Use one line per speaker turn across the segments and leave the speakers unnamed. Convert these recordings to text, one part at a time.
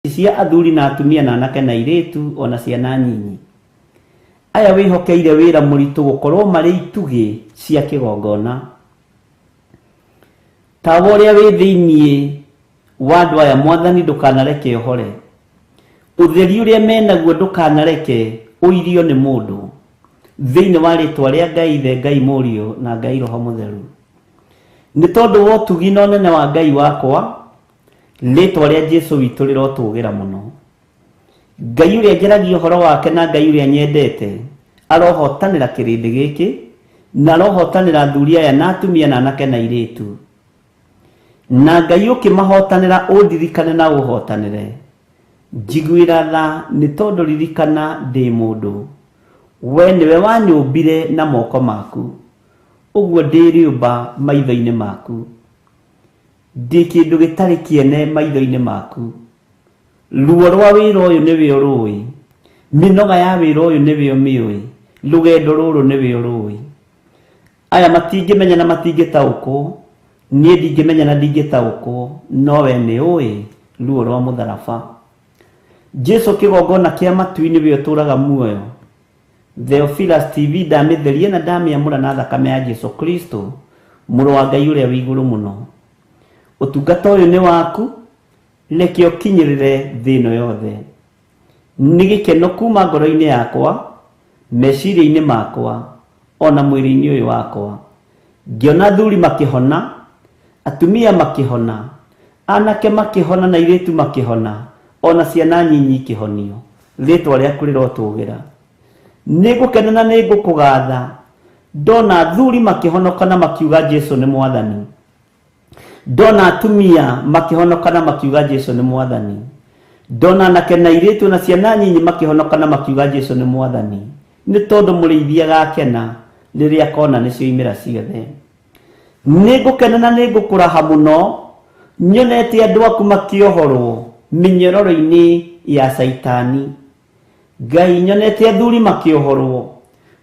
Cia athuri na atumia na anake na airĩtu o na ciana nyinyi. Aya wĩhokeire wĩra mũritũ gũkorwo marĩ itugĩ cia kĩgongona. Tawa ũrĩa wĩ thĩinĩ wa andũ aya Mwathani ndũkanareke ũhore. Ũtheri ũrĩa menaguo ndũkanareke ũirio nĩ mũndũ. Thĩinĩ wa rĩtwa rĩa Ngai Ithe, Ngai Mũriũ na Ngai Roho Mũtheru. Nĩ tondũ wa ũtugi na ũnene wa Ngai wakwa, Rĩtwa rĩa Jesu witũ rĩrotũgĩra mũno. Ngai ũrĩa njaragia ũhoro wake na Ngai ũrĩa nyendete arohotanĩra kĩrĩndĩ gĩkĩ na arohotanĩra athuri aya na atumia na anake na airĩtu. Na Ngai ũkĩmahotanĩra ũndirikane na ũhotanĩre. Njiguĩra tha nĩ tondũ ririkana ndĩ mũndũ. We nĩwe wanyũmbire na moko maku, ũguo ndĩ rĩũmba maitho-inĩ maku. Ndĩ kĩndũ gĩtarĩ kĩene maitho-inĩ maku. Ruo rwa wĩra ũyũ nĩwe ũrũĩ. Mĩnoga ya wĩra ũyũ nĩwe ũmĩũĩ. Rũgendo rũrũ nĩwe ũrũĩ. Aya matingĩmenya na matingĩtaũkwo, niĩ ndingĩmenya na ndingĩtaũkwo, no we nĩ ũĩ ruo rwa mũtharaba. Jesu kĩgongona kĩa matu-inĩ nĩwe ũtũraga muoyo. Theophilus TV ndamĩtheria na ndamĩamũra na thakame ya Jesu Kristo, mũrũ wa Ngai ũrĩa wĩ igũrũ mũno. Ũtungata ũyũ nĩ waku, reke ũkinyĩrĩre thĩ ĩno yothe. Nĩ gĩkeno kuma ngoro-inĩ yakwa, meciria-inĩ makwa, o na mwĩrĩ-inĩ ũyũ wakwa. Ngĩona athuri makĩhona, atumia makĩhona, anake makĩhona na airĩtu makĩhona, o na ciana nyinyi ikĩhonio. Rĩĩtwa rĩaku rĩrotũgĩra. Nĩ ngũkena na nĩ ngũkũgatha ndona athuri makĩhonoka na makiuga Jesu nĩ Mwathani. Ndona atumia makĩhonoka na makiuga Jesu nĩ Mwathani. Ndona anake na airĩtu na ciana nyinyi makĩhonoka na makiuga Jesu nĩ Mwathani. Nĩ tondũ mũrĩithi agakena rĩrĩa akona nĩ cioimĩra ciothe. Nĩ ngũkena na nĩ ngũkũraha mũno nyonete andũ aku makĩohorwo mĩnyororo-inĩ ya Caitani. Ngai nyonete athuri makĩohorwo,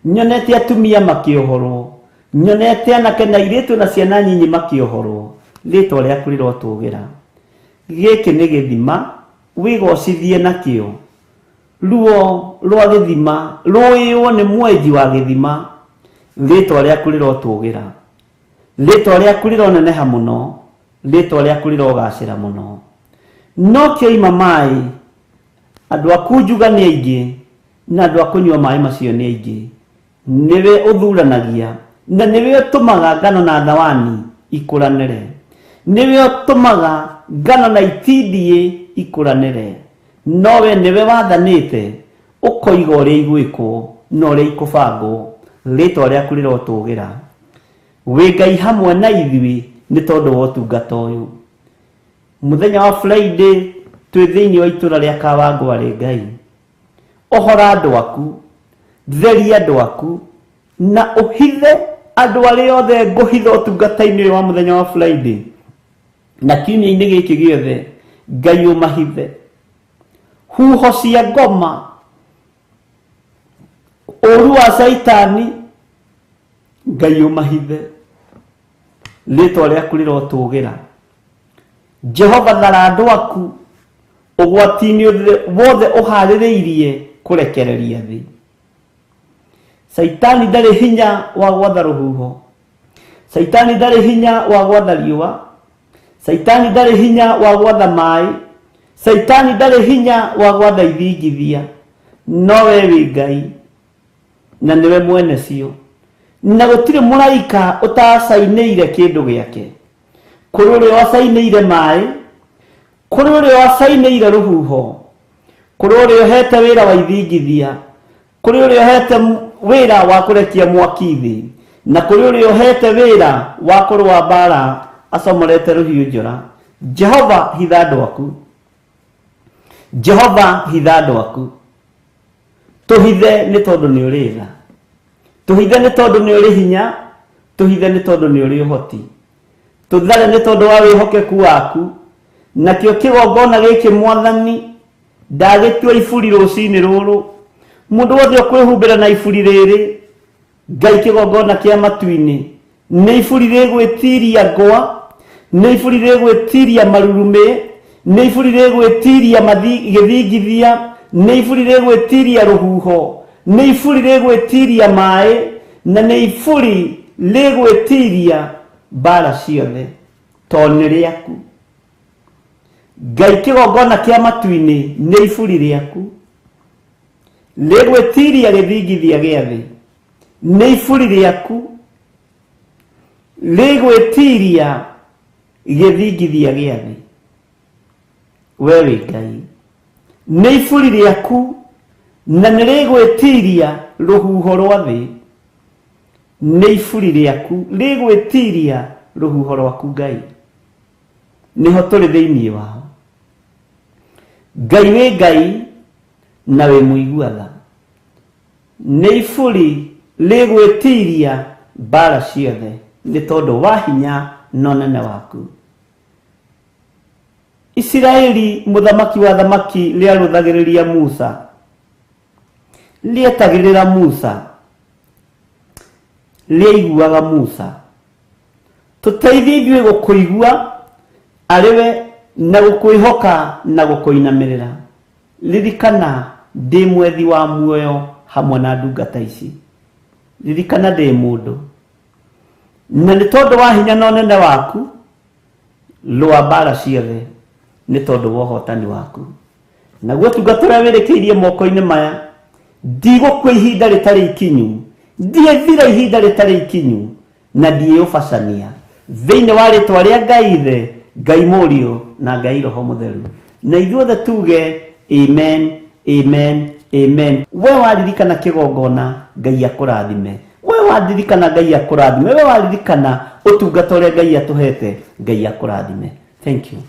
nyonete atumia makĩohorwo, nyonete anake na airĩtu na ciana nyinyi makĩohorwo. Rĩtwa rĩaku rĩrotũgĩra. Gĩkĩ nĩ gĩthima wĩgocithie nakĩo. Ruo rwa gĩthima rũĩywo nĩ mwenji wa gĩthima. Rĩtwa rĩaku rĩrotũgĩra. Rĩtwa rĩaku rĩroneneha mũno. Rĩtwa rĩaku rĩrogacĩra mũno. No kĩoima maĩ Andũ a kunjuga nĩ aingĩ, na andũ a kũnyua maĩ macio nĩ aingĩ. Nĩwe ũthuranagia, na nĩwe ũtũmaga ngano na thawani ikũranĩre. Nĩwe ũtũmaga ngano na itindiĩ ikũranĩre. No we nĩwe wathanĩte, ũkoiga ũrĩa igwĩkwo na ũrĩa ikũbangwo. Rĩĩtwa rĩaku rĩrotũgĩra. Wĩ Ngai hamwe na ithuĩ nĩ tondũ wa ũtungata ũyũ. Mũthenya wa Friday twĩ thĩinĩ wa itũra rĩa Kawangware Ngai ohora andũ aku theria andũ aku na ũhithe andũ arĩa othe ngũhitha ũtungata-inĩ ũyũ wa mũthenya wa Friday na kiumia-inĩ gĩkĩ gĩothe Ngai ũmahithe huho cia ngoma ũru wa caitani Ngai ũmahithe rĩtwa rĩaku rĩrotũgĩra Jehova thara andũ aku ũgwati-inĩ wothe ũharĩrĩirie kũrekereria thĩ. Caitani ndarĩ hinya wa gwatha rũhuho. Caitani ndarĩ hinya wa gwatha riũa. Caitani ndarĩ hinya wa gwatha maĩ. Caitani ndarĩ hinya wa gwatha ithingithia. No we wĩ Ngai na nĩwe mwene cio. Na gũtirĩ mũraika ũtacainĩire kĩndũ gĩake. Kũrĩ ũrĩa wacainĩire maĩ, kũrĩ ũrĩa wacainĩire rũhuho, kũrĩ ũrĩa ũhete wĩra wa ithingithia, kũrĩ ũrĩa ũhete wĩra wa kũrekia mwaki thĩ, na kũrĩ ũrĩa ũhete wĩra wa kũrũa mbaara acomorete rũhiũ njora. Jehova, hitha andũ aku. Jehova, hitha andũ aku. Tũhithe nĩ tondũ nĩ ũrĩ tha. Tũhithe nĩ tondũ nĩ ũrĩ hinya. Tũhithe nĩ tondũ nĩ ũrĩ ũhoti. Tũthare nĩ tondũ wa wĩhokeku waku. Nakĩo kĩgongona gĩkĩ Mwathani, ndagĩtua iburi rũcinĩ rũrũ. Mũndũ wothe ũkwĩhumbĩra na iburi rĩrĩ, Ngai kĩgongona kĩa matu-inĩ, nĩ iburi rĩgwĩtiria ngwa, nĩ iburi rĩgwĩtiria marurumĩ, Nĩ iburi rĩgwĩtiria gĩthingithia, nĩ iburi rĩgwĩtiria rũhuho, nĩ iburi rĩgwĩtiria maĩ, na nĩ iburi rĩgwĩtiria mbara ciothe, tondũ nĩ rĩaku. Ngai kĩgongona kĩa matu-inĩ nĩ iburi rĩaku, rĩgwĩtiria gĩthingithia gĩa thĩ, nĩ iburi rĩaku rĩgwĩtiria gĩthingithia gĩa thĩ. We wĩ Ngai, nĩ iburi rĩaku na nĩ rĩgwĩtiria rũhuho rwa thĩ, nĩ iburi rĩaku rĩgwĩtiria rũhuho rwaku Ngai, nĩho tũrĩ thĩinĩ wao. Ngai wĩ Ngai na wĩ mũigua tha, nĩ iburi rĩgwĩtiria mbara ciothe nĩ tondũ wa hinya na ũnene waku. Isiraeli mũthamaki wa thamaki rĩarũthagĩrĩria Musa, rĩetagĩrĩra Musa, rĩaiguaga Musa. Tũteithie ithuĩ gũkũigua arĩ we na gũkwĩhoka na gũkũinamĩrĩra. Ririkana ndĩ mwethi wa muoyo hamwe na ndungata ici. Ririkana ndĩ mũndũ, na nĩ tondũ wa hinya na ũnene waku, rũa mbara ciothe nĩ tondũ wa ũhotani waku. Naguo ũtungata ũrĩa wĩrĩkĩirie moko-inĩ maya, ndigũkua ihinda rĩtarĩ ikinyu, ndiĩthira ihinda rĩtarĩ ikinyu, na ndiĩũbacania thĩinĩ wa rĩtwa rĩa Ngai Ithe, Ngai Mũriũ na Ngai Roho Mũtheru. Na ithuothe tuge amen, amen, amen. We waririkana kĩgongona, Ngai akũrathime. We waririkana, Ngai akũrathime. We waririkana ũtungata ũrĩa Ngai atũhete, Ngai akũrathime. Thank you.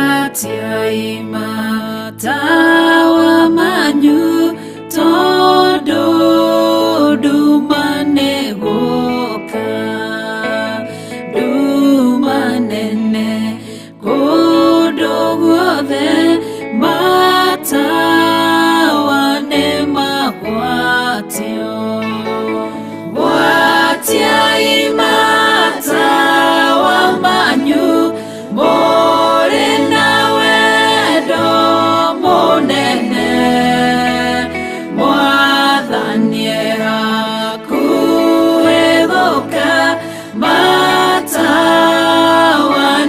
Gwatiai matawa manyu tondũ nduma nĩ gũka, nduma nene kũndũ guothe, matawa nĩ magwatio. Gwatiai matawa manyu mũrĩ na wendo mũnene, Mwathani e hakuhĩ gũka, matawa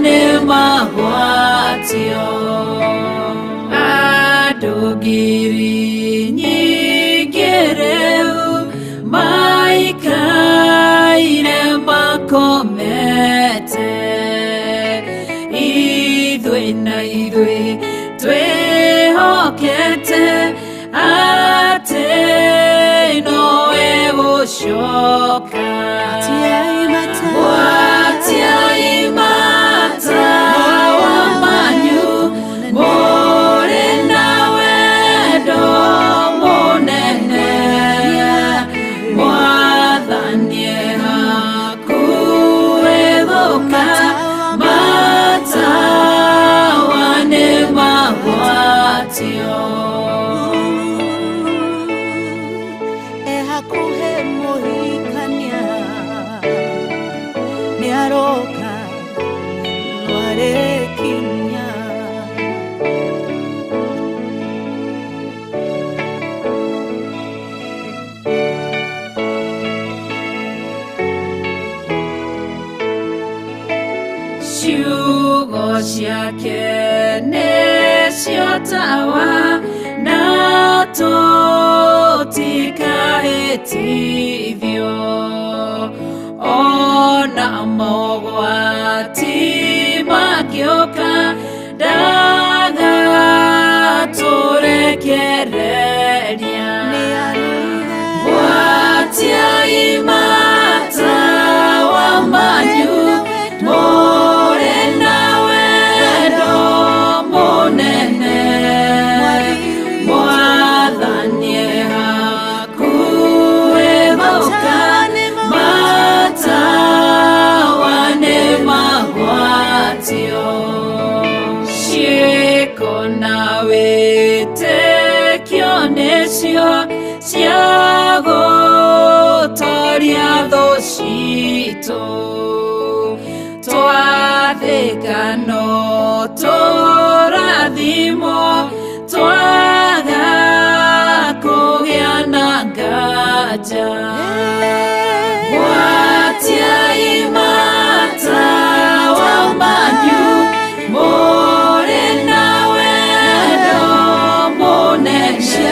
nĩ magwatio. Andũ ngiri nyingĩ rĩu maikaire makomete, ithuĩ na ithuĩ twĩhokete atĩ nowe gũcoka. Gwatiai matawa manyu mũrĩ na wendo mũnene, Mwathani e hakuhĩ gũka, matawa nĩ magwatio.
E hakuhĩ mũhikania nĩ aroka nwarĩkinya.
Ciugo ciake nĩcio tawa na tũtikahĩtithio. Ona mogwati makĩũka ndagatũrekereria. Gwatiai matawa manyu mũrĩ na wendo mũnene. Mwathani e hakuhĩ gũka, matawa nĩ magwatio. Ciĩko na wĩtĩkio nĩcio cia gũtoria thũ citũ. Twathĩka no tũrathimwo, twaga kũgĩa na nganja. Gwatiai matawa manyu mũrĩ na wendo mũnene.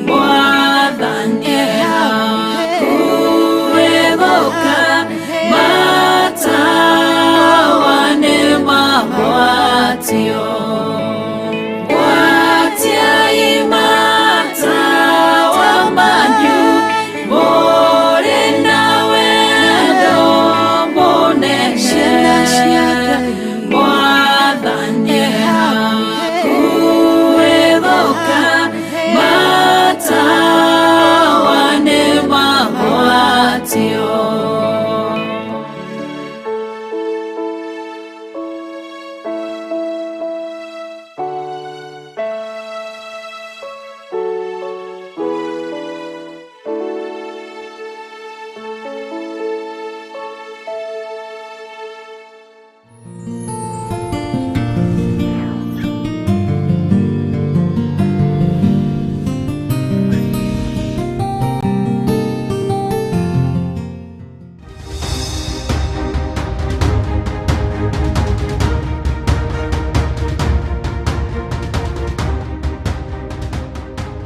Mwathani e hakuhĩ gũka, matawa nĩ magwatio. Gwatiai matawa manyu mũrĩ na wendo mũnene. Mwathani e hakuhĩ gũka, matawa nĩ magwatio.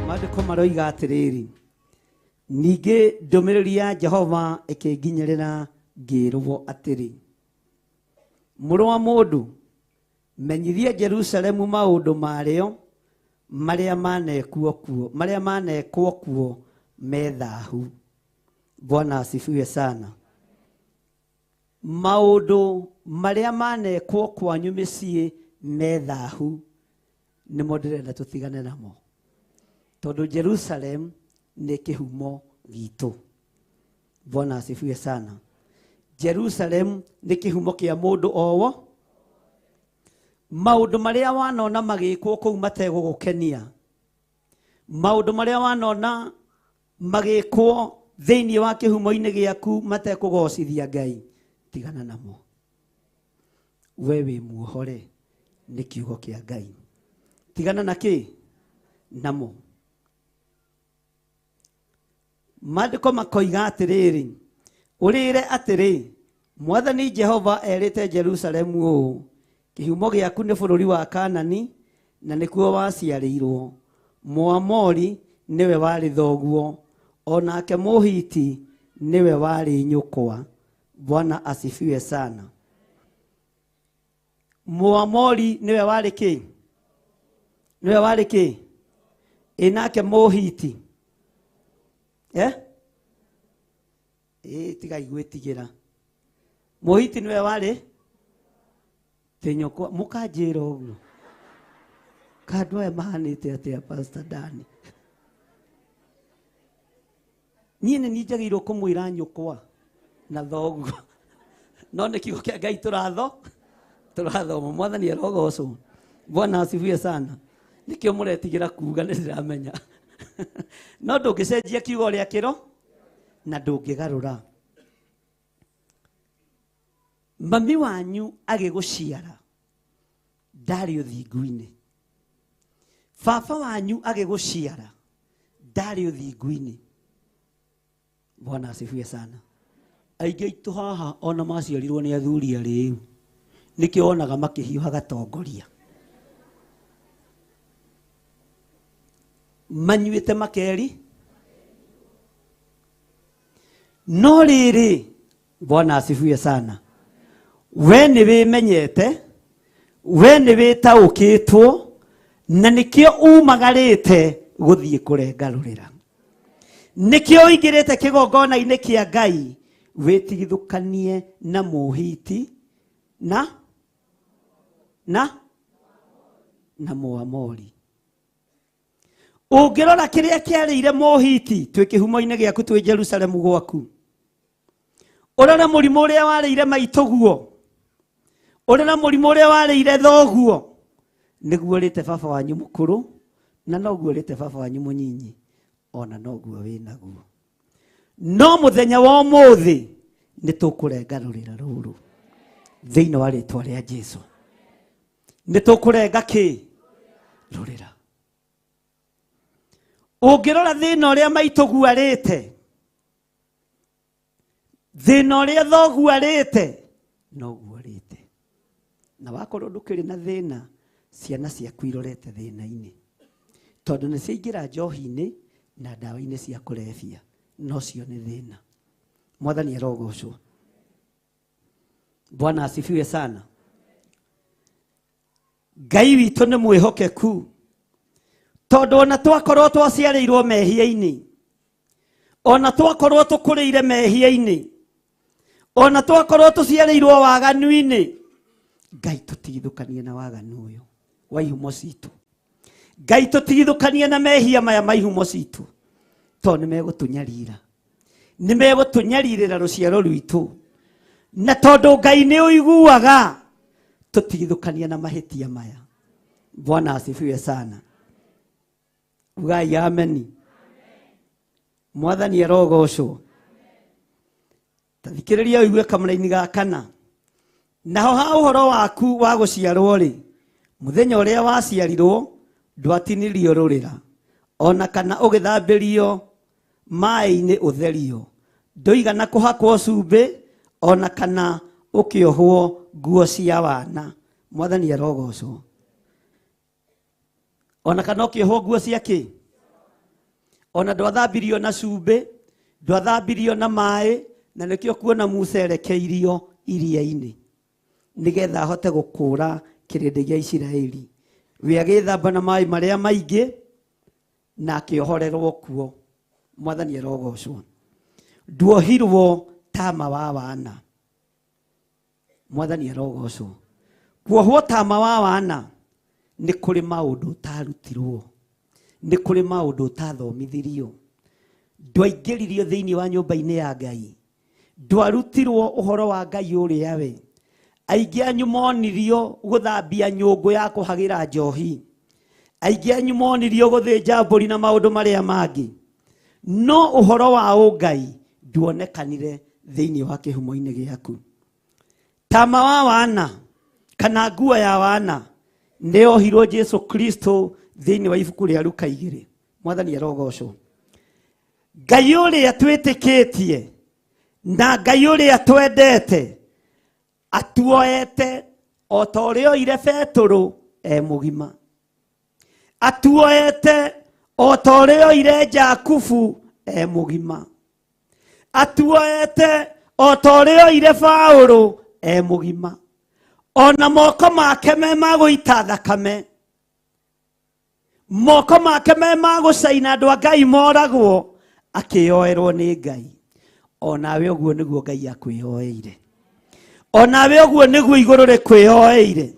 Maandĩko maroiga atĩrĩrĩ, ningĩ ndũmĩrĩri ya Jehova ĩkĩnginyĩrĩra ngĩrwo atĩrĩ, mũrũ wa mũndũ, menyithia Jerusalemu maũndũ marĩo marĩa manekwo kuo, marĩa manekwo kuo me thaahu. Bwana asifiwe sana. Maũndũ marĩa manekwo kwanyu mĩciĩ me thaahu nĩmo ndĩrenda tũtigane namo, tondũ Jerusalem nĩ kĩhumo gitũ. Bwana asifiwe sana. Jerusalem nĩ kĩhumo kĩa mũndũ owo. Maũndũ marĩa wanona magĩkwo kũu mategũgũkenia, maũndũ marĩa wanona magĩkwo thĩinĩ wa kĩhumo-inĩ gĩaku matekũgocithia Ngai, tigana namo. We wĩ muohore nĩ kiugo kĩa Ngai. Tigana na kĩ? Namo. Maandĩko makoiga atĩrĩrĩ, ũrĩre atĩrĩ, Mwathani Jehova erĩte Jerusalemu ũũ, kĩhumo gĩaku nĩ bũrũri wa Kanani, na nĩkuo waciarĩirwo. Mũamori nĩwe warĩ thoguo, o nake Mũhiti nĩwe warĩ nyũkwa. Bwana asifiwe sana. Mũamori nĩwe warĩ kĩ? Nĩwe warĩ kĩ? Ĩ nake Mũhiti. Ĩ tigai gwĩtigĩra. Mũhiti nĩwe warĩ tĩ nyũkwa. Mũkanjĩra ũguo kandũ aya mahanĩte atĩa, Pastor Dani? Niĩ nĩ niĩ njagĩrĩirwo kũmwĩra nyũkwa na thoguo, no nĩ kiugo kĩa Ngai tũrathoma. Mwathani arogocwo. Bwana asifiwe sana. Nĩkĩo mũretigĩra kuga, nĩ ndĩramenya. No ndũngĩcenjia kiugo ũrĩa kĩro na ndũngĩgarũra. Mami wanyu agĩgũciara ndarĩ ũthingu-inĩ, baba wanyu agĩgũciara ndarĩ ũthingu-inĩ. Bwana asifiwe sana. Aingĩ aitũ haha ona maciarirwo nĩ athuri arĩu, nĩkĩo wonaga makĩhiũha gatongoria, manyuĩte makeri.
No rĩrĩ, Bwana asifiwe sana, we nĩ wĩmenyete, we nĩ wĩtaũkĩtwo, na nĩkĩo umagarĩte gũthiĩ kũrenga rũrĩra, nĩkĩo ũingĩrĩte kĩgongona-inĩ kĩa Ngai wĩtigithũkanie na Mũhiti na na na Mũamori. Ũngĩrora kĩrĩa kĩarĩire Mũhiti twĩ kĩhumo-inĩ gĩaku twĩ Jerusalemu gwaku, ũrore mũrimũ ũrĩa warĩire maitũguo, ũrore mũrimũ ũrĩa warĩire thoguo, nĩguo ũrĩte baba wanyu mũkũrũ, na noguo ũrĩte baba wanyu mũnyinyi, ona noguo wĩnaguo. No mũthenya wa ũmũthĩ nĩ tũkũrenga rũrĩra rũrũ thĩinĩ wa rĩtwa rĩa Jesu. Nĩ tũkũrenga kĩ? Rũrĩra. Ũngĩrora thĩna ũrĩa maitũguo arĩte, thĩna ũrĩa thoguo arĩte, noguo arĩte. Na wakorwo ndũkĩrĩ na thĩna, ciana ciaku irorete thĩna-inĩ, tondũ nĩ ciaingĩra njohi-inĩ na ndawa-inĩ cia kũrebia, no cio nĩ thĩna. Mwathani arogocwo. Bwana asifiwe sana. Ngai witũ nĩ mwĩhokeku, tondũ ona twakorwo twaciarĩirwo mehia-inĩ, ona twakorwo tũkũrĩire mehia-inĩ, ona twakorwo tũciarĩirwo waganu-inĩ, Ngai tũtigithũkanie na waganu ũyũ wa ihumo citũ. Ngai tũtigithũkanie na mehia maya ma ihumo citũ, tondũ nĩ megũtũnyarira, nĩ megũtũnyarirĩra rũciaro rwitũ. Na tondũ Ngai nĩ ũiguaga, tũtigithũkanie na mahĩtia maya. Bwana asifiwe sana. Ugai ameni. Mwathani arogocwo. Ta thikĩrĩria ũigue kamũraini ga kana. Naho ha ũhoro waku wa gũciarwo rĩ, mũthenya ũrĩa waciarirwo ndwatinirio rũrĩra, ona kana ũgĩthambĩrio maĩ-inĩ ũtherio, ndũigana kũhakwo cumbĩ, ona kana ũkĩohwo nguo cia wana. Mwathani arogocwo. Ona kana ũkĩohwo nguo cia kĩ? Ona ndwathambirio na cumbĩ, ndwathambirio na maĩ, na nĩkĩo kuona Musa erekeirio iria-inĩ nĩgetha ahote gũkũra kĩrĩndĩ gĩa Isiraeli. We agĩthamba na maĩ marĩa maingĩ na akĩohorerwo kuo. Mwathani arogocwo. Nduohirwo tama wa wana. Mwathani arogocwo. Kuohwo tama wa wana nĩ kũrĩ maũndũ ũtarutirwo, nĩ kũrĩ maũndũ ũtathomithirio, ndwaingĩririo thĩinĩ wa nyũmba-inĩ ya Ngai, ndwarutirwo ũhoro wa Ngai ũrĩa we. Aingĩ anyu monirio gũthambia nyũngũ ya kũhagĩra njohi, aingĩ anyu monirio gũthĩnja mbũri na maũndũ marĩa mangĩ, no ũhoro wa ũngai nduonekanire thĩinĩ wa kĩhumo-inĩ gĩaku. Tama wa wana kana nguo ya wana nĩ yohirwo Jesu Kristo thĩinĩ wa ibuku rĩa Luka 2. Mwathani arogocwo. Ngai ũrĩa twĩtĩkĩtie na Ngai ũrĩa twendete atuoete o ta ũrĩa oire Petũrũ e mũgima, atuoete o ta ũrĩa oire Jakubu e mũgima, atuoete o ta ũrĩa oire Paũlũ e mũgima, ona moko make me ma gũita thakame, moko make me ma gũcaina andũ a Ngai moragwo, akĩyoerwo nĩ Ngai. Onawe ũguo nĩguo Ngai akwĩyoeire, onawe ũguo nĩguo igũrũ rĩkwĩyoeire.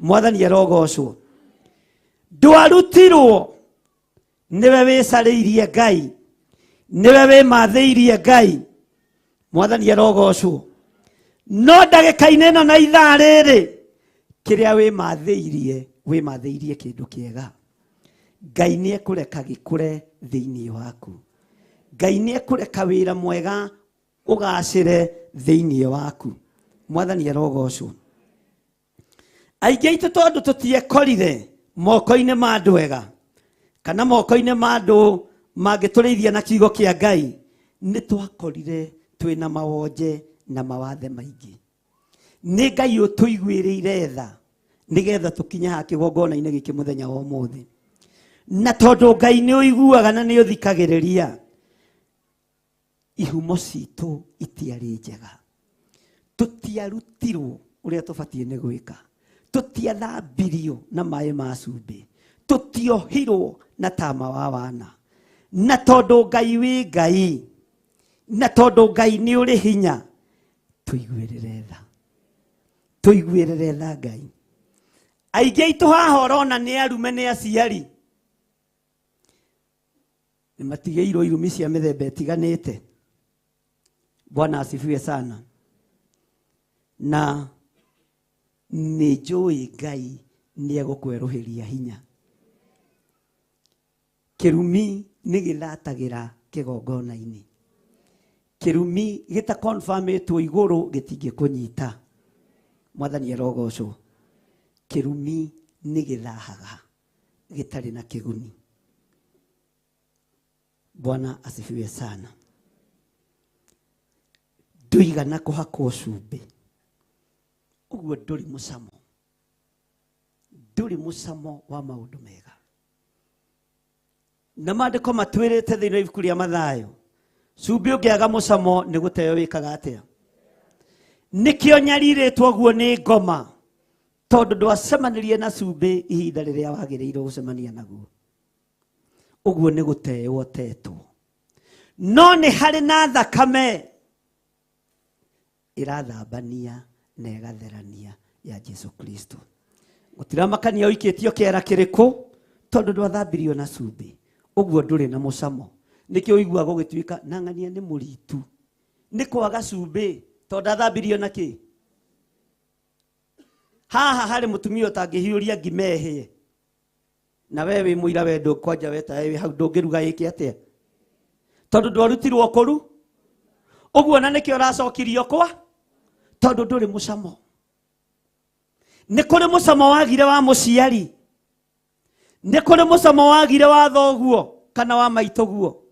Mwathani arogocwo. Ndwarutirwo nĩwe wĩcarĩirie Ngai, nĩwe wĩmathĩirie Ngai. Mwathani arogocwo. No ndagĩka-inĩ ĩno na ithaa rĩrĩ, kĩrĩa wĩmathĩirie, wĩmathĩirie kĩndũ kĩega. Ngai nĩ ekũreka gĩkũre thĩinĩ waku. Ngai nĩ ekũreka wĩra mwega ũgacĩre thĩinĩ waku. Mwathani arogocwo. Aingĩ aitũ tondũ tũtiekorire moko-inĩ ma andũ ega kana moko-inĩ ma andũ mangĩtũrĩithia na kiugo kĩa Ngai, nĩ twakorire twĩna mawonje na mawathe maingĩ. Nĩ Ngai ũtũiguĩrĩire tha nĩgetha tũkinye haha kĩgongona-inĩ gĩkĩ mũthenya wa ũmũthĩ. Na tondũ Ngai nĩ ũiguaga na nĩ ũthikagĩrĩria, Ihumo citũ itiarĩ njega. Tũtiarutirwo ũrĩa tũbatiĩ nĩ gwĩka. Tũtiathambirio na maĩ ma cumbĩ. Tũtiohirwo na tama wa wana. Na tondũ Ngai wĩ Ngai, na tondũ Ngai nĩ ũrĩ hinya, tũiguĩrĩre tha. Tũiguĩrĩre tha Ngai. Aingĩ aitũ haha ũrona nĩ arume nĩ aciari. Nĩ matigĩirwo irumi cia mĩthemba ĩtiganĩte. Bwana asifiwe sana. Na nĩ njũĩ Ngai nĩ egũkwerũhĩria hinya. Kĩrumi nĩ gĩthatagĩra kĩgongona-inĩ. Kĩrumi gĩtakonfamĩtwo igũrũ gĩtingĩkũnyita. Mwathani arogocwo. Kĩrumi nĩ gĩthahaga gĩtarĩ na kĩguni. Bwana asifiwe sana. Ndũigana kũhakwo cumbĩ. Ũguo ndũrĩ mũcamo. Ndũrĩ mũcamo wa maũndũ mega. Na maandĩko matwĩrĩte thĩinĩ wa ibuku rĩa Mathayo, cumbĩ ũngĩaga mũcamo nĩ gũteo wĩkaga atĩa? Nĩkĩo nyarirĩtwo ũguo nĩ ngoma, tondũ ndwacemanirie na cumbĩ ihinda rĩrĩa wagĩrĩirwo gũcemania naguo. Ũguo nĩ gũteo ũtetwo. No nĩ harĩ na thakame ĩrathambania na ĩgatherania ya Jesu Kristo. Gũtiramakania ũikĩtio kĩara kĩrĩkũ, tondũ ndwathambirio na cumbĩ. Ũguo ndũrĩ na mũcamo. Nĩkĩo ũiguaga ũgĩtuĩka na ng'ania nĩ mũritu. Nĩ kwaga cumbĩ, tondũ ndathambirio na kĩ? Haha harĩ mũtumia ũtangĩhiũria ngima ĩhĩe. Na we wĩ mũira we ndũkwanja we ta wĩ hau ndũngĩruga ĩke atĩa? Tondũ ndwarutirwo kũru. Ũguo na nĩkĩo ũracokirio kwa? Tondũ ndũrĩ mũcamo. Nĩ kũrĩ mũcamo wagire wa mũciari. Nĩ kũrĩ mũcamo wagire wa thoguo kana wa maitũguo,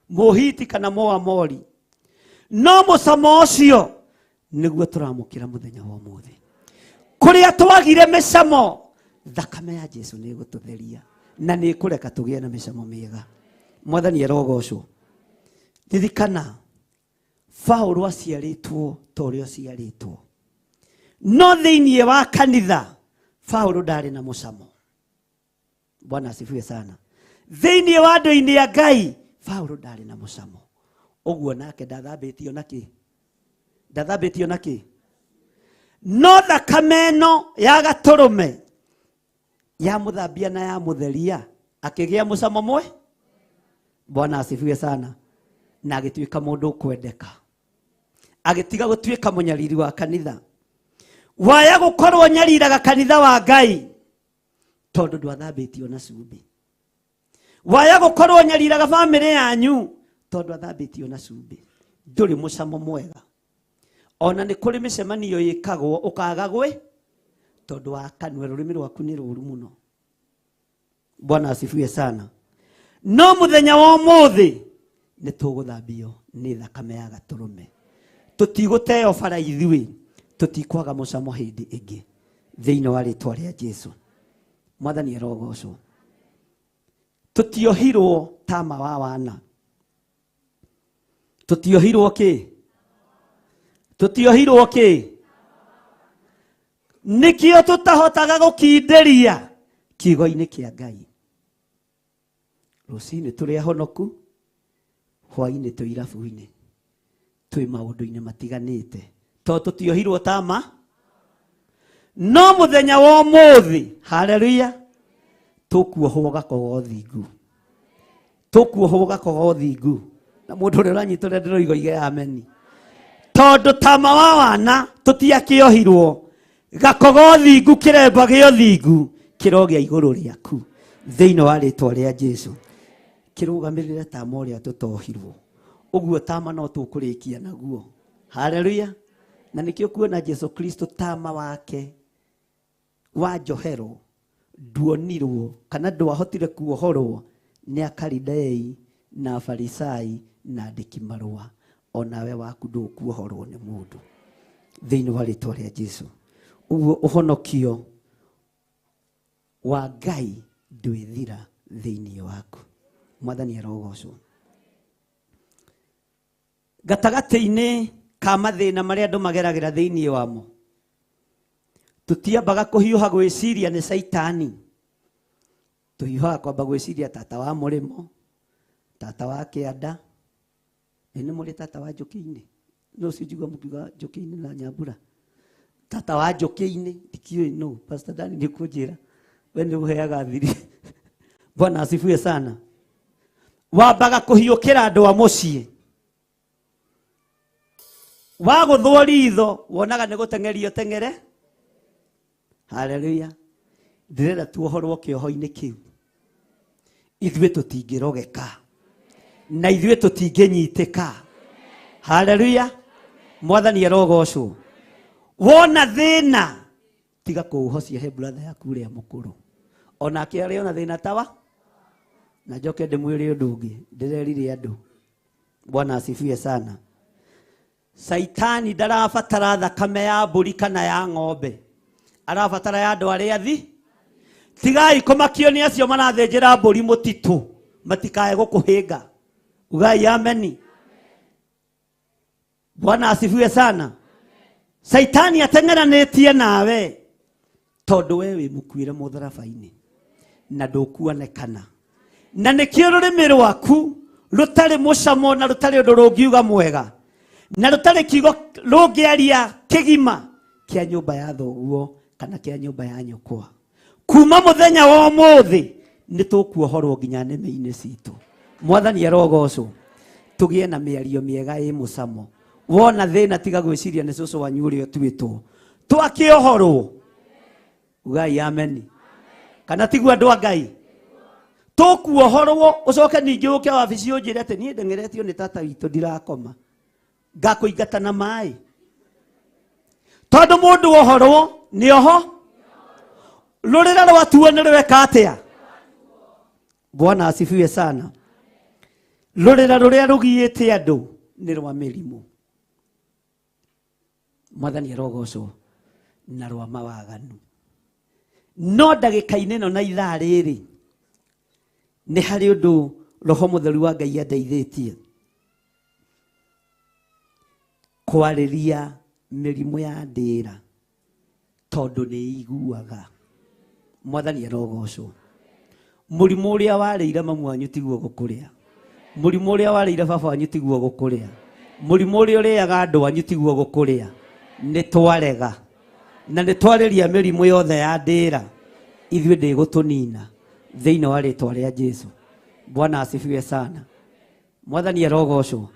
mũhiti kana mũamori. No mũcamo ũcio nĩguo tũramũkĩra mũthenya wa ũmũthĩ. Kũrĩa twagire mĩcamo, thakame ya Jesu nĩ ĩgũtũtheria na nĩ ĩkũreka tũgĩe na mĩcamo mĩega. Mwathani arogocwo. Ririkana Paũlũ aciarĩtwo ta ũrĩa ũciarĩtwo. No thĩinĩ wa kanitha Paũlũ ndarĩ na mũcamo. Bwana asifiwe sana. Thĩinĩ wa andũ-inĩ a Ngai Paũlũ ndarĩ na mũcamo. Ũguo nake ndathambĩtio na kĩ? Ndathambĩtio na kĩ? No thakame ĩno ya gatũrũme yamũthambia na yamũtheria akĩgĩa mũcamo mwe. Bwana asifiwe sana. Na agĩtuĩka mũndũ ũkwendeka. Agĩtiga gũtuĩka mũnyariri wa kanitha. Waya gũkorwo nyariraga kanitha wa Ngai tondũ ndwathambĩtio na cumbĩ. Waya gũkorwo nyariraga bamĩrĩ yanyu tondũ ndwathambĩtio na cumbĩ. Ndũrĩ mũcamo mwega. Ona nĩ kũrĩ mĩcemanio ĩkagwo ũkaga gwĩ tondũ wa kanua, rũrĩmĩ rwaku nĩ rũru mũno. Bwana asifiwe sana. No mũthenya wa ũmũthĩ nĩ tũgũthambio nĩ thakame ya gatũrũme. Tũtigũteo bara ithuĩ, tũtikwaga mũcamo hĩndĩ ĩngĩ thĩinĩ wa rĩtwa rĩa Jesu. Mwathani arogocwo. Tũtiohirwo tama wa wana. Tũtiohirwo kĩ? Tũtiohirwo kĩ? Nĩkĩo tũtahotaga gũkindĩria kiugo-inĩ kĩa Ngai. Rũcinĩ tũrĩ ahonoku, hwainĩ twĩ irabu-inĩ, twĩ maũndũ-inĩ matiganĩte, tondũ tũtiohirwo tama. No mũthenya wa ũmũthĩ, haleluya, tũkuohwo gakogo thingu. Tũkuohwo gakogo thingu. Na mũndũ ũrĩa ũranyita ũrĩa ndĩroiga oige ameni. Tondũ tama wa wana tũtiakĩohirwo, gakogo thingu kĩremba gĩa ũthingu kĩrogĩa igũrũ rĩaku thĩinĩ wa rĩtwa rĩa Jesu. Kĩrũgamĩrĩre tama ũrĩa tũtohirwo. Ũguo tama no tũkũrĩkia naguo. Haleluya. Na nĩkĩo kuona Jesu Kristo tama wake wa njohero nduonirwo kana ndwahotire kuohorwo nĩ Akaridei na Afarisai na andĩki marũa. Onawe waku ndũkuohorwo nĩ mũndũ thĩinĩ wa rĩtwa rĩa Jesu. Ũguo ũhonokio wa Ngai ndwĩthira thĩinĩ waku. Mwathani arogocwo. Gatagatĩ-inĩ ka mathĩna marĩa andũ mageragĩra thĩinĩ wamo, tũtiambaga kũhiũha gwĩciria nĩ caitani. Tũhiũhaga kwamba gwĩciria tata wa mũrĩmo, tata wa kĩanda. Nĩ mũrĩ tata wa njũkĩ-inĩ? No ũcio njigua mũkiuga njũkĩ-inĩ na nyambura. Tata wa njũkĩ-inĩ ndikĩũĩ nũ. Pastor Dani nĩ kũnjĩra we nĩ ũheaga thiri. Bwana asifiwe sana. Wambaga kũhiũkĩra andũ a mũciĩ. Wagũthwo ritho wonaga nĩ gũteng'erio teng'ere. Haleluya. Ndĩrenda tuohorwo kĩoho-inĩ kĩu. Ithuĩ tũtingĩrogeka na ithuĩ tũtingĩnyitĩka. Haleluya. Mwathani arogocwo. Wona thĩna tiga kũũhocia he brother yaku ũrĩa mũkũrũ, onake arĩ ona thĩna tawa. Na njoke ndĩmwĩre ũndũ ũngĩ ndĩrerire andũ. Bwana asifiwe sana. Saitani ndarabatara thakame ya mbũri kana ya ng'ombe, arabatara ya andũ arĩa athi. Tigai kũmakio nĩ acio marathĩnjĩra mbũri mũtitũ, matikae gũkũhĩnga. Ugai ameni. Bwana asifiwe sana. Saitani ateng'eranĩtie nawe tondũ we wĩ mũkuĩre mũtharaba-inĩ na ndũkuonekana, na nĩkĩo rũrĩmĩ rwaku rũtarĩ mũcamo na rũtarĩ ũndũ rũngiuga mwega na rũtarĩ kiugo rũngĩaria kĩgima kĩa nyũmba ya thoguo kana kĩa nyũmba ya nyũkwa. Kuma mũthenya wa ũmũthĩ nĩ tũkuohorwo nginya nĩmĩ-inĩ citũ. Mwathani arogocwo. Tũgĩe na mĩario mĩega ĩ mũcamo. Wona thĩna tiga gwĩciria nĩ cũcũ wanyu ũrĩa ũtuĩtwo. Twakĩohorwo. Ugai ameni. Kana tiguo andũ a Ngai? Tũkuohorwo ũcoke ningĩ ũke wabici ũnjĩre atĩ niĩ ndeng'eretio nĩ tata witũ ndirakoma. Ngakũingata na maĩ. Tondũ mũndũ ohorwo nĩ oho. Rũrĩra rwatuo nĩ rweka atĩa? Bwana asifiwe sana. Rũrĩra rũrĩa rũgiĩte andũ nĩ rwa mĩrimũ. Mwathani arogocwo. Na rwa mawaganu. No ndagĩka-inĩ ĩno na ithaa rĩrĩ nĩ harĩ ũndũ Roho Mũtheru wa Ngai andeithĩtie kwarĩria mĩrimũ ya ndĩra tondũ nĩ iguaga. Mwathani arogocwo. Mũrimũ ũrĩa warĩire mamu wanyu tiguo gũkũrĩa. Mũrimũ ũrĩa warĩire baba wanyu tiguo gũkũrĩa. Mũrimũ ũrĩa ũrĩaga andũ anyu tiguo gũkũrĩa. Nĩ twarega na nĩ twarĩria mĩrimũ yothe ya ndĩra, ithuĩ ndĩgũtũnina thĩinĩ wa rĩtwa rĩa Jesu. Bwana asifiwe sana. Mwathani arogocwo.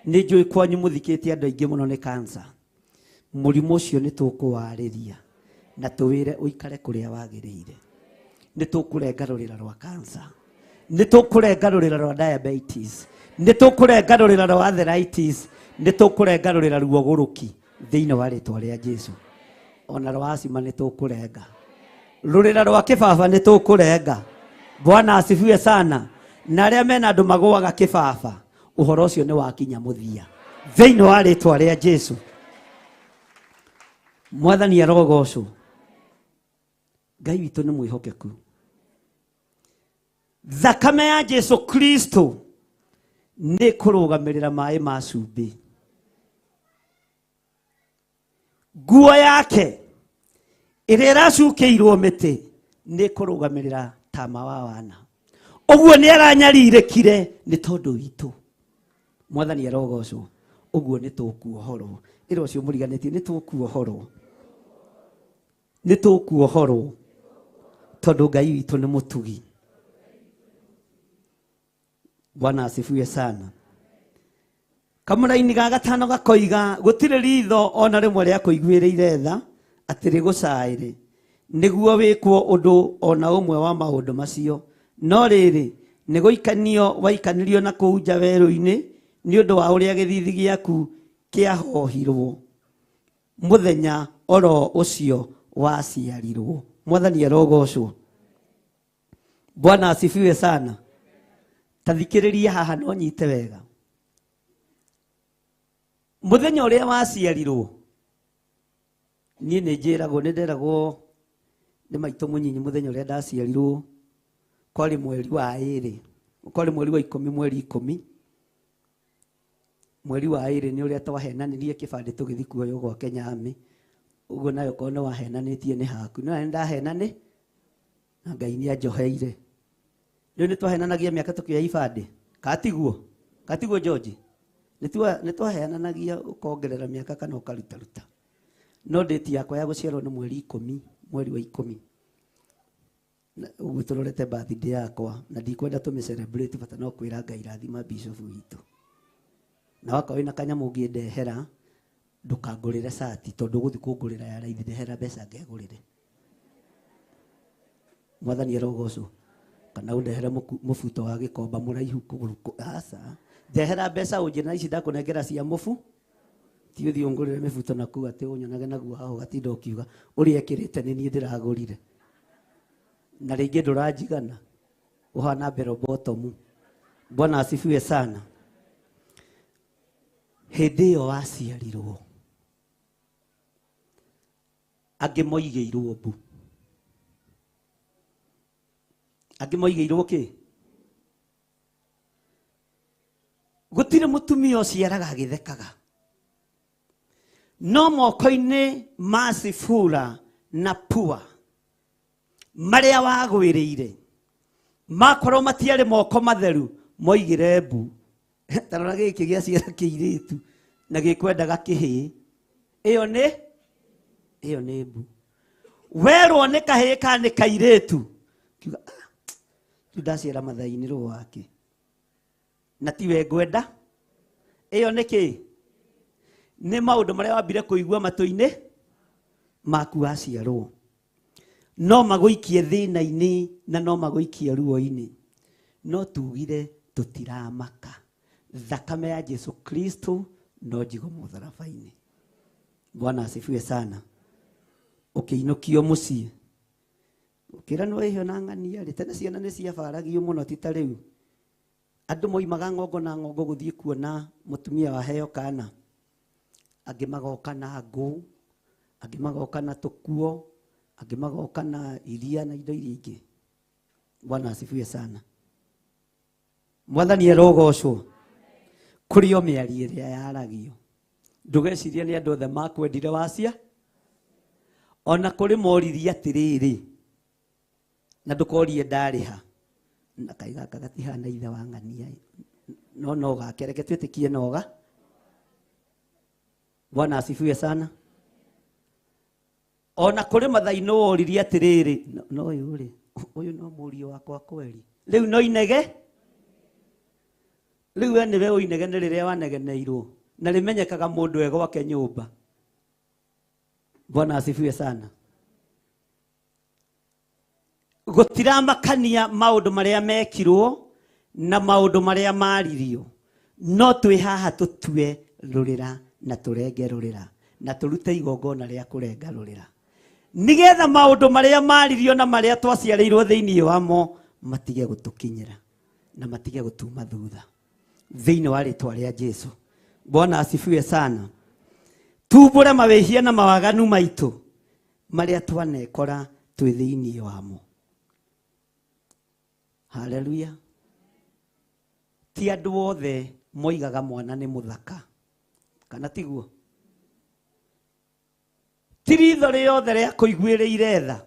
Nĩ njũĩ kwanyu mũthikĩte andũ aingĩ mũno nĩ cancer. Mũrimũ ũcio nĩ tũkũwarĩria na tũwĩre ũikare kũrĩa wagĩrĩire. Nĩ tũkũrenga rũrĩra rwa cancer, nĩ tũkũrenga rũrĩra rwa diabetes, nĩ tũkũrenga rũrĩra rwa arthritis, nĩ tũkũrenga rũrĩra ruo gũrũki thĩinĩ wa rĩtwa rĩa Jesu. Ona rwa asthma nĩ tũkũrenga, rũrĩra rwa kĩbaba nĩ tũkũrenga. Bwana asifiwe sana. Na arĩa mena andũ magũaga kĩbaba, ũhoro ũcio nĩ wakinya mũthia thĩinĩ wa rĩtwa rĩa Jesu. Mwathani arogocwo. Ngai witũ nĩ mwĩhokeku. Thakame ya Jesu Kristo nĩ kũrũgamĩrĩra maĩ ma cumbĩ. Nguo yake ĩrĩa ĩracukĩirwo mĩtĩ nĩ kũrũgamĩrĩra tama wa wana. Ũguo nĩ aranyarirĩkire nĩ tondũ witũ. Mwathani arogocwo. Ũguo nĩ tũkuohorwo. Ĩra ũcio mũriganĩtie nĩ tũkuohorwo. Nĩ tũkuohorwo tondũ Ngai witũ nĩ mũtugi. Bwana asifiwe sana. Kamũraini ga gatano gakoiga gũtirĩ ritho ona rĩmwe rĩa kũiguĩrĩire tha atĩ rĩgũcaĩre nĩguo wĩkwo ũndũ ona ũmwe wa maũndũ macio. No rĩrĩ nĩ gũikanio waikanirio na kũu nja werũ-inĩ nĩ ũndũ wa ũrĩa gĩthithi gĩaku kĩahohirwo mũthenya oro ũcio waciarirwo. Mwathani arogocwo. Bwana asifiwe sana. Ta thikĩrĩria haha no nyite wega. Mũthenya ũrĩa waciarirwo niĩ nĩ njĩragwo, nĩ nderagwo nĩ maitũ mũnyinyi mũthenya ũrĩa ndaciarirwo kwarĩ mweri wa ĩrĩ, kwarĩ mweri wa ikũmi, mweri ikũmi. Mweri wa ĩrĩ nĩ ũrĩa twahenanirie kĩbandĩ tũgĩthiĩ kuoywo gwa Kenya Army. Ũguo nayo korwo nĩ wahenanĩtie nĩ haku. No nĩ ndahenani na Ngai nĩ anjoheire. Rĩu nĩ twahenanagia mĩaka tũkĩoya ibandĩ. Katiguo? Katiguo George? Nĩ twaheananagia ũkongerera mĩaka kana ũkarutaruta. No date yakwa ya gũciarwo nĩ mweri 10, mweri wa 10. Ũguo tũrorete birthday yakwa na ndikwenda tũmĩ celebrate bata no kwĩra Ngai rathima bishop witũ. Na wakorwo wĩna kanyamũ ũngĩndehera ndũkangũrĩre cati tondũ ũgũthiĩ kũngũrĩra ya raithi, ndehera mbeca ngegũrĩre. Mwathani arogocwo. Kana ũndehere mũbuto wa gĩkomba mũraihu kũgũrũ aca. Ndehera mbeca ũnjĩre na ici ndakũnengera cia mũbu. Ti ũthiĩ ũngũrĩre mĩbuto na kũu atĩ ũnyonage naguo haha ũgatinda ũkiuga ũrĩa ekĩrĩte nĩ niĩ ndĩragũrire. Na rĩngĩ ndũranjigana ũhana bell bottom. Bwana asifiwe sana. Hĩndĩ ĩyo waciarirwo angĩ moigĩirwo mbu, angĩ moigĩirwo kĩ? Gũtirĩ mũtumia ũciaraga agĩthekaga. No moko-inĩ ma Sifura na Pua marĩa wagwĩrĩire makorwo matiarĩ moko matheru moigire mbu. Ta rora gĩkĩ gĩaciara kĩirĩtu na gĩkwendaga kĩhĩĩ, ĩyo nĩ mbu. Werwo nĩ kahĩĩ kana nĩ kairĩtu, kiuga tu ndaciara mathaa-inĩ rwo wake na tiwe ngwenda. Ĩyo nĩ kĩ? Nĩ maũndũ marĩa wambire kũigua matũ-inĩ maku waciarwo. No magũikie thĩna-inĩ na no magũikie ruo-inĩ. No tugire tũtiramaka. Thakame ya Jesu Kristo no njigo mũtharaba-inĩ. Bwana asifiwe sana. Ũkĩinũkio mũciĩ ũkĩranwo ĩhio na ng'ania rĩ, tene ciana nĩ ciabaragio mũno ti ta rĩu. Andũ moimaga ng'ongo na ng'ongo gũthiĩ kuona mũtumia waheo kana. Angĩ magoka na ngũ, angĩ magoka na tũkuo, angĩ magoka na iria na indo iria ingĩ. Bwana asifiwe sana. Mwathani arogocwo. Kũrĩ o mĩario ĩrĩa yaragio. Ndũgecirie nĩ andũ othe makwendire wacia. Ona kũrĩ moririe atĩrĩrĩ, na ndũkorie ndarĩha. Na kaĩ gaka gatihana ithe wa ng'ania. No no gake, reke twĩtĩkie noga. Bwana asifiwe sana. Ona kũrĩ mathaa-inĩ woririe atĩrĩrĩ, no ũyũ rĩ, ũyũ no mũriũ wakwa kweri. Rĩu no inege. Rĩu we nĩwe ũinegene rĩrĩa wanegeneirwo na rĩmenyekaga mũndũ e gwake nyũmba. Bwana asifiwe sana. Gũtiramakania maũndũ marĩa mekirwo na maũndũ marĩa maririo. No twĩ haha tũtue rũrĩra na tũrenge rũrĩra na tũrute igongona rĩa kũrenga rũrĩra, nĩgetha maũndũ marĩa maririo na marĩa twaciarĩirwo thĩinĩ wamo matige gũtũkinyĩra na matige gũtuma thutha thĩinĩ wa rĩtwa rĩa Jesu. Bwana asifiwe sana. Tumbũre mawĩhia na mawaganu maitũ marĩa twanekora twĩ thĩinĩ wamo. Haleluya. Ti andũ othe moigaga mwana nĩ mũthaka, kana tiguo? Ti ritho rĩothe rĩa kũiguĩrĩire tha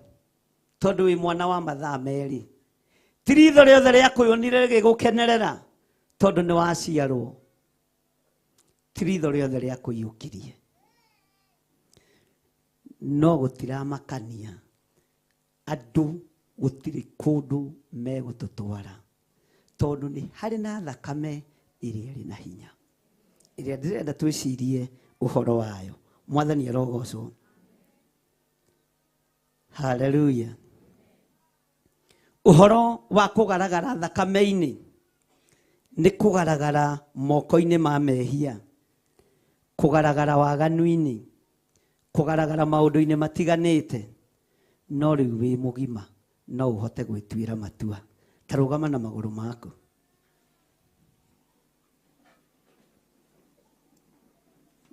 tondũ wĩ mwana wa mathaa merĩ. Ti ritho rĩothe rĩa kũyonire rĩgĩgũkenerera tondũ nĩ waciarwo. Ti ritho rĩothe rĩa kũiyũkirie. No gũtiramakania andũ gũtirĩ kũndũ megũtũtwara tondũ nĩ harĩ na thakame ĩrĩa ĩrĩ na hinya ĩrĩa ndĩrenda twĩcirie ũhoro wayo. Mwathani arogocwo. Haleluya. Ũhoro wa kũgaragara thakame-inĩ nĩ kũgaragara moko-inĩ ma mehia, kũgaragara waganu-inĩ, kũgaragara maũndũ-inĩ matiganĩte. No rĩu wĩ mũgima no ũhote gwĩtuĩra matua. Ta rũgama na magũrũ maku.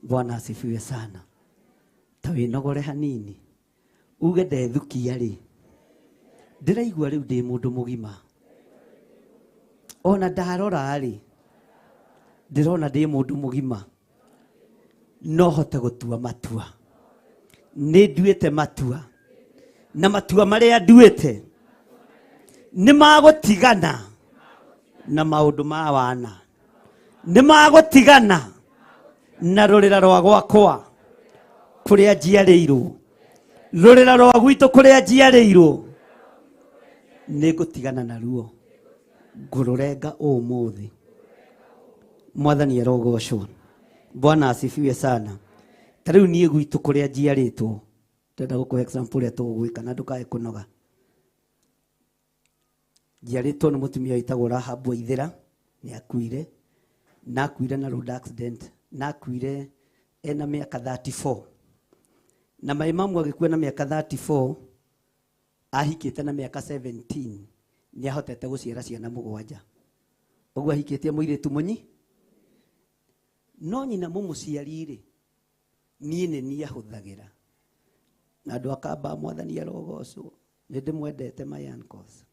Bwana asifiwe sana. Ta wĩnogore hanini uge ndethukia rĩ, ndĩraigua rĩu ndĩ mũndũ mũgima. Ona ndarora rĩ, Ndĩrona ndĩ mũndũ mũgima no hote gũtua matua. Nĩ nduĩte matua na matua marĩa nduĩte nĩ magũtigana na maũndũ ma wana, nĩ magũtigana na rũrĩra rwa gwakwa kũrĩa njiarĩirwo, rũrĩra rwa gwitũ kũrĩa njiarĩirwo, nĩ ngũtigana naruo, ngũrũrenga ũmũthĩ. Mwathani arogocwo. Bwana asifiwe sana. Ta rĩu niĩ gwitũ kũrĩa njiarĩtwo, ndĩrenda gũkũhe example ũrĩa tũgwĩka na ndũkae kũnoga. Njiarĩtwo nĩ mũtumia wĩtagwo Rahabu Waithĩra, nĩ akuire, na akuire na road accident, na akuire ena mĩaka 34. Na mai mamu agĩkua na mĩaka 34, ahikĩte na mĩaka 17, nĩ ahotete gũciara ciana 7. Ũguo ahikĩtie mũirĩtu mũnyi. No nyina mũmũciari rĩ, niĩ nĩ niĩ ahũthagĩra. Na andũ akamba Mwathani arogocwo, nĩ ndĩmwendete my uncles.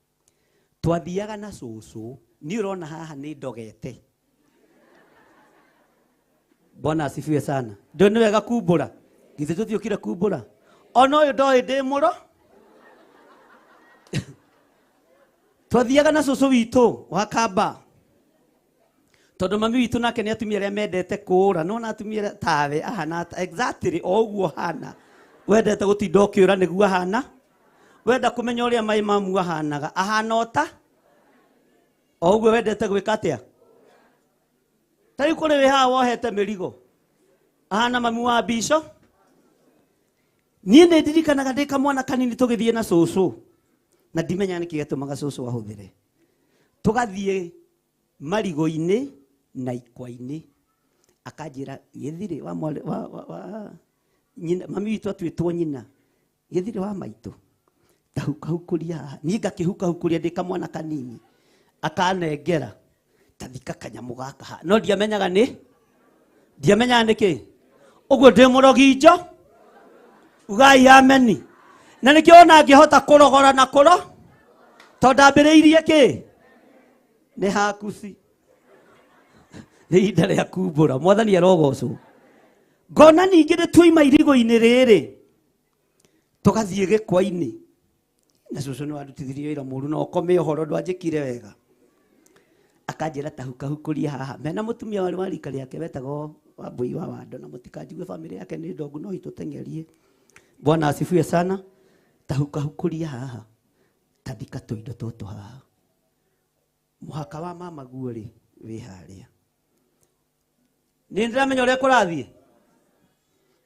Twathiaga na cũcũ, niĩ ũrona haha nĩ ndogete. Bwana asifiwe sana. Ndio nĩ wega kumbũra. Githĩ tũtiũkire kumbũra? Ona ũyũ ndoĩ ndĩ mũro. Twathiaga na cũcũ witũ wa Kamba. Tondũ mami witũ nake nĩ atumia arĩa mendete kũũra, no na atumia arĩa tawe ahana exactly o ũguo hana. Wendete gũtinda ũkĩũra nĩguo ahana. Wenda kũmenya ũrĩa mai mamu ahanaga, ahana ota o ũguo wendete gwĩka atĩa? Ta rĩu kũrĩ wĩ haha wohete mĩrigo, ahana mami wa mbico. Niĩ nĩ ndirikanaga ndĩ kamwana kanini tũgĩthiĩ na cũcũ, na ndimenyaga nĩkĩ gĩatũmaga cũcũ ahũthĩre. Tũgathiĩ marigũ-inĩ na ikwa-inĩ, akanjĩra gĩthirĩ wa mwarĩ wa nyina, mami witũ atuĩtwo nyina, gĩthirĩ wa maitũ tahukahukũria haha. Niĩ ngakĩhukahukũria ndĩ kamwana kanini, akanengera tathika kanyamũ gaka haha, no ndiamenyaga nĩ nĩkĩ. Ũguo ndĩ mũrogi njo, ugai ameni. Na nĩkĩo ona ngĩhota kũrogora na kũro, tondũ ndambĩrĩirie kĩ nĩ hakuci, nĩ ihinda rĩa kumbũra. Mwathani arogocwo. Ngona ningĩ nĩ tuoima irigũ-inĩ rĩrĩ tũgathiĩ gĩkwa-inĩ, na cũcũ nĩ wandutithirie wĩra mũru na ũkome ũhoro ndwanjĩkire wega. Akanjĩra tahukahukũria haha. Mena mũtumia warĩ wa rika rĩake wetagwo Wambũi wa Wando, na mũtikanjigue bamĩrĩ yake nĩ ndongu no itũteng'erie. Bwana asifiwe sana. Tahukahukũria haha, tathika tũindo tũtũ haha. Mũhaka wa mama guo rĩ wĩ harĩa. Nĩ ndĩramenya ũrĩa kũrathiĩ,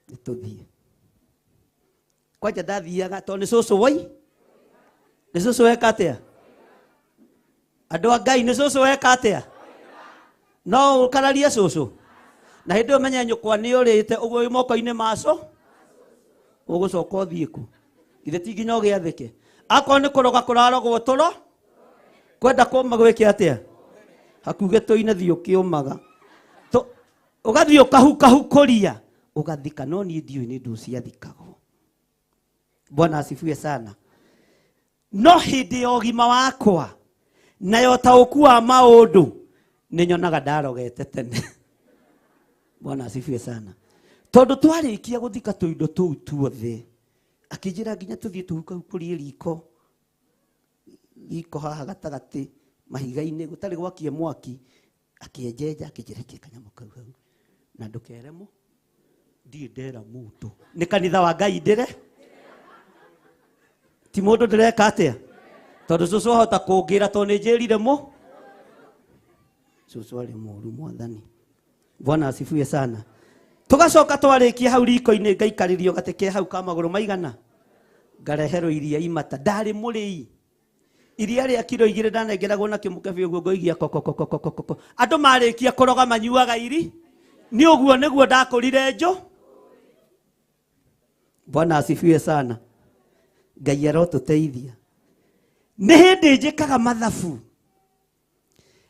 nĩ tũthiĩ. Kwanja ndathiaga tondũ nĩ cũcũ woi, nĩ cũcũ weka atĩa? Andũ a Ngai, nĩ cũcũ weka atĩa? No ũkararie cũcũ. Na hĩndĩ ĩyo menye nyũkwa nĩ ũrĩte ũguo wĩ moko-inĩ maco, ũgũcoka ũthiĩ kũ? Githĩ ti nginya ũgĩathĩke? Akorwo nĩ kũroga kũrarogwo tũro, kwenda kũma gwĩke atĩa? Hakuhĩ tũine thiĩ ũkĩũmaga. Ũgathiĩ ũkahukahukũria, ũgathika. No niĩ ndiũĩ nĩ ndũ ciathikagwo. Bwana asifiwe sana. No hĩndĩ ya ũgima wakwa na ya ũtaũku wa maũndũ nĩ nyonaga ndarogete tene. Bwana asifiwe sana. Tondũ twarĩkia gũthika tũindo tũu tuothe, akĩnjĩra nginya tũthiĩ tũhukahukũrie riko, riko haha gatagatĩ mahiga-inĩ gũtarĩ gwakie mwaki. Akĩenjenja akĩnjĩra ikia kanyamũ kau hau na ndũkeremo, ndirĩ ndera mũndũ. Nĩ kanitha wa Ngai ndĩre, ti mũndũ ndĩreka atĩa? Tondũ cũcũ ahota kũngĩra tondũ nĩ njĩrire mũ. Cũcũ arĩ mũru Mwathani. Bwana asifiwe sana. Tũgacoka twarĩkia hau riko-inĩ, ngaikarĩrio gatĩ ke hau ka magũrũ maigana, ngareherwo iria imata. Ndarĩ mũrĩi. Iria rĩa kiro 2 ndanengeragwo na kĩmũkebe ũguo ngoigia kokokokokoko. Andũ marĩkia kũroga manyuaga iri. Nĩ ũguo nĩguo ndakũrire njũ. Bwana asifiwe sana. Ngai arotũteithia. Nĩ hĩndĩ njĩkaga mathabu.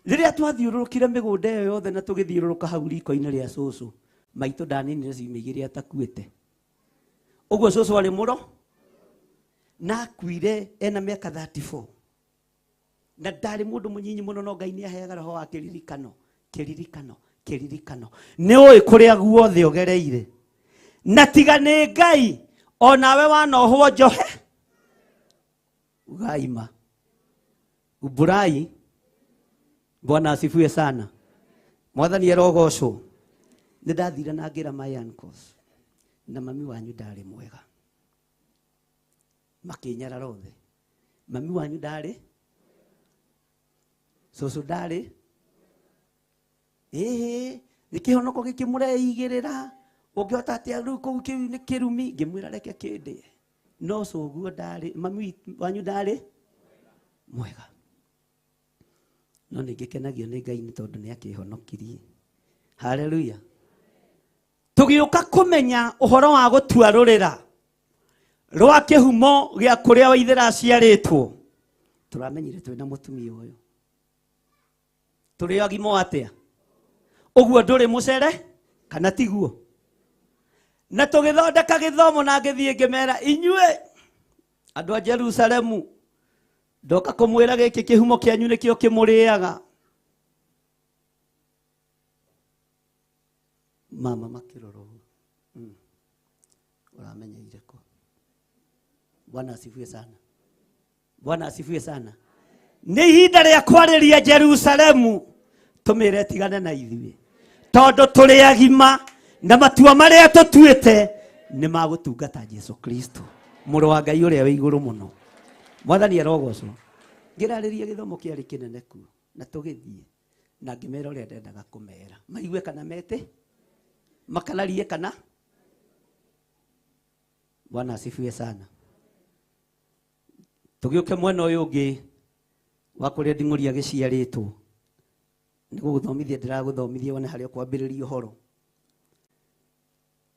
Rĩrĩa twathiũrũrũkire mĩgũnda ĩyo yothe na tũgĩthiũrũrũka hau riko-inĩ rĩa cũcũ, maitũ ndaninire ciumia 2 atakuĩte. Ũguo cũcũ arĩ mũro, na akuire ena mĩaka 34. Na ndarĩ mũndũ mũnyinyi mũno, no Ngai nĩ aheaga roho wa kĩririkano, kĩririkano, Kĩririkano. Nĩ ũĩ kũrĩa guothe ũgereire. Na tiga nĩ Ngai, onawe wanohwo njohe. Ugaima. Umbũrai. Bwana asifiwe sana. Mwathani arogocwo. Nĩ ndathire na ngĩra my uncles. Na mami wanyu ndarĩ mwega. Makĩnyarara othe. Mami wanyu ndarĩ? Cũcũ ndarĩ? Ĩhĩ, nĩ kĩhonoko gĩkĩ mũreigĩrĩra. Ũngĩhota atĩa rĩu kũu kĩu nĩ kĩrumi. Ngĩmwĩra reke kĩndĩe. No cũguo ndarĩ, mami wanyu ndarĩ? Mwega. No nĩ ngĩkenagio nĩ Ngai nĩ tondũ nĩ akĩhonokirie. Haleluya. Tũgĩũka kũmenya ũhoro wa gũtua rũrĩra rwa kĩhumo gĩa kũrĩa Waithera aciarĩtwo. Tũramenyire twĩna mũtumia ũyũ. Tũrĩ agima atĩa? Ũguo ndũrĩ mũcere kana tiguo? Na tũgĩthondeka gĩthomo na ngĩthiĩ ngĩmera inyuĩ andũ a Jerusalemu ndoka kũmwĩra gĩkĩ kĩhumo kĩanyu nĩkĩo kĩmũrĩaga. Mama makĩrora ũguo. Ũramenyeire kũ? Bwana asifiwe sana. Bwana asifiwe sana. Nĩ ihinda rĩa kwarĩria Jerusalemu tũmĩre tigane na ithuĩ tondũ tũrĩ agima na matua marĩa tũtuĩte nĩ ma gũtungata Jesu Kristo mũrũ wa Ngai ũrĩa wĩ igũrũ mũno. Mwathani arogocwo. Ngĩrarĩria gĩthomo kĩarĩ kĩnene kuo na tũgĩthiĩ na ngĩmera ũrĩa ndendaga kũmera maigue kana mete makararie kana. Bwana asifiwe sana. Tũgĩũke mwena ũyũ ũngĩ wa kũrĩa nding'ũri agĩciarĩtwo. Nĩ gũgũthomithia ndĩragũthomithia wone harĩa ũkwambĩrĩria ũhoro.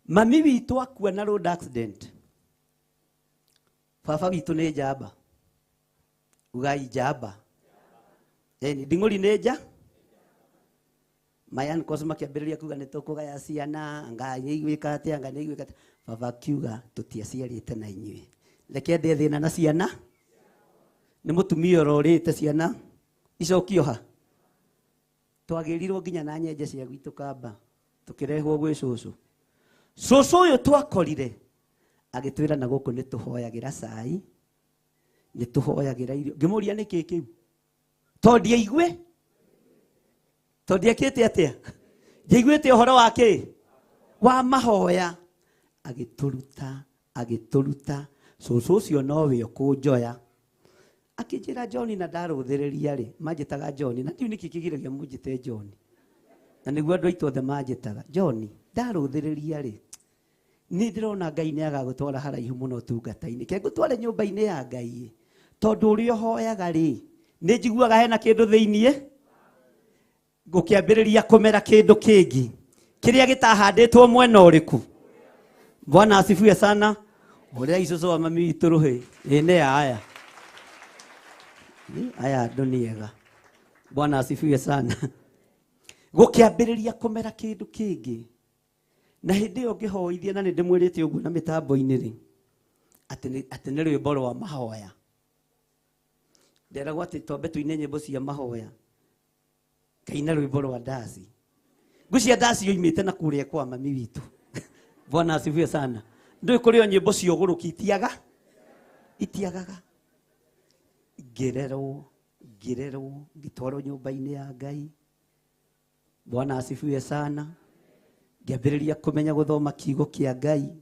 Mami witũ akua na road accident. Baba witũ nĩ njamba. Ugai njamba. Eni nding'ũri nĩ nja. My uncles makĩambĩrĩria kuga nĩ tũkũgaya ciana, anga nĩ igwĩka atĩa, anga nĩ igwĩka atĩa. Baba akiuga tũtiaciarĩte na inyuĩ. Reke ndĩe thĩna na ciana. Nĩ mũtumia ũrorĩte ciana icokio ha. Twagĩrirwo nginya na nyenje cia gwitũ kamba tũkĩrehwo gwĩ cũcũ. Cũcũ ũyũ twakorire agĩtwĩra na gũkũ nĩ tũhoyagĩra cai, nĩ tũhoyagĩra irio. Ngĩmũria nĩ kĩ kĩu? Tondũ ndiaigue. Tondũ ndiekĩte atĩa? Ndiaiguĩte ũhoro wa kĩ? Wa mahoya. Agĩtũruta, agĩtũruta. Cũcũ ũcio nowe ũkũnjoya. Akĩnjĩra John na ndarũthĩrĩria rĩ, manjĩtaga John, na ndiũ nĩkĩ kĩgiragia mũnjĩte John. Na nĩguo andũ aitũ othe manjĩtaga John, ndarũthĩrĩria rĩ, nĩ ndĩrona Ngai nĩ agagũtwara haraihu mũno ũtungata-inĩ. Ke ngũtware nyũmba-inĩ ya Ngai, tondũ ũrĩa ũhoyaga rĩ, nĩ njiguaga hena kĩndũ thĩiniĩ, gũkĩambĩrĩria kũmera kĩndũ kĩngĩ kĩrĩa gĩtahandĩtwo mwena ũrĩkũ. Bwana asifiwe sana. Ũrĩa icũcũ wa mami witũ rũhĩ, ĩ nĩ aya. Aya andũ nĩ ega. Bwana asifiwe sana. Gũkĩambĩrĩria kũmera kĩndũ kĩngĩ. Na hĩndĩ ĩyo ngĩhoithia, na nĩ ndĩmwĩrĩte ũguo na mĩtambo-inĩ rĩ, atĩ nĩ rwĩmbo rwa mahoya. Nderagwo atĩ twambe tũine nyĩmbo cia mahoya. Ngaina rwĩmbo rwa ndaci. Ngwĩciria ndaci yoimĩte na kũrĩa kwa mami witũ. Bwana asifiwe sana. Ndũĩ kũrĩ o nyĩmbo cia ũgũrũki itiaga? Itiagaga. Ngĩrerwo, ngĩrerwo, ngĩtwarwo nyũmba-inĩ ya Ngai. Bwana asifiwe sana. Ngĩambĩrĩria kũmenya gũthoma kiugo kĩa Ngai,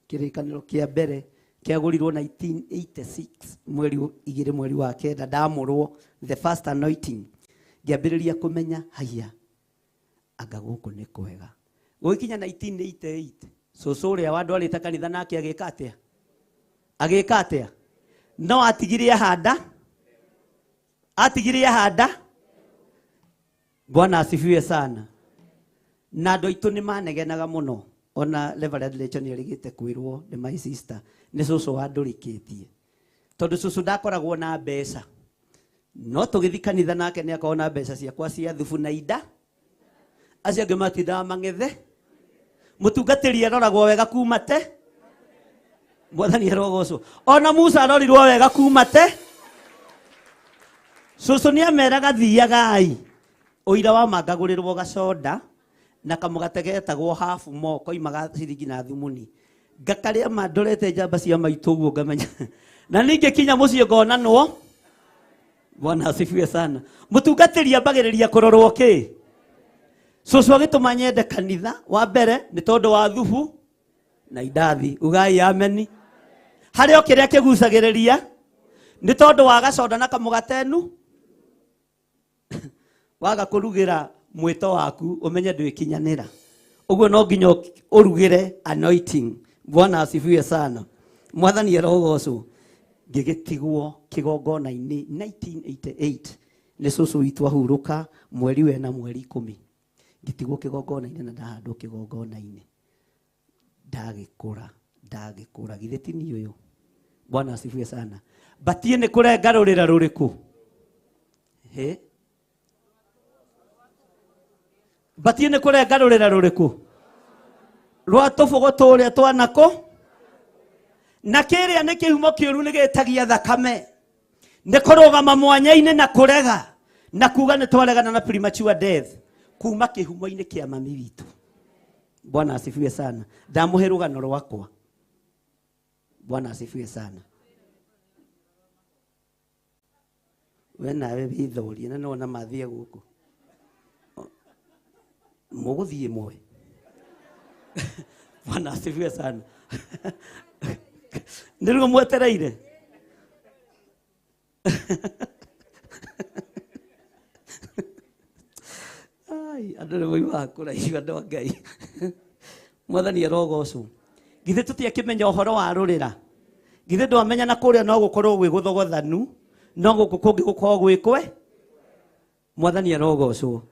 kĩrĩkanĩro kĩa mbere kĩagũrirwo 1986 mweri igĩrĩ mweri wa kenda ndamũrwo the first anointing. Ngĩambĩrĩria kũmenya haiya anga gũkũ nĩ kwega. Gũgĩkinya 1988 cũcũ ũrĩa wandwarĩte kanitha nake agĩka atĩa? Agĩka atĩa? No atigire ahanda, atigire ahanda. Bwana asifiwe sana. Na andũ aitũ nĩ manegenaga mũno. Ona Reverend Rachel nĩ erĩgĩte kwĩrwo nĩ my sister nĩ cũcũ wandũrĩkĩtie, tondũ cũcũ ndakoragwo na mbeca, no tũgĩthiĩ kanitha nake nĩ akoragwo na mbeca ciakwa cia thubu na inda. Acio angĩ matindaga mang'ethe. Mũtungatĩri aroragwo wega kuma te. Mwathani arogocwo. Ona Musa arorirwo wega kuma te. Cũcũ nĩ ameraga thiagai. Ũira wa mangagũrĩrwo gacoda Na kamũgate getagwo hafu mo koimaga ciringi na thumuni. Ngakarĩa ma ndorete njamba cia maitũ ũguo ngamenya. Na ningĩ kinya mũciĩ ngonanwo. Bwana asifiwe sana. Mũtungatĩri ambagĩrĩria kũrorwo kĩ? Cũcũ agĩtũma nyende kanitha wa mbere nĩ tondũ wa thubu na indathi. Ugai ameni. Harĩ o kĩrĩa kĩgucagĩrĩria nĩ tondũ wa gacoda na kamũgatenu waga kũrugĩra mwĩto waku ũmenye ndwĩkinyanĩra. Ũguo no nginya ũrugĩre anointing. Bwana asifiwe sana. Mwathani arogocwo. Ngĩgĩtigwo kĩgongona-inĩ 1988 nĩ cũcũ witũ ahurũka mweri wena mweri 10. Ngĩtigwo kĩgongona-inĩ na ndahandwo kĩgongona-inĩ. Ndagĩkũra, ndagĩkũra. Githĩ ti niĩ ũyũ? Bwana asifiwe sana. Batie nĩ kũrenga rũrĩra rũrĩkũ? Hĩ? Batie nĩ kũrenga rũrĩra rũrĩkũ? Rwa tũbũgũ tũrĩa twanakũ? Na kĩrĩa nĩ kĩhumo kĩũru nĩ gĩtagia thakame. Nĩ kũrũgama mwanya-inĩ na kũrega na kuga nĩ twaregana na premature death kuma kĩhumo-inĩ kĩa mami witũ. Bwana asifiwe sana. Ndamũhe rũgano rwakwa. Bwana asifiwe sana. We nawe wĩthorie na nĩwona mathiĩ gũkũ. Mũgũthiĩ mwe. Bwana asifiwe sana. Nĩruo mwetereire. Ai, andũ nĩ moimaga kũraihu andũ a Ngai. Mwathani arogocwo. Githĩ tũtiakĩmenya ũhoro wa rũrĩra? Githĩ ndwamenya na kũrĩa no gũkorwo gwĩ gũthogothanu, no gũkũ kũngĩ gũkorwo gwĩ kwe? Mwathani arogocwo.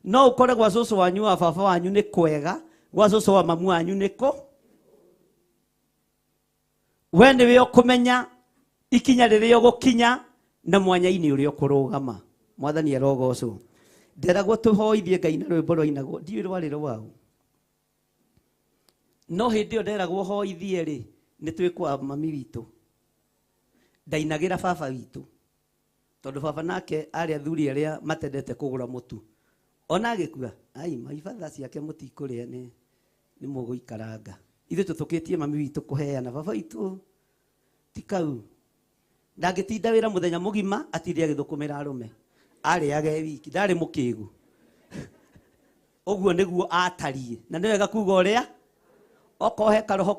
No ũkore gwa cũcũ wanyu wa baba wanyu nĩ kwega, gwa cũcũ wa mamu wanyu nĩ kũ? We nĩwe ũkũmenya ikinya rĩrĩa ũgũkinya na mwanya-inĩ ũrĩa ũkũrũgama. Mwathani arogocwo. Nderagwo tũhoithie Ngai na rwĩmbo rwainagwo, ndiũĩ rwarĩ rwaũ. No hĩndĩ ĩyo nderagwo hoithie rĩ, nĩ twĩ kwa mami witũ. Ndainagĩra baba witũ. Tondũ baba nake arĩ athuri arĩa matendete kũgũra mũtu. Ona agĩkua, ai, maibatha ciake mũtikũrĩa nĩ mũgũikaranga. Ithuĩ tũtũkĩtie mami witũ kũheana, baba witũ ti kau. Ndangĩtinda wĩra mũthenya mũgima atinde agĩthũkũmĩra arũme. Arĩaga e wiki, ndarĩ mũkĩgu. Ũguo nĩguo atariĩ. Na nĩ wega kuga ũrĩa okorwo he karoho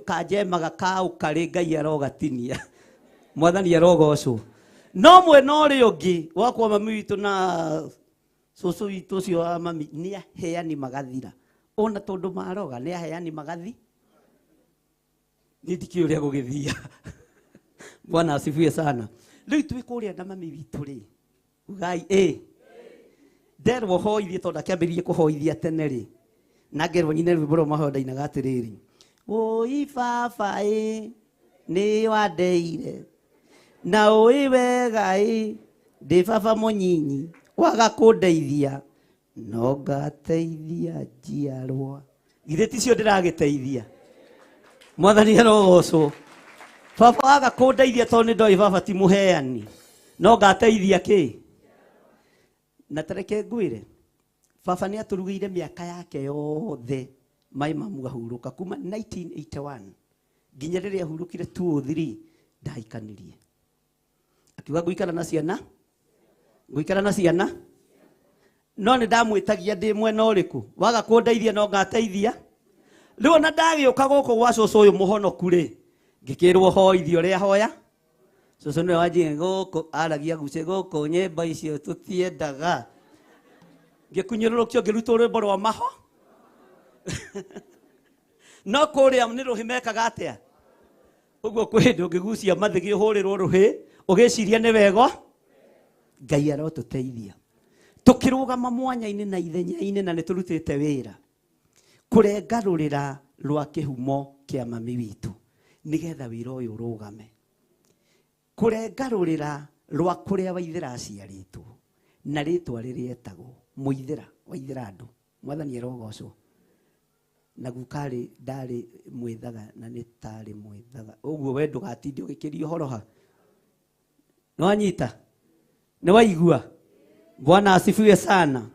kanjemaga ka ũkarĩ Ngai arogatinia. Mwathani arogocwo. No mwena ũrĩa ũngĩ wakwa mami witũ na cũcũ witũ ũcio wa mami nĩ aheani magathira. Ona tondũ maroga nĩ aheani magathi. Niĩ ndikĩũĩ ũrĩa gũgĩthia. Bwana asifiwe sana. Rĩu twĩ kũrĩa na mami witũ rĩ, ugai ĩ. Nderwo hoithie tondũ akĩambĩrĩrie kũhoithia tene rĩ. Na ngerwo nyine rwĩmbo rwa mahoya ndainaga atĩrĩrĩ. Ũi baba ĩ, nĩ wandeire. Na ũĩ wega ĩ, ndĩ baba mũnyinyi, waga kũndeithia, no ngateithia njiarwa. Githĩ ticio ndĩragĩteithia? Mwathani arogocwo. Baba waga kũndeithia tondũ nĩ ndoĩ baba ti mũheani, no ngateithia kĩ? Na tareke ngwĩre, baba nĩ atũrugĩire mĩaka yake yothe maĩ mamu ahurũka kuma 1981 nginya rĩrĩa ahurũkire 2003 ndahikanirie. Akiuga ngũikara na ciana, ngũikara na ciana, no nĩ ndamwĩtagia ndĩ mwena ũrĩkũ, waga kũndeithia no ngateithia. Rĩu ona ndagĩũka gũkũ gwa cũcũ ũyũ mũhonoku rĩ, ngĩkĩrwo hoithie ũrĩa hoya. Cũcũ nĩwe wanjia gũkũ aragia guce gũkũ nyĩmbo icio tũtiendaga. Ngĩkunyũrũrũkio ngĩrutwo rwĩmbo rwa maho. No kũrĩa nĩ rũhĩ mekaga atĩa? Ũguo kwĩ hĩndĩ ũngĩgucia mathĩgĩ ũhũrĩrwo rũhĩ, ũgĩciria nĩ wega. Ngai arotũteithia. Tũkĩrũgama mwanya-inĩ na ithenya-inĩ na nĩ tũrutĩte wĩra. Kũrenga rũrĩra rwa kĩhumo kĩa mami witũ nĩgetha wĩra ũyũ ũrũgame. Kũrenga rũrĩra rwa kũrĩa Waithĩra aciarĩtwo na rĩtwa rĩrĩa etagwo Mũithĩra, Waithĩra andũ. Mwathani arogocwo. Na guka arĩ ndarĩ mwĩthaga na nĩ tarĩ mwĩthaga. Ũguo we ndũgatinde ũgĩkĩria ũhoro ha. Nĩwanyita? Nĩwaigua? Bwana asifiwe sana.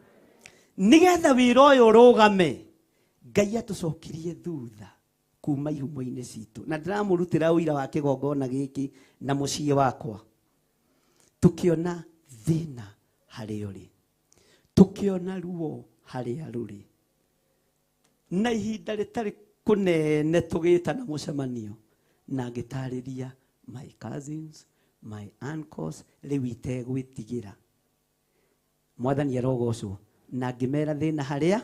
Nigetha wĩra ũyũ ũrũgame, Ngai atũcokirie thutha kuma ihumo-inĩ citũ. Na ndĩramũrutĩra ũira wa kĩgongona gĩkĩ na mũciĩ wakwa. Tũkĩona thĩna harĩa ũrĩ, tũkĩona ruo harĩa rũrĩ, na ihinda rĩtarĩ kũnene tũgĩtana mũcemanio na ngĩtarĩria my cousins, my uncles, rĩu itegwĩtigĩra. Mwathani arogocwo. Na ngĩmera thĩna harĩa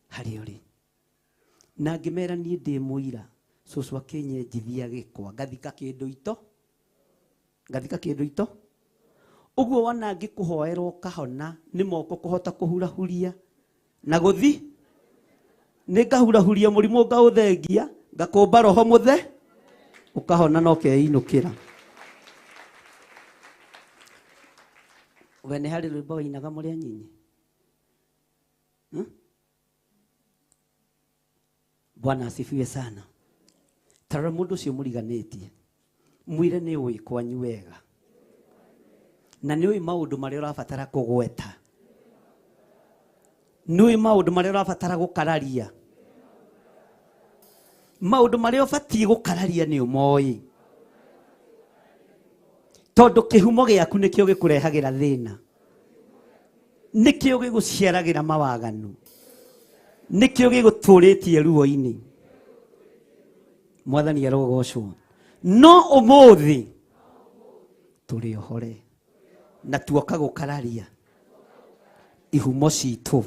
harĩa ũrĩ, na ngĩmera niĩ ndĩ mũira, cũcũ akĩnyenjithia gĩkwa ngathika kĩndũ ito, ngathika kĩndũ ito. Ũguo wona ngĩkũhoera ũkahona nĩ moko kũhota kũhurahuria na gũthi nĩ ngahurahuria mũrimũ ngaũthengia ngakũmba roho mũthe ũkahona na ũkeinũkĩra. We nĩ harĩ rwĩmbo wainaga mũrĩ anyinyi? Bwana asifiwe sana. Tarora mũndũ ũcio mũriganĩtie, mwĩre nĩ ũĩ kwanyu wega, na nĩ ũĩ maũndũ marĩa ũrabatara kũgweta, nĩ ũĩ maũndũ marĩa ũrabatara gũkararia, maũndũ marĩa ũbatiĩ gũkararia nĩ ũmoĩ, tondũ kĩhumo gĩaku nĩkĩo gĩkũrehagĩra thĩna, nĩkĩo gĩgũciaragĩra mawaganu, nĩkĩo gĩgũtũrĩtie ruo-inĩ. Mwathani arogocwo. No ũmũthĩ tũrĩ ohore na tuoka gũkararia ihumo citũ,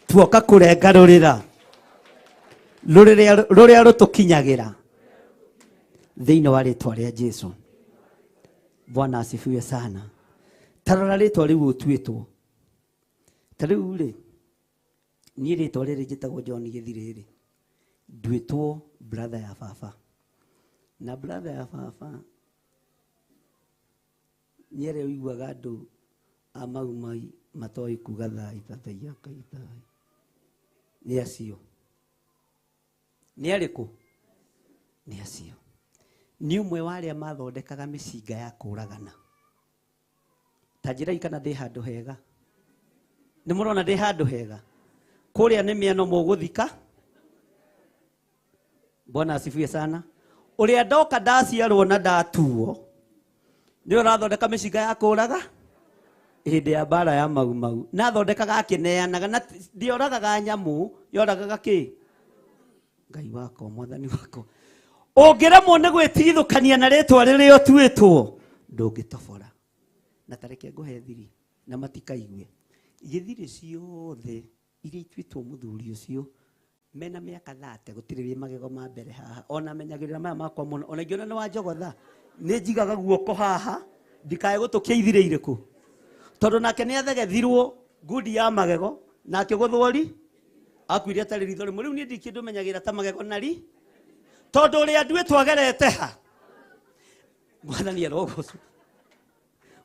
tuoka kũrenga rũrĩra rũrĩa rũtũkinyagĩra thĩinĩ wa rĩtwa rĩa Jesu. Bwana asifiwe sana. Tarora rĩtwa rĩu ũtuĩtwo. Ta rĩu rĩ, niĩ rĩtwa rĩrĩ njĩtagwo John Gĩthirĩrĩ, nduĩtwo brother ya baba, na brother ya baba nĩ arĩa ũiguaga andũ a Mau Mau matoĩ kuga thai thathaiya Ngai thai, nĩ acio. Nĩ arĩkũ? Nĩ acio. Nĩ ũmwe wa arĩa mathondekaga mĩcinga ya kũragana. Ta njĩrai kana ndĩ handũ hega. Nĩ mũrona ndĩ handũ hega? Kũrĩa nĩ mĩano mũgũthika. Bwana asifiwe sana. Ũrĩa ndoka ndaciarwo na ndatuo nĩ ũrathondeka mĩcinga ya kũraga hĩndĩ ya mbara ya Mau Mau, na athondekaga akĩneanaga, na ndioragaga nyamũ, yoragaga kĩ? Ngai wakwa, Mwathani wakwa. Ũngĩremwo nĩ gwĩtigithũkania na rĩtwa rĩrĩa ũtuĩtwo, ndũngĩtobora. Na ta reke ngũhe thiri na matikaigue. Gĩthirĩ ciothe iria ituĩtwo mũthuri ũcio mena mĩaka 30 gũtirĩ wĩ magego ma mbere haha. Ona menyagĩrĩra maya makwa mũno, ona ingĩona nĩ wanjogotha nĩ njigaga guoko haha ndikae gũtũkia ithirĩ irĩkũ, tondũ nake nĩ athegethirwo ngundi ya magego na akĩgũthwo ri akuire atarĩ ritho rĩmwe. Rĩu niĩ ndirĩ kĩndũ menyagĩrĩra ta magego na ri, tondũ ũrĩa nduĩtwo agerete ha. Mwathani arogocwo.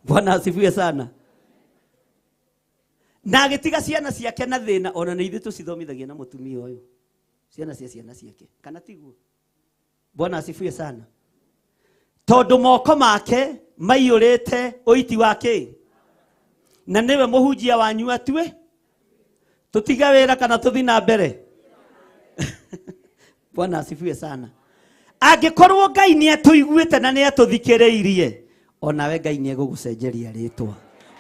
Bwana asifiwe sana. Na agĩtiga ciana ciake na thĩna, ona nĩ ithuĩ tũcithomithagia na mũtumia ũyũ, ciana cia ciana ciake, kana tiguo? Bwana asifiwe sana. Tondũ moko make maiyũrĩte ũiti wa kĩ, na nĩwe mũhunjia wanyu atue tũtige wĩra kana tũthi na mbere. Bwana asifiwe sana. Angĩkorwo Ngai nĩ atũiguĩte na nĩ atũthikĩrĩirie, onawe Ngai nĩ egũgũcenjeria rĩtwa,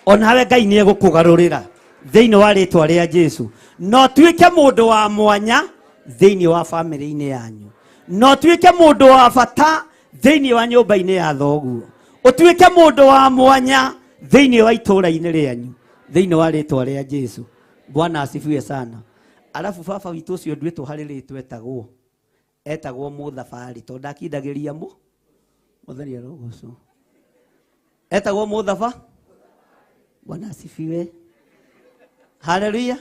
onawe Ngai nĩ egũkũgarũrĩra thĩinĩ wa rĩtwa rĩa Jesu, na ũtuĩke mũndũ wa mwanya thĩinĩ wa bamĩrĩ-inĩ yanyu, na ũtuĩke mũndũ wa bata thĩinĩ wa nyũmba-inĩ ya thoguo, ũtuĩke mũndũ wa mwanya thĩinĩ wa itũũra-inĩ rĩanyu, thĩinĩ wa rĩtwa rĩa Jesu. Bwana asifiwe sana. Alafu baba witũ ũcio nduĩtwo harĩ rĩtwa etagwo, etagwo mũthabarĩ, tondũ ndakindagĩria mũ. Mwathani arogocwo. Etagwo mũthaba. Bwana asifiwe. Haleluya.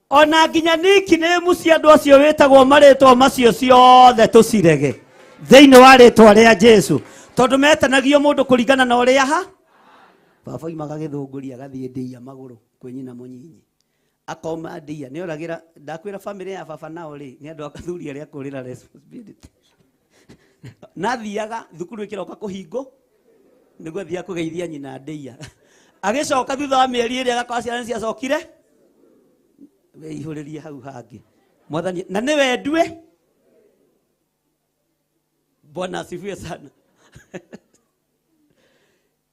Ona nginya nickname cia andũ acio wĩtagwo marĩtwa macio ciothe tũcirege thĩinĩ wa rĩtwa rĩa Jesu, tondũ metanagio mũndũ kũringana na ũrĩa ha. Baba oimaga Gĩthũngũri agathiĩ ndĩia magũrũ kwĩ nyina mũnyinyi, akoma ndĩia nĩ oragĩra. Ndakwĩra bamĩrĩ ya baba nao rĩ nĩ andũ akathuri arĩa kũrĩra responsibility. Na thiaga thukuru ĩkĩroka kũhingwo nĩguo athiaga kũgeithia nyina ndĩia, agĩcoka thutha wa mĩeri ĩrĩ agakora ciana nĩciacokire. Wĩihũrĩrie hau hangĩ. Mwathani na nĩ wendue. Bwana asifiwe sana.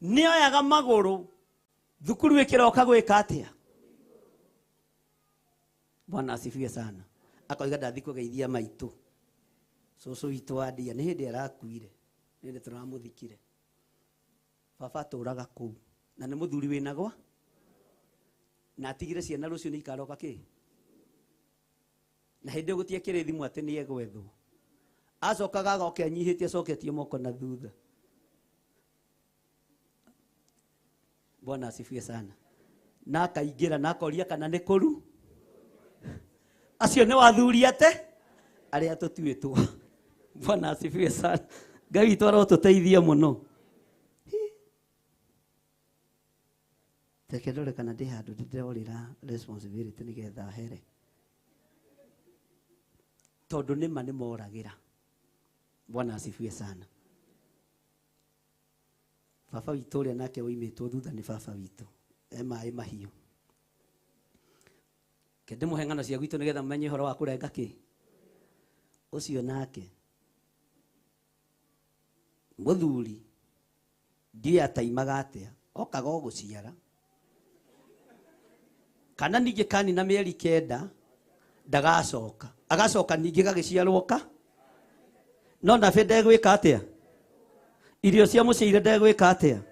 Nĩoyaga magũrũ thukuru ĩkĩroka gwĩka atĩa? Bwana asifiwe sana. Akoiga ndathi kũgeithia maitũ. Cũcũ witũ wa ndia nĩ hĩndĩ arakuire. Nĩ hĩndĩ tũramũthikire. Baba atũraga kũu na nĩ mũthuri wĩna gwa na atigire ciana rũciũ nĩ ikaroka kĩ na hĩndĩ ĩyo gũtiekĩrĩ thimũ atĩ nĩ egwethwo. Acokaga agoka anyihĩtie acoketie moko na thutha. Bwana asifiwe sana. Na akaingĩra na akoria kana nĩ kũru. Acio nĩ wathuri ate arĩa tũtuĩtwo. Bwana asifiwe sana. Ngai witũ arotũteithia mũno. Reke ndore kana ndĩ handũ ndĩrorĩra responsibility nĩgetha here. Tondũ nĩma nĩ moragĩra. Bwana asifiwe sana. Baba witũ ũrĩa nake woimĩtwo thutha nĩ baba witũ. E maĩ mahiũ. Reke ndĩmũhe ng'ano cia gwitũ nĩgetha mũmenye ũhoro wa kũrenga kĩ. Ũcio nake mũthuri ndiũĩ ataimaga atĩa, okaga o gũciara. Kana ningĩ kanina mĩeri 9 ndagacoka. Agacoka ningĩ gagĩciarwo ka. No nabe ndegwĩka atĩa? Irio cia mũciĩ ndegwĩka atĩa?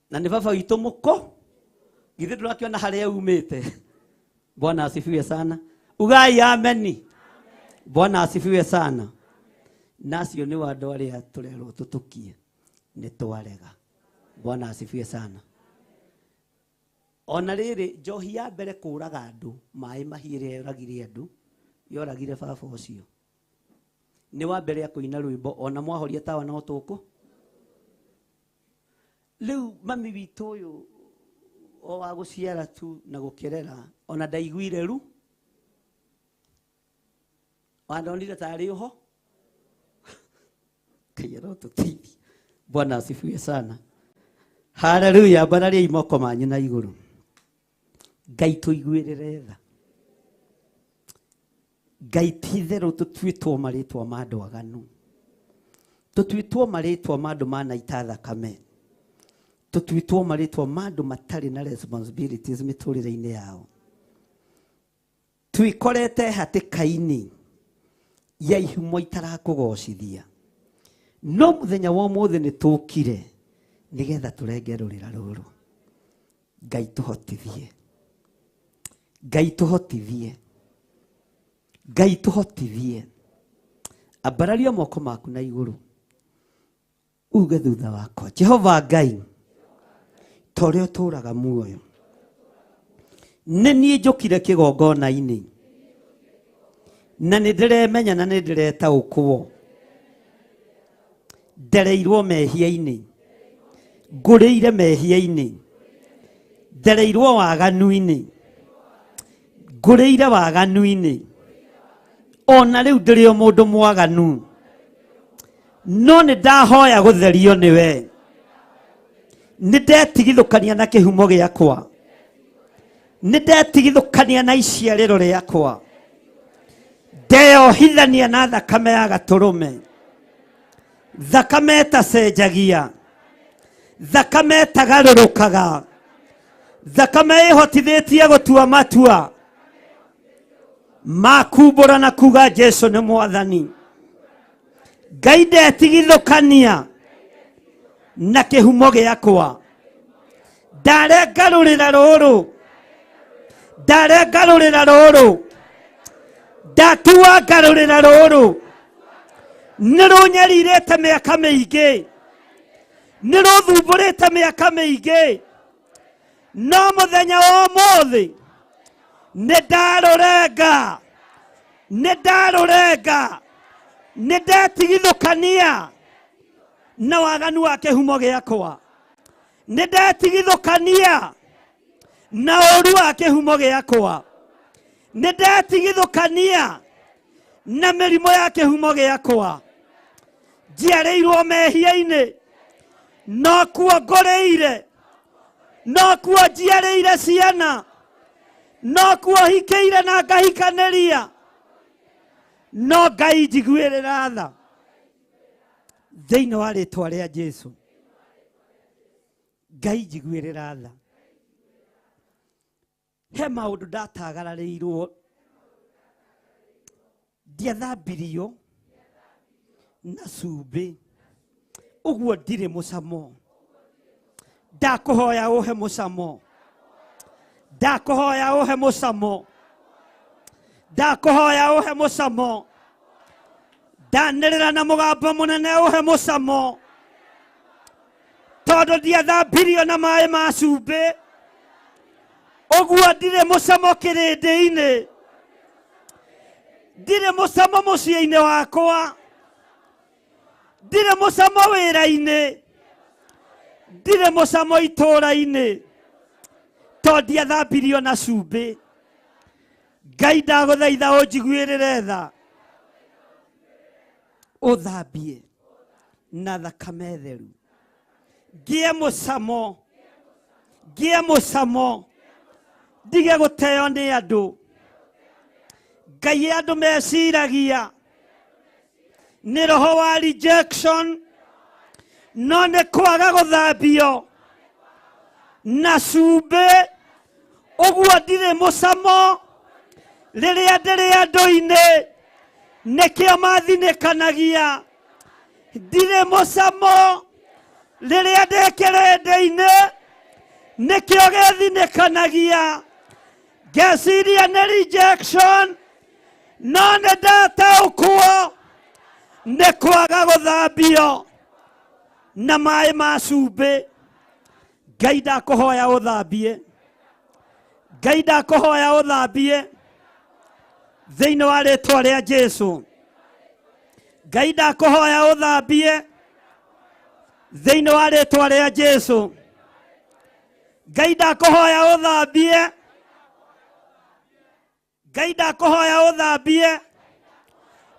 Na nĩ baba witũ mũkũ. Githĩ ndũrakĩona harĩa umĩte? Bwana asifiwe sana. Ugai ameni. Bwana asifiwe sana. Nacio nĩ andũ arĩa tũrerwo tũtũkie nĩ twarega. Bwana asifiwe sana. Ona rĩrĩ njohi ya mbere kũraga andũ maĩ mahiũ ĩrĩa yoragire andũ yoragire baba ũcio. Nĩ wa mbere akũina rwĩmbo ona mwahoria tawa no tũkũ. Rĩu mami witũ ũyũ o wa gũciara tu na gũkĩrera ona ndaiguire ru. Wandonire tarĩ ũho. Ngai arotũteithia. Bwana asifiwe sana. Haleluya. Mbararia moko manyu na igũrũ. Ngai tũiguĩrĩre tha. Ngai ti itherũ tũtuĩtwo marĩtwa ma andũ aganu. Tũtuĩtwo marĩtwa ma andũ manaita thakame. Tũtuĩtwo marĩtwa ma andũ matarĩ na responsibilities mĩtũrĩre-inĩ yao. Twĩkorete hatĩka-inĩ ya ihumo itarakũgocithia. No mũthenya wa ũmũthĩ nĩ tũkire nĩgetha tũrenge rũrĩra rũrũ. Ngai tũhotithie. Ngai tũhotithie. Ngai tũhotithie. Ambararia moko maku na igũrũ. Uge thutha wakwa, Jehova Ngai, ta ũrĩa ũtũũraga muoyo. Nĩ niĩ njũkire kĩgongona-inĩ. Na nĩ ndĩremenya na nĩ ndĩretaũkwo. Ndereirwo mehia-inĩ. Ngũrĩire mehia-inĩ. Ndereirwo waganu-inĩ. Ngũrĩire waganu-inĩ. Ona rĩu ndĩrĩ o mũndũ mwaganu. No nĩ ndahoya gũtherio nĩwe. Nĩ ndetigithũkania na kĩhumo gĩakwa. Nĩ ndetigithũkania na iciarĩro rĩakwa. Ndeyohithania na thakame ya gatũrũme. Thakame ĩtacenjagia. Thakame ĩtagarũrũkaga. Thakame ĩhotithĩtie gũtua matua makumbũra na kuga Jesu nĩ mwathani. Ngai ndetigithũkania na kĩhumo gĩakwa. Ndarenga rũrĩra rũrũ. Ndarenga rũrĩra rũrũ. Ndatuanga rũrĩra rũrũ. Nĩ rũnyarirĩte mĩaka mĩingĩ. Nĩ rũthumbũrĩte mĩaka mĩingĩ. No mũthenya wa ũmũthĩ nĩ ndarũrenga. Nĩ ndarũrenga. Nĩ ndetigithũkania na waganu wa kĩhumo gĩakwa. Nĩ ndetigithũkania na ũru wa kĩhumo gĩakwa. Nĩ ndetigithũkania na mĩrimũ ya kĩhumo gĩakwa. Njiarĩirwo mehia-inĩ, no kuo ngũrĩire, no kuo njiarĩire ciana, No kuo hikĩire na ngahikanĩria, no Ngai njiguĩrĩra tha thĩinĩ wa rĩtwa rĩa Jesu. Ngai njiguĩrĩra tha. He maũndũ ndatagararĩirwo, ndiathambirio na cumbĩ, ũguo ndirĩ mũcamo. Ndakũhoya ũhe mũcamo, ndakũhoya ũhe mũcamo, ndakũhoya ũhe mũcamo. Ndanĩrĩra na mũgambo mũnene ũhe mũcamo, tondũ ndiathambirio na maĩ ma cumbĩ, ũguo ndirĩ mũcamo kĩrĩndĩ-inĩ, ndirĩ mũcamo mũciĩ-inĩ wakwa, ndirĩ mũcamo wĩra-inĩ, ndirĩ mũcamo itũũra-inĩ, tondũ ndiathambirio na cumbĩ. Ngai ndagũthaitha ũnjiguĩrĩre tha, ũthambie na thakame theru, ngĩe mũcamo, ngĩe mũcamo, ndige gũteo nĩ andũ. Ngai andũ meciragia nĩ roho wa rejection, no nĩ kwaga gũthambio na cumbĩ, ũguo ndirĩ mũcamo rĩrĩa ndĩrĩ andũ-inĩ, nĩkĩo mathinĩkanagia. Ndirĩ mũcamo rĩrĩa ndĩ kĩrĩndĩ-inĩ, nĩkĩo gĩthinĩkanagia. Ngeciria nĩ rejection, no nĩ ndataũkwo nĩ kwaga gũthambio na maĩ ma cumbĩ. Ngai ndakũhoya ũthambie, Ngai ndakũhoya ũthambie thĩinĩ wa rĩtwa rĩa Jesu. Ngai ndakũhoya ũthambie thĩinĩ wa rĩtwa rĩa Jesu. Ngai ndakũhoya ũthambie, Ngai ndakũhoya ũthambie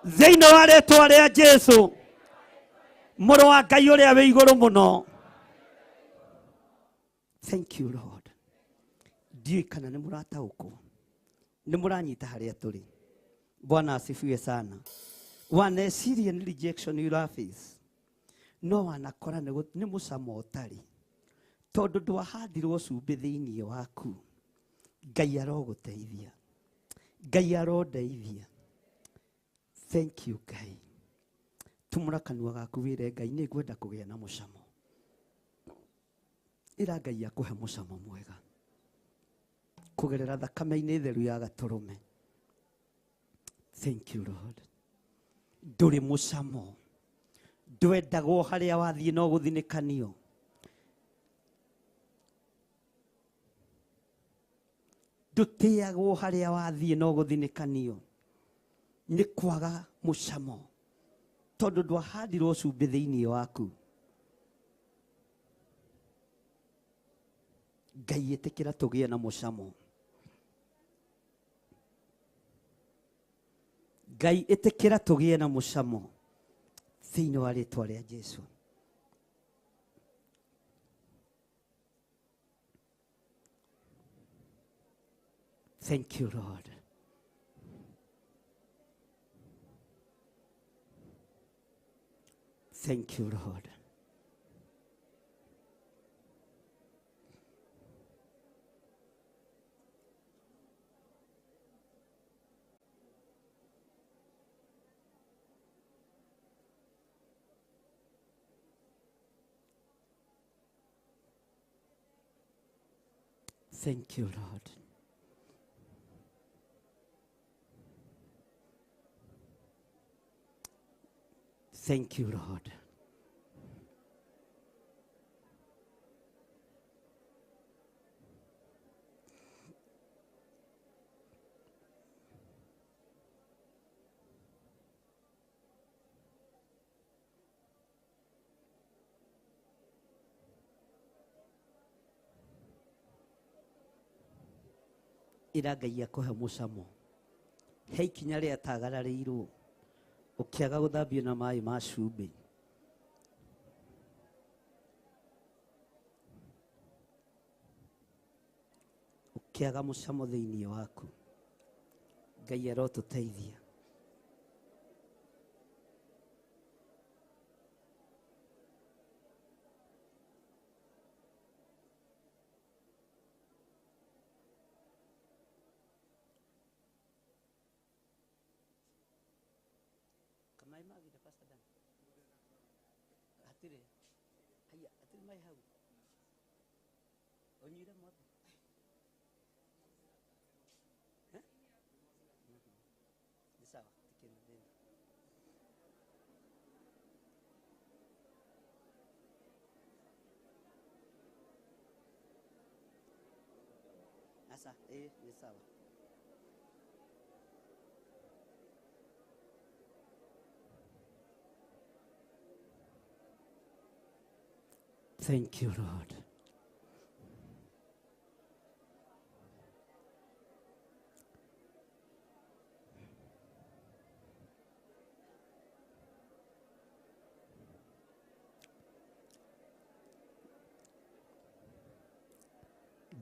thĩinĩ wa rĩtwa rĩa Jesu, mũrũ wa Ngai ũrĩa wĩ igũrũ mũno. Thank you Lord. Ndiũĩ kana nĩ mũrataũkwo, nĩ mũranyita harĩa tũrĩ. Bwana asifiwe sana. Waneciria nĩ rejection you face, no wanakora nĩ mũcamo ũtarĩ, tondũ ndwahandirwo cumbĩ thĩinĩ waku. Ngai arogũteithia, Ngai arondeithia. Thank you Ngai. Tumũra kanua gaku wĩre Ngai nĩ ngwenda kũgĩa na mũcamo. Ĩra Ngai akũhe mũcamo mwega kũgerera thakame-inĩ theru ya gatũrũme. Thank you Lord. Ndũrĩ mũcamo, ndwendagwo harĩa wathiĩ no gũthinĩkanio. Ndũtĩagwo harĩa wathiĩ no gũthinĩkanio, nĩ kwaga mũcamo, tondũ ndwahandirwo cumbĩ thĩinĩ waku. Ngai ĩtĩkĩra tũgĩe na mũcamo. Ngai ĩtĩkĩra tũgĩe na mũcamo thĩinĩ wa rĩtwa rĩa Jesu. Thank you Lord. Thank you Lord. Thank you Lord. Thank you Lord. Ĩra Ngai akũhe mũcamo. He ikinya rĩatagararĩirwo ũkĩaga gũthambio na maĩ ma cumbĩ. Ũkĩaga mũcamo thĩinĩ waku. Ngai arotũteithia. Kamaĩ magire Pastor Dan? Hatirĩ. Haiya, hatirĩ maĩ hau. Ũnyuire mothe? Eh? Nĩ sawa, tikĩrĩ na thĩna. Aca, ĩĩ, nĩ sawa. Thank you, Lord.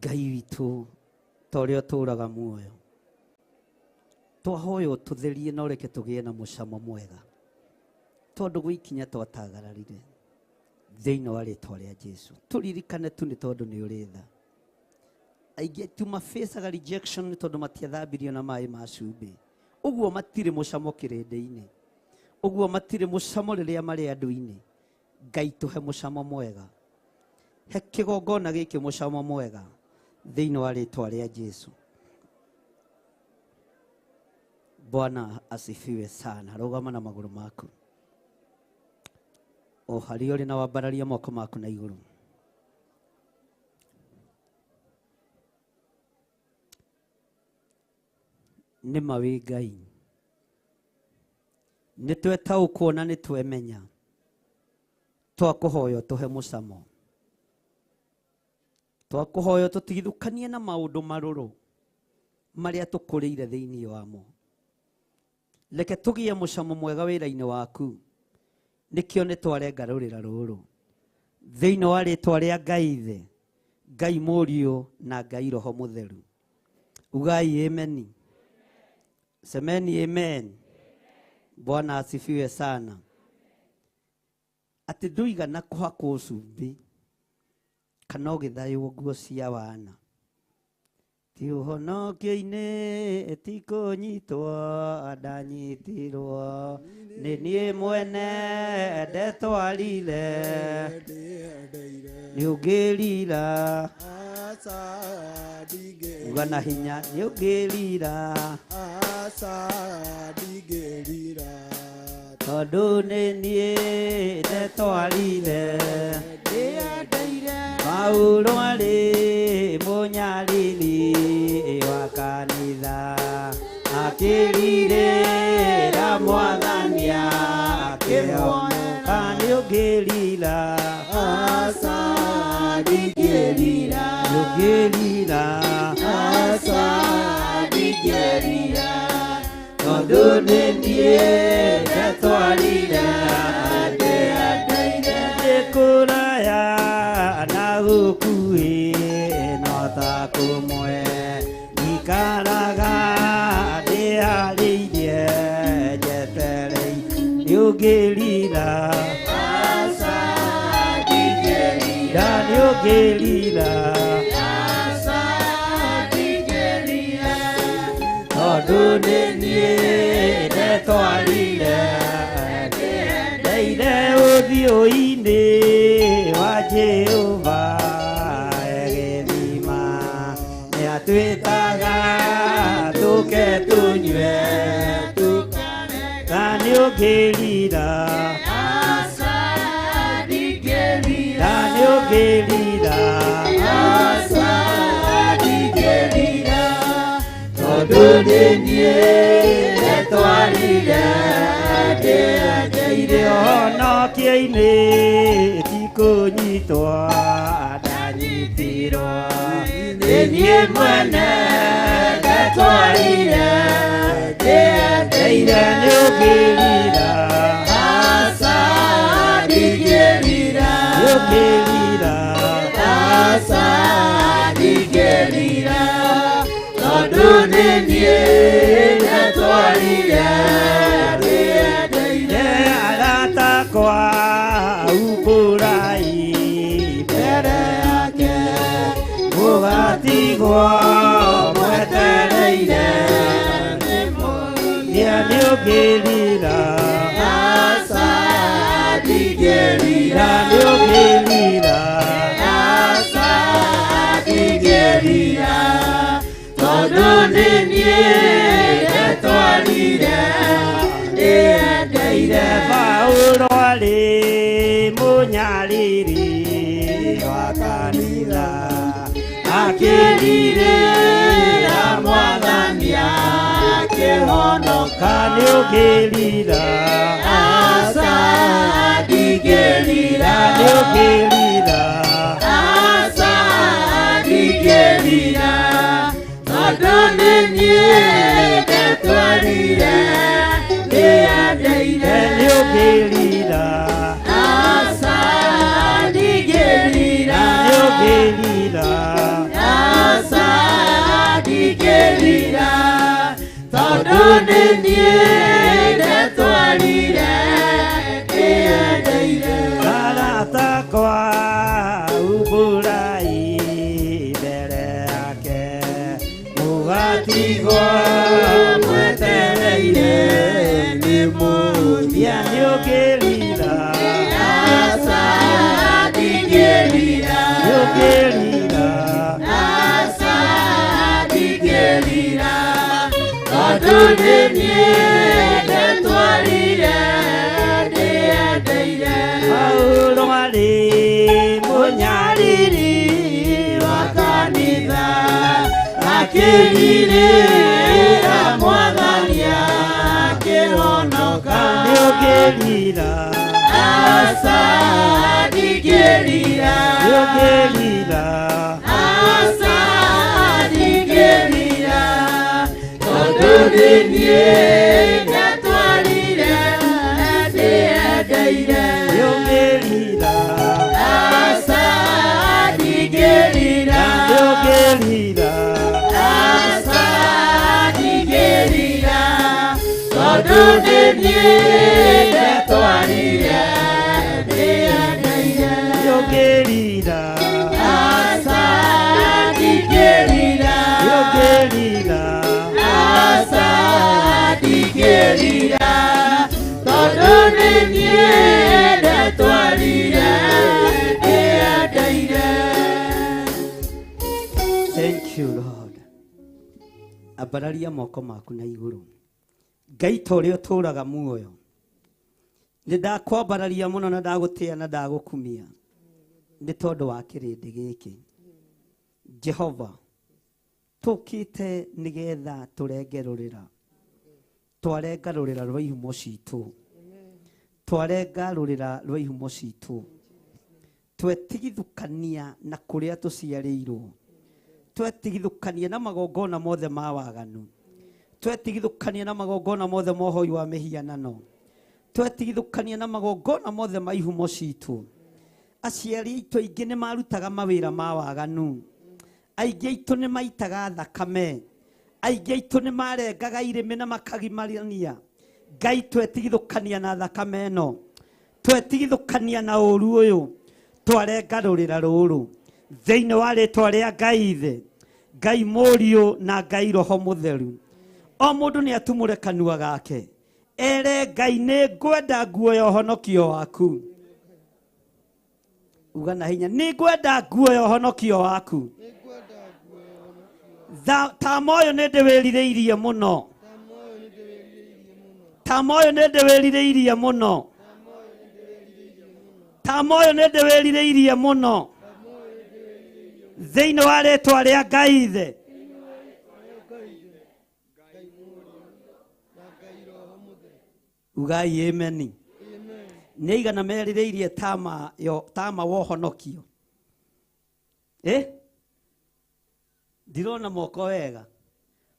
Ngai witũ ta ũrĩa ũtũũraga muoyo, twahoya ũtũtherie na ũreke tũgĩe na mũcamo mwega, tondũ gwĩ ikinya twatagararire thĩinĩ wa rĩtwa rĩa Jesu. Tũririkane tu nĩ tondũ nĩ ũrĩ tha. Aingĩ tu mafacaga rejection nĩ tondũ matiathambirio na maĩ ma cumbĩ, ũguo matirĩ mũcamo kĩrĩndĩ-inĩ, ũguo matirĩ mũcamo rĩrĩa marĩ andũ-inĩ. Ngai tũhe mũcamo mwega, he kĩgongona gĩkĩ mũcamo mwega thĩinĩ wa rĩtwa rĩa Jesu. Bwana asifiwe sana. Rũgama na magũrũ maku o harĩa ũrĩ na wambararie moko maku na igũrũ. Nĩ ma wĩ Ngai, nĩ twetaũkwo na nĩ twemenya, twakũhoya ũtũhe mũcamo, twakũhoya tũtigithũkanie na maũndũ marũrũ marĩa tũkũrĩire thĩinĩ wamo. Reke tũgĩe mũcamo mwega wĩra-inĩ waku, nĩkĩo nĩ twarenga rũrĩra rũrũ thĩinĩ wa rĩtwa rĩa Ngai Ithe, Ngai Mũriũ na Ngai Roho Mũtheru. Ugai ameni. Semeni amen. Bwana asifiwe sana. Atĩ ndũigana kũhakwo cumbĩ kana ũgĩthaywo nguo cia wana, ti ũhonokio-inĩ ti kũnyitwo ndanyitirwo nĩ niĩ mwene ndetwarire, nĩ ũngĩrira uga na hinya, nĩ ũngĩrira tondũ nĩ niĩ ndetwarire. Paulo arĩ mũnyariri wa kanitha, akĩrirĩra Mwathani akĩhonoka. Nĩ ũngĩrira, nĩ ũngĩrira tondũ nĩ niĩ ndetwarire. Nĩ kũraya na gũkuhĩ no ta kũmwe ikaraga ndĩharĩirie njetereire. Nĩ ũngĩrira, nĩ ũngĩrira tondũ nĩ niĩ ndetwarire ndeire ũthiũ-inĩ wa Jehova gĩthima, nĩatwĩtaga tũke tũnyue na nĩ ũngĩrira, na nĩ ũngĩrira tondũ nĩ niĩ ndetwarire ndeire ũhonokio-inĩ ti kũnyitwo ndanyitirwo nĩ niĩ mwene ndetwarire ndeire. Nĩ ũngĩrira, nĩ ũngĩrira Mũgatigwo mwetereire nĩ mũthia nĩ ũngĩrira
Aca ndingĩrira
nĩ ũngĩrira
Aca ndingĩrira tondũ nĩ niĩ ndetwarire ndĩendeire
Paulo arĩ mũnyariri wa kanitha
akĩrirĩra Mwathani akĩhonoka
nĩ ũngĩrira
Aca ndingĩrira
nĩ ũngĩrira
Aca ndingĩrira tondũ nĩ niĩ ndetwarire ndĩendeire
nĩ ũngĩrira
Aca ndingĩrira
nĩ ũngĩrira
Aca ndingĩrira tondũ nĩ niĩ ndetwarire ndĩendeire
arata akwa umbũrai mbere yake mũgatigwo
mwetereire nĩ mũthia
nĩ ũngĩrira
Aca ndingĩrira
nĩ ũngĩrira
Aca ndingĩrira tondũ nĩ niĩ ndetwarire ndĩendeire
Paulo arĩ mũnyariri
wa kanitha akĩrirĩra Mwathani akĩhonoka
nĩ ũngĩrira
Aca ndingĩrira
nĩ ũngĩrira
Aca ndingĩrira tondũ nĩ niĩ ndetwarire ndĩendeire
nĩ ũngĩrira
Aca ndingĩrira
nĩ ũngĩrira
Aca ndingĩrira tondũ nĩ niĩ ndetwarire ndĩendeire
nĩ ũngĩrira
Aca ndingĩrira
nĩ ũngĩrira
Aca ndingĩrira tondũ nĩ niĩ ndetwarire ndĩendeire
Thank you Lord. Ambararia moko maku na igũrũ. Ngai ta ũrĩa ũtũũraga muoyo. Nĩ ndakwambararia mũno na ndagũtĩa na ndagũkumia nĩ tondũ wa kĩrĩndĩ gĩkĩ. Jehova, tũkĩte nĩgetha tũrenge rũrĩra. Twarenga rũrĩra rwa ihumo citũ. Twarenga rũrĩra rwa ihumo citũ. Twetigithũkania na kũrĩa tũciarĩirwo. Twetigithũkania na magongona mothe ma waganu. Twetigithũkania na magongona mothe ma ũhoi wa mĩhianano. Twetigithũkania na magongona mothe ma ihumo citũ. Aciari aitũ aingĩ nĩ marutaga mawĩra ma waganu. Aingĩ aitũ nĩ maitaga thakame. Aingĩ aitũ nĩ marengaga irĩmĩ na makagimarania. Ngai twetigithũkania na thakame ĩno. Twetigithũkania na ũru ũyũ. Twarenga rũrĩra rũrũ. Thĩinĩ wa rĩtwa rĩa Ngai Ithe, Ngai Mũriũ na Ngai Roho Mũtheru. O mũndũ nĩ atumũre kanua gake. Ere Ngai nĩ ngwenda nguo ya ũhonokio waku. Uga na hinya, nĩ ngwenda nguo ya ũhonokio waku. Tama ũyũ nĩ ndĩwĩrirĩirie mũno. Tama ũyũ nĩ ndĩwĩrirĩirie mũno. Tama ũyũ nĩ ndĩwĩrirĩirie mũno. Thĩinĩ wa rĩtwa rĩa Ngai Ithe. Ugai ameni. Nĩ aigana merirĩirie tama yo tama wa ũhonokio. Ndirona moko wega.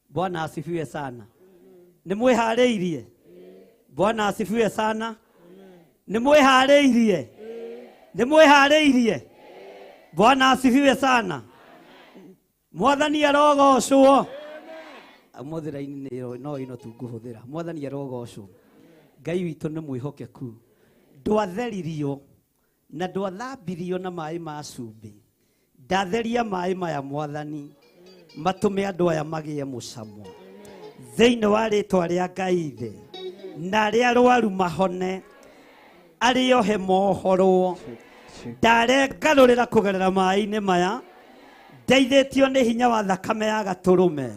Bwana asifiwe sana. Nĩ mwĩharĩirie? Bwana asifiwe sana. Nĩ mwĩharĩirie? Nĩ mwĩharĩirie? Bwana asifiwe sana. Mwathani arogocwo. Ũmũthĩ raini no ĩno tu ngũhũthĩra. Mwathani arogocwo. Ngai witũ nĩ mwĩhokeku. Ndwatheririo na ndwathambirio na maĩ ma cumbĩ. Ndatheria maĩ maya Mwathani. Matũme andũ aya magĩe mũcamo. Thĩinĩ wa rĩtwa rĩa Ngai Ithe, na arĩa arwaru mahone, arĩa ohe mohorwo. Ndarengarũrĩra kũgerera maĩ-inĩ maya, ndeithĩtio nĩ hinya wa thakame ya gatũrũme.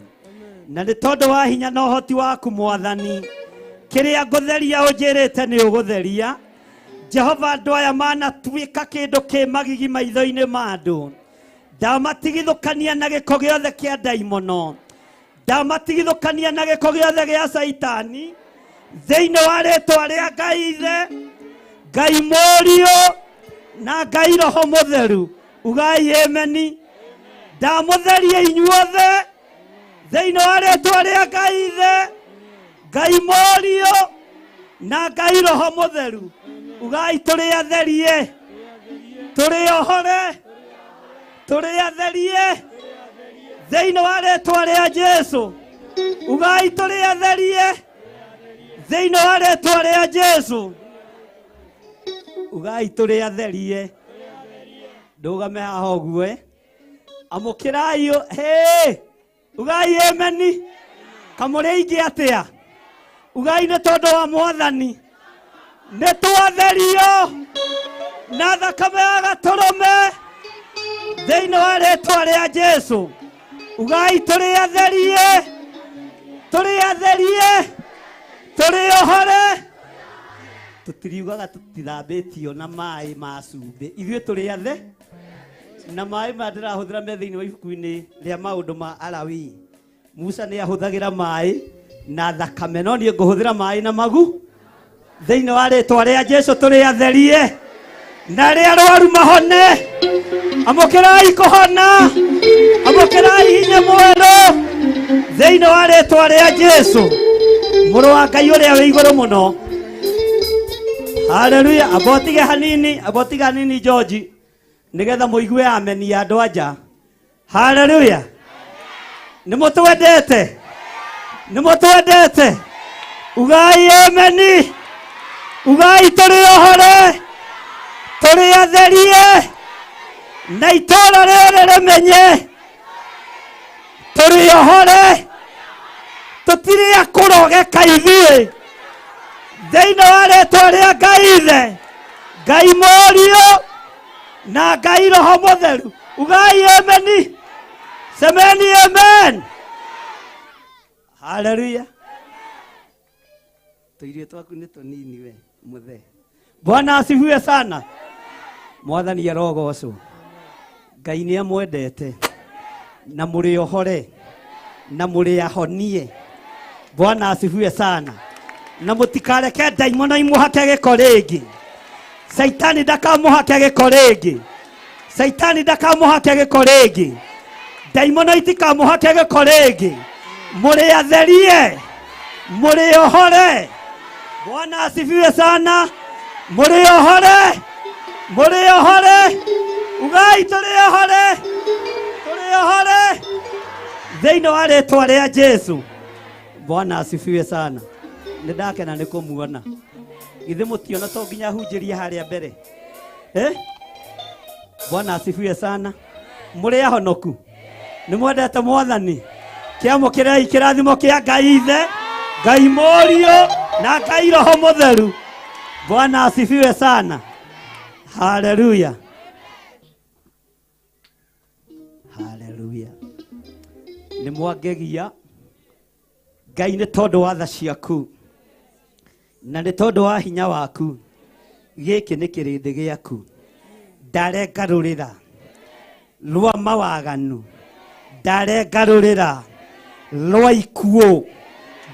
Na nĩ tondũ wa hinya na ũhoti waku Mwathani, kĩrĩa ngũtheria ũnjĩrĩte nĩ ũgũtheria. Jehova andũ aya manatuĩka kĩndũ kĩ magigi maitho-inĩ ma andũ. Ndamatigithũkania na gĩko gĩothe kĩa ndaimono. Ndamatigithũkania na gĩko gĩothe gĩa Caitani. Thĩinĩ wa rĩtwa rĩa Ngai Ithe, Ngai Mũriũ, na Ngai Roho Mũtheru. Ugai ameni. Ndamũtheria inyuothe thĩinĩ wa rĩtwa rĩa Ngai Ithe, Ngai Mũriũ, na Ngai Roho Mũtheru. Ugai tũrĩ atherie, tũrĩ ohore, tũrĩ atherie thĩinĩ wa rĩtwa rĩa Jesu. Ugai tũrĩ atherie thĩinĩ wa rĩtwa rĩa Jesu. Ugai tũrĩ atherie. Ndũgame haha ũguo eh? Amũkĩrai hĩ ugai ameni. Kamũrĩ aingĩ atĩa? Ugai nĩ tondũ wa Mwathani nĩ twatherio na thakame ya gatũrũme thĩinĩ wa rĩtwa rĩa Jesu. Ugai tũrĩ atherie, tũrĩ atherie, tũrĩ ohore. Tũtiriugaga tũtithambĩtio na maĩ ma cumbĩ, ithuĩ tũrĩ athe na maĩ maya ndĩrahũthĩra me thĩinĩ wa ibuku-inĩ rĩa maũndũ ma Alawii. Musa nĩ ahũthagĩra maĩ na thakame, no niĩ ngũhũthĩra maĩ na magu. Thĩinĩ wa rĩtwa rĩa Jesu tũrĩ atherie, na arĩa arwaru mahone. Amũkĩrai kũhona, amũkĩrai hinya mwerũ thĩinĩ wa rĩtwa rĩa Jesu, mũrũ wa Ngai ũrĩa wĩ igũrũ mũno. Haleluya. Abotige hanini, abotige hanini George, nĩgetha mũigue ameni ya andũ anja. Haleluya. Nĩ mũtwendete, nĩ mũtwendete. Ugai ameni. Ugai tũrĩ ohore, tũrĩ atherie, na itũũra rĩrĩ rĩmenye tũrĩ ohore, tũtirĩ a kũrogeka ithuĩ. Thĩinĩ wa rĩtwa rĩa Ngai Ithe, Ngai Mũriũ, na Ngai Roho Mũtheru. Ugai ameni. Semeni amen. Haleluya. Tũirio twaku nĩ tũnini we mũthee. Bwana asifiwe sana. Mwathani arogocwo. Ngai nĩ amwendete na mũrĩ ohore na mũrĩ ahonie. Bwana asifiwe sana. Na mũtikareke ndaimono imũhake gĩko rĩngĩ. Saitani ndakamũhake gĩko rĩngĩ. Saitani ndakamũhake gĩko rĩngĩ. Ndaimono itikamũhake gĩko rĩngĩ. Mũrĩ atherie, mũrĩ ohore. Bwana asifiwe sana. Mũrĩ ohore, mũrĩ ohore. Ugai tũrĩ ohore, tũrĩ ohore thĩinĩ wa rĩtwa rĩa Jesu. Bwana asifiwe sana. Nĩ ndakena nĩ kũmuona. Githĩ mũtiona to nginya hunjĩrie harĩa mbere eh? Bwana asifiwe sana. Mũrĩ ahonoku, nĩ mwendete Mwathani. Kĩamũkĩrei kĩrathimo kĩa Ngai Ithe, Ngai Mũriũ, na Ngai Roho Mũtheru. Bwana asifiwe sana. Haleluya, haleluya. Nĩ mwangegia Ngai nĩ tondũ wa tha ciaku na nĩ tondũ wa hinya waku. Gĩkĩ nĩ kĩrĩndĩ gĩaku. Ndarengarũrĩra rwa mawaganu, ndarengarũrĩra rwa ikuũ,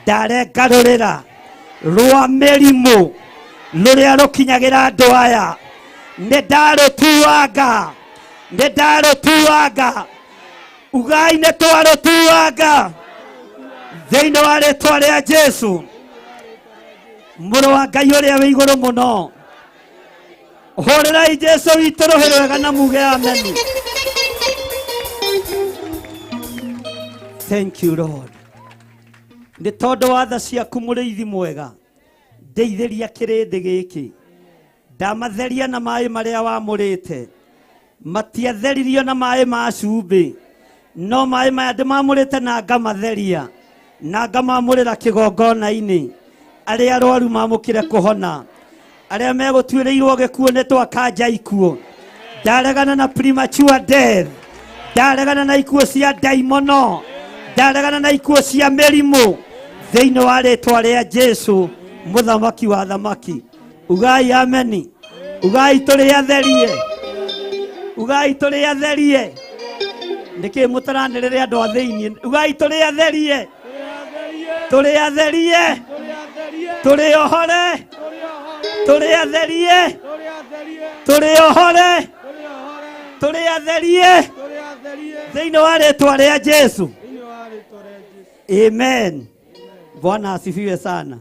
ndarengarũrĩra rwa mĩrimũ rũrĩa rũkinyagĩra andũ aya. Nĩ ndarũtuanga, nĩ ndarũtuanga. Ugai nĩ twarũtuanga thĩinĩ wa rĩtwa rĩa Jesu, mũrũ wa Ngai ũrĩa wĩ igũrũ mũno. Hũrĩrai Jesu witũ rũhĩ rwega na muge ameni. Thank you Lord. Nĩ tondũ wa tha ciaku mũrĩithi mwega, ndeithĩria kĩrĩndĩ gĩkĩ. Ndamatheria na maĩ marĩa wamũrĩte. Matiatheririo na maĩ ma cumbĩ. No maĩ maya ndĩmamũrĩte na ngamatheria na ngamamũrĩra kĩgongona-inĩ. Arĩa arwaru mamũkĩre kũhona, arĩa megũtuĩrĩirwo gĩkuũ nĩ twakanja ikuũ. Ndaregana na premature death, ndaregana na ikuũ cia ndaimono, ndaregana na ikuũ cia mĩrimũ thĩinĩ wa rĩtwa rĩa Jesu mũthamaki wa thamaki. Ugai ameni, ugai tũrĩ atherie, ugai tũrĩ atherie. Nĩkĩ mũtaranĩrĩre andũ a thĩinĩ? Ugai tũrĩ atherie, tũrĩ atherie, tũrĩ ohore, tũrĩ atherie, tũrĩ ohore, tũrĩ atherie thĩinĩ wa rĩtwa rĩa Jesu. Amen. Bwana asifiwe sana.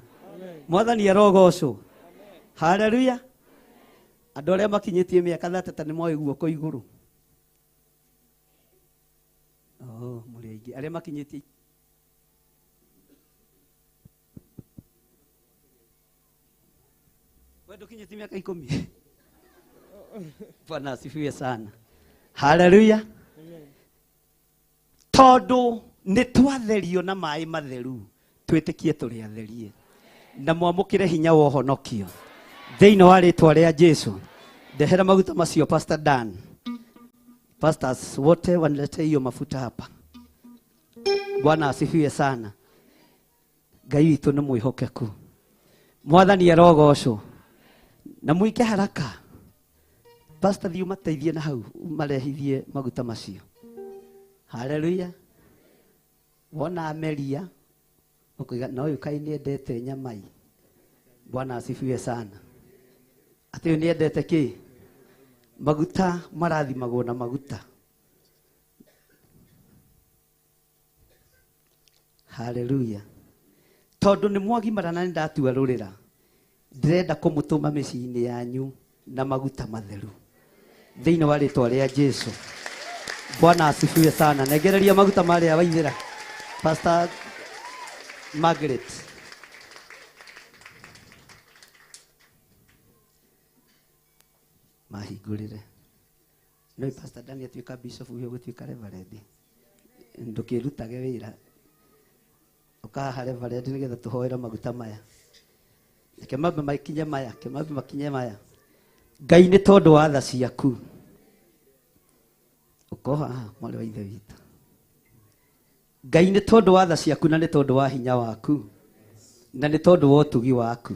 Mwathani arogocwo. Haleluya. Andũ arĩa makinyĩtie mĩaka 30 nĩ moĩ guoko igũrũ. Oh, mũrĩ aingĩ arĩa makinyĩtie we ndũkinyĩtie mĩaka 10. Bwana asifiwe sana. Haleluya. Tondũ nĩ twatherio na maĩ matheru, twĩtĩkie tũrĩ atherie na mwamũkĩre hinya wa ũhonokio thĩinĩ wa rĩtwa rĩa Jesu. Ndehera maguta macio Pastor Dan. Pastors wote wanilete hiyo mafuta hapa. Bwana asifiwe sana. Ngai witũ nĩ mwĩhokeku. Mwathani arogocwo. Na mwike haraka. Pastor thiĩ ũmateithie na hau marehithie maguta macio. Haleluya. Wona ameria ũkoiga na ũyũ kaĩ nĩendete nyamai. Bwana asifiwe sana. Atĩ ũyũ nĩendete kĩ? Maguta marathimagwo na maguta. Haleluya. Tondũ nĩ mwagimara na nĩ ndatua rũrĩra, ndĩrenda kũmũtũma mĩciĩ-inĩ yanyu na maguta matheru thĩinĩ wa rĩtwa rĩa Jesu. Bwana asifiwe sana. Nengereria maguta marĩa waithĩra Pastor Margaret. Mahingũrĩre. No Pastor Daniel atuĩka bishop ũyũ gũtuĩka reverend. Ndũkĩrutage wĩra. Ũkahaha reverend nĩgetha tũhoere maguta maya. Reke mambe makinye maya, reke mambe makinye maya. Ngai nĩ tondũ wa tha ciaku. Ũkoha haha mwarĩ wa ithe witũ. Ngai nĩ tondũ wa tha ciaku na nĩ tondũ wa hinya waku na nĩ tondũ wa ũtugi waku.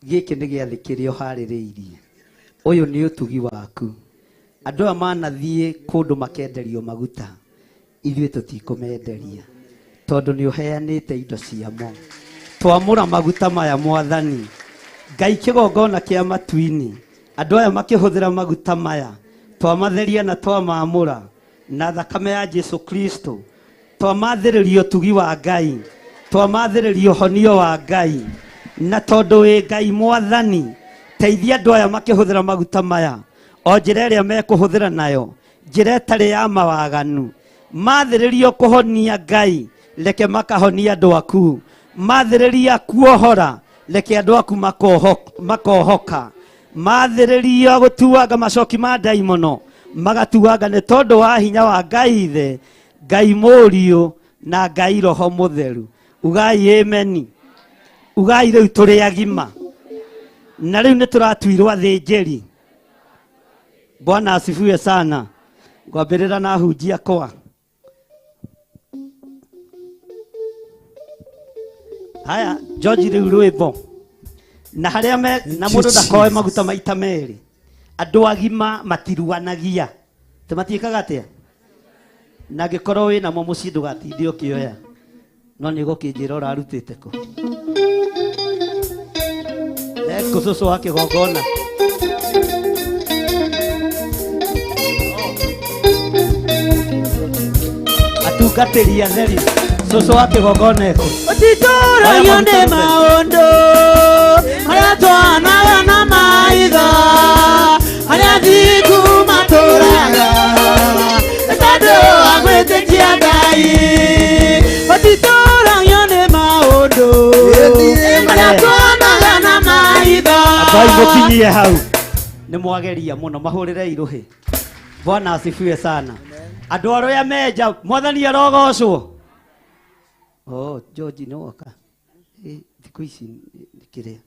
Gĩkĩ nĩ gĩathĩ kĩrĩa ũharĩrĩirie. Ũyũ nĩ ũtugi waku. Andũ aya manathiĩ kũndũ makenderio maguta, ithuĩ tũtikũmenderia tondũ nĩ ũheanĩte indo ciamo. Twamũra maguta maya Mwathani. Ngai kĩgongona kĩa matu-inĩ, andũ aya makĩhũthĩra maguta maya, twamatheria na twamamũra na thakame ya Jesu Kristo. Twamathĩrĩria ũtugi wa Ngai, twamathĩrĩria ũhonio wa Ngai, na tondũ wĩ Ngai Mwathani, teithia andũ aya makĩhũthĩra maguta maya o njĩra ĩrĩa mekũhũthĩra nayo, njĩra ĩtarĩ ya mawaganu. Mathĩrĩrio kũhonia Ngai, reke makahonia andũ aku. Mathĩrĩria kuohora, reke andũ aku makohoka. Mathĩrĩria gũtuanga macoki ma ndaimono, magatuanga nĩ tondũ wa hinya wa Ngai Ithe, Ngai Mũriũ na Ngai Roho Mũtheru. Ugai ameni. Ugai rĩu tũrĩ agima na rĩu nĩ tũratuirwo athĩnjĩri. Bwana asifiwe sana. Ngwambĩrĩra na hunjia kwa haya George rĩu rwĩmbo na harĩa me na mũndũ ndakoe maguta maita merĩ. Andũ agima matiruanagia, tĩ matiĩkaga atĩa? Na angĩkorwo wĩnamo mũciĩ ndũgatinde ũkĩoya, no nĩ ũgũkĩnjĩra ũrarutĩte kũ. Ekũ cũcũ wa kĩgongona. Atungatĩri atheri, cũcũ wa kĩgongona ekũ.
Ũtitũragio nĩ maũndũ marĩa tuonaga na maitho, arĩa thingu matũraga nĩ tondũ wa gwĩtĩkia Ngai. Ũtitũragio nĩ maũndũ marĩa tuonaga na maitho.
Ambai mũkinyie hau. Nĩ mwageria mũno, mahũrĩre irũhĩ. Bwana asifiwe sana. Andũ arĩa menja mwathani arogocwo. Oh, George nĩ woka. Thikũ ici nĩ kĩrĩa.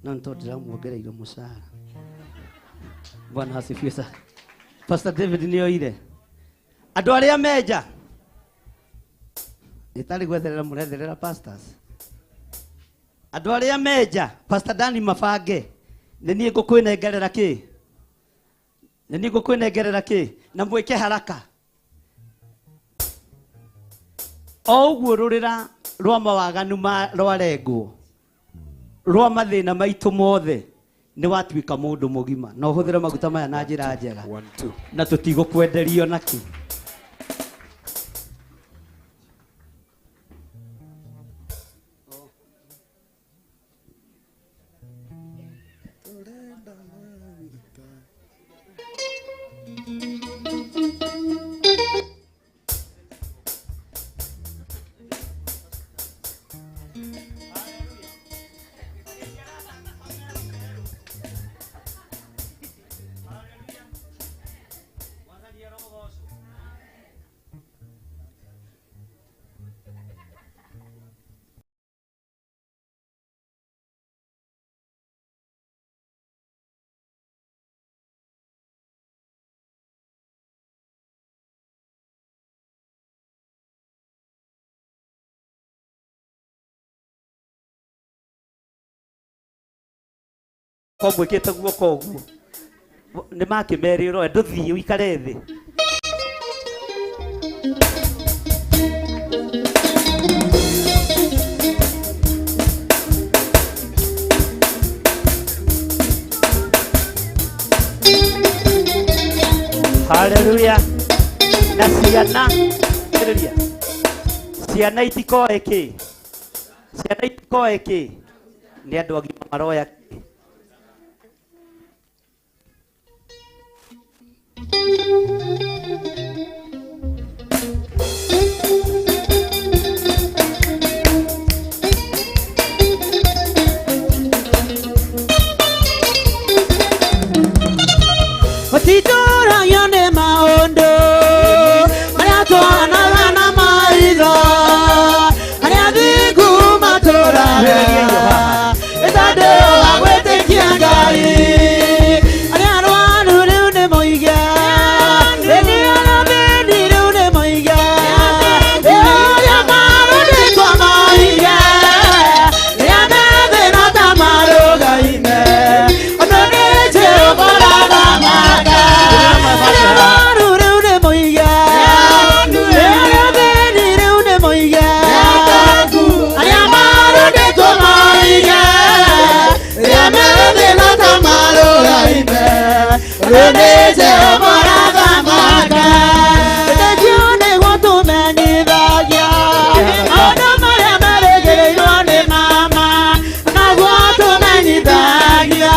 No nĩ tondũ ndĩramuongereire mũcara. Bwana asifiwe sana. Pastor David nĩ oire. Andũ arĩa menja. Ĩtarĩ gwetherera mũretherera pastors. Andũ arĩa menja, Pastor Dani mabange. Nĩ niĩ ngũkwĩnengerera kĩ? Nĩ niĩ ngũkwĩnengerera kĩ? Na mwĩke haraka. O ũguo rũrĩra rwa mawaganu ma rwarengwo rwa mathĩna maitũ mothe nĩ watuĩka mũndũ mũgima na ũhũthĩre maguta maya na njĩra njega
1 2.
Na tũtigũkwenderio nakĩ. Ko mwĩkĩte guoko ũguo nĩ makĩmerĩrwo ndũthiĩ ũikare thĩ. Haleluya. Na ciana thikĩrĩria, ciana itikoe kĩ, ciana itikoe kĩ, nĩ andũ agima maroya kĩ.
Gũtitũragio nĩ maũndũ marĩa tuonaga na maitho, arĩa thingu matũraga nĩ tondũ wa gwĩtĩkia Ngai. Arĩa arwaru rĩu nĩ moige, ĩni arĩa athĩni rĩu nĩ moige, arĩa marũndĩtwo moige, arĩa me thĩna ta marũgaime, ũndũ nĩ Jehova ũrathamaka. Arĩa arwaru rĩu nĩ moige, arĩa athĩni rĩu nĩ moige, arĩa marũndĩtwo moige, arĩa me thĩna ta marũgaime, ũndũ nĩ Jehova ũrathamaka. Wĩtĩkio nĩguo tũmenyithagia maũndũ marĩa merĩgĩrĩirwo nĩ mama, naguo tũmenyithagia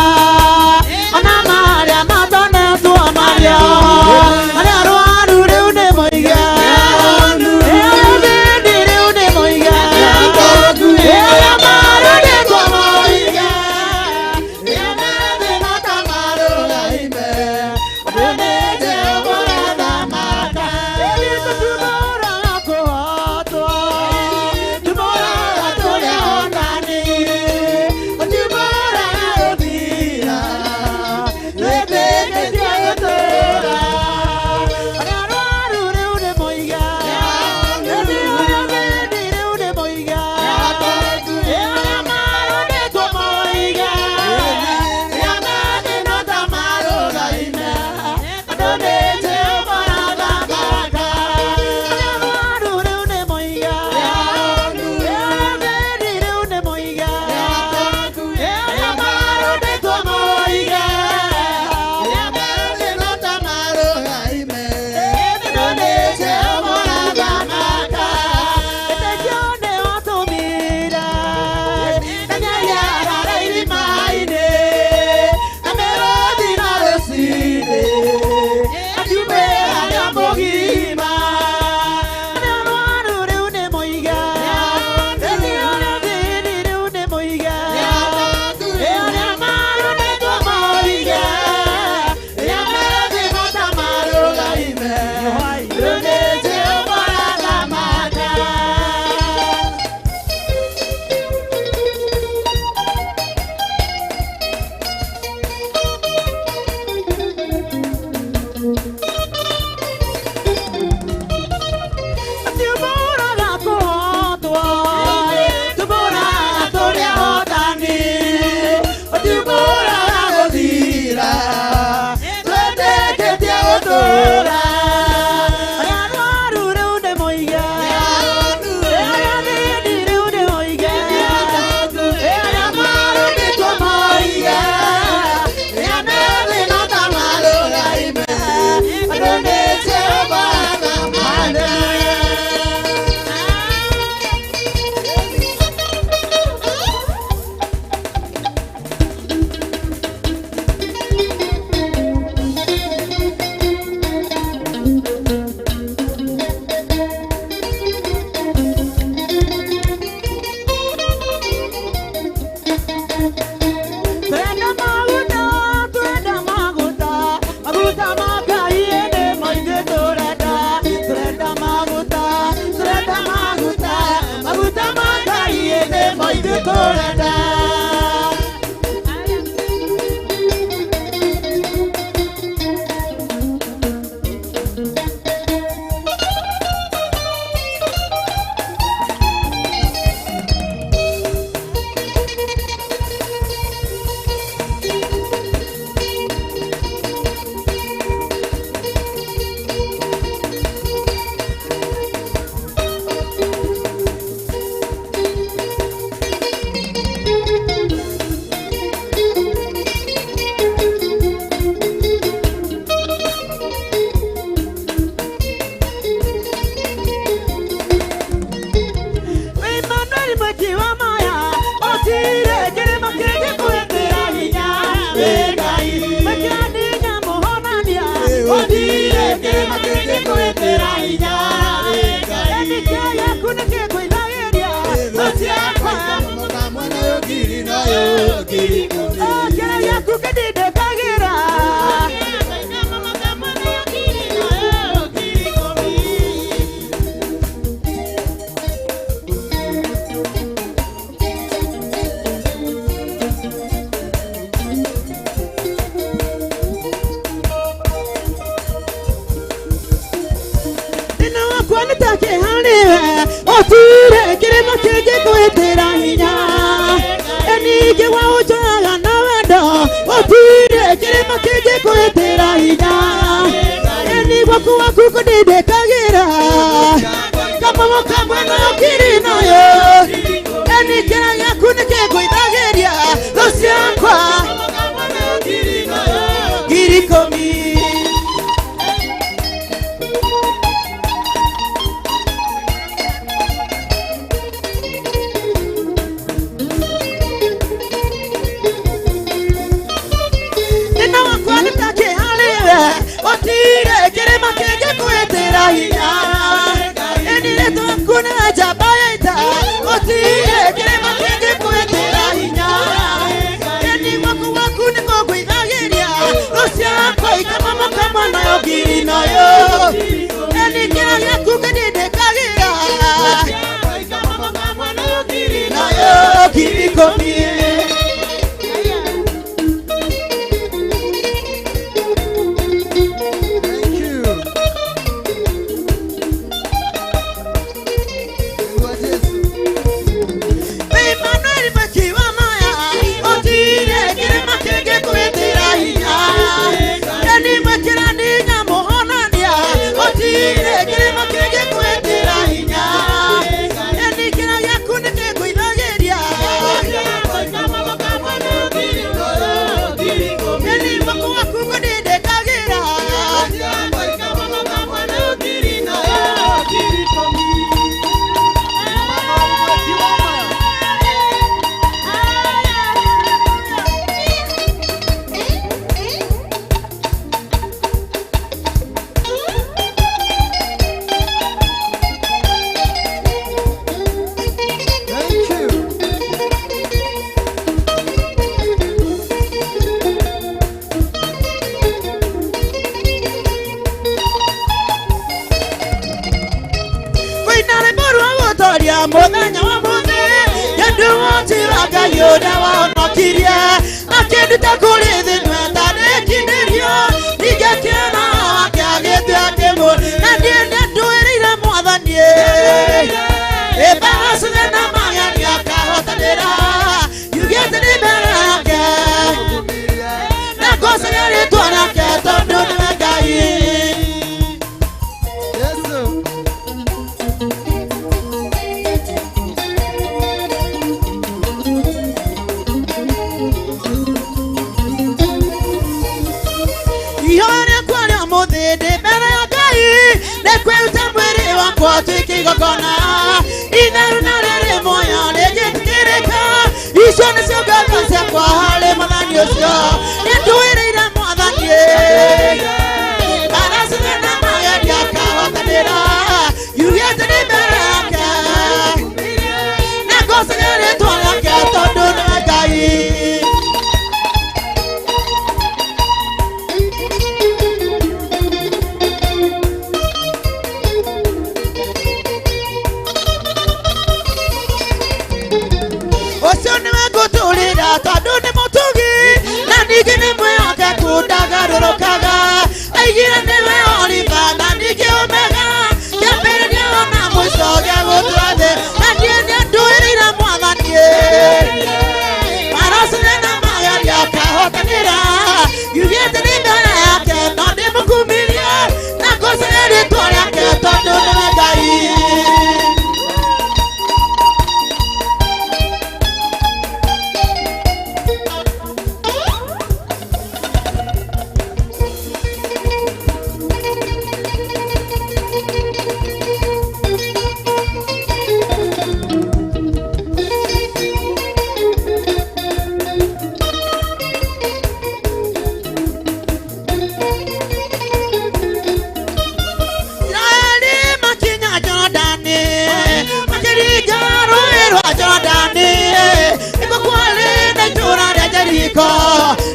ona marĩa matonetwo marĩa. Arĩa arwaru rĩu nĩ moige, arĩa athĩni rĩu nĩ moige, arĩa marũndĩtwo moige, arĩa me thĩna ta marũgaime, matũra arĩa arwaru rĩu nĩ moige arĩa athĩni rĩu nĩ moige arĩa marũmĩtwo moige arĩa me thĩna ta marũgaime andũ nĩ Jehova aramana. Twenda maguta, twenda maguta, maguta ma Ngai nĩ maingĩ tũrenda. Twenda maguta, twenda maguta, maguta ma Ngai nĩ maingĩ tũrenda. Emmanuel mweki wa maya otire kĩrĩma kĩngĩkwĩtĩra hinya wĩ Ngai mwĩkĩrani nyamũhonania otire kĩrĩma kĩngĩkwĩtĩra hinya wĩ Ngai ĩnĩkĩa yaku nĩkĩngũinagĩria thũ ciakwa kĩrĩa gĩaku kĩndindĩkagĩra. Thĩna wakwa nĩ ta kĩharĩwe otire kĩrĩma kĩngĩkwĩtĩra hinya ningĩ waũnjoraga na wendo otire kĩrĩma kĩngĩkwĩtĩra hinya ĩni gwaku waku kũndindĩkagĩra kamamo kamwe nayo kiri nayo ĩni kĩra gĩaku nĩkĩngũithagĩria thũ ciakwa 10,000. Thĩna wakwa nĩ ta kĩharĩwe otire kĩrĩma kĩngĩkwĩtĩra hinya ĩni rĩtwa aku nĩ njamba ya ita otire kĩrĩma kĩngĩkwĩtĩra hinya ĩni gwaku waku nĩ kũngũithagĩria thũ ciakwa ikamamo nayo ngiri nayo ĩni kĩra gĩaku kĩndindĩkagĩra nayo 10,000.
Thank you.
Emmanuel mweki wa maya otire kĩrĩma kĩngĩkwĩtĩra hinya ĩni mwĩkĩrani nyamũhonania otire kĩrĩma kĩngĩkwĩtĩra hinya ĩni kĩra gĩaku nĩkĩngũithagĩria ĩni guoko waku kũndindĩkagĩra.
Thank you.
Kwĩna rwĩmbo rwa gũtoria mũthenya wa mũthĩ Nyendu wotira Ngai ũrĩa wahonokirie akĩnduta kũrĩ thĩ ĩtarĩkinĩrio ningĩ akĩona wake agĩtua akĩmũ na niĩ nĩndũĩrĩire Mwathani ĩmbacĩre na mageni akahotanĩra yugĩte nĩ mbere yake na ngocage rĩtwa rĩake tondũ nĩwe Ngai. Ihoya rĩakwa rĩa ũmũthĩ ndĩ mbere ya Ngai nĩ kwĩruta mwĩrĩ wakwa ũtuĩke igongona itheru na rĩrĩ muoyo rĩngĩtĩkĩrĩka. Icio nĩcio ngatho ciakwa harĩ mwathani ũcio nĩndũĩrĩire mwathani aracine na mageria akahotanĩra yugĩte nĩ mbere yake na ngocage rĩtwa rĩake tondũ nĩwe Ngai. Ũcio nĩwe ngũtũrĩra tondũ nĩ mũtugi na ningĩ nĩ mwĩhokeku ndagarũrũkaga. Aigire nĩwe Oliva na ningĩ Omega, kĩambĩrĩria ona mũico gĩa gũtũra thĩ, na niĩ nĩndũĩrĩire mwathani. Marocine na mageria akahotanĩra, yugĩte nĩ mbere yake no ndĩmũkumirie na ngocage rĩtwa rĩake tondũ nĩwe Ngai. Israeli makinya Jordani, makĩringa rũũĩ rwa Jordani, nĩkuo kwarĩ na itũũra rĩa Jeriko,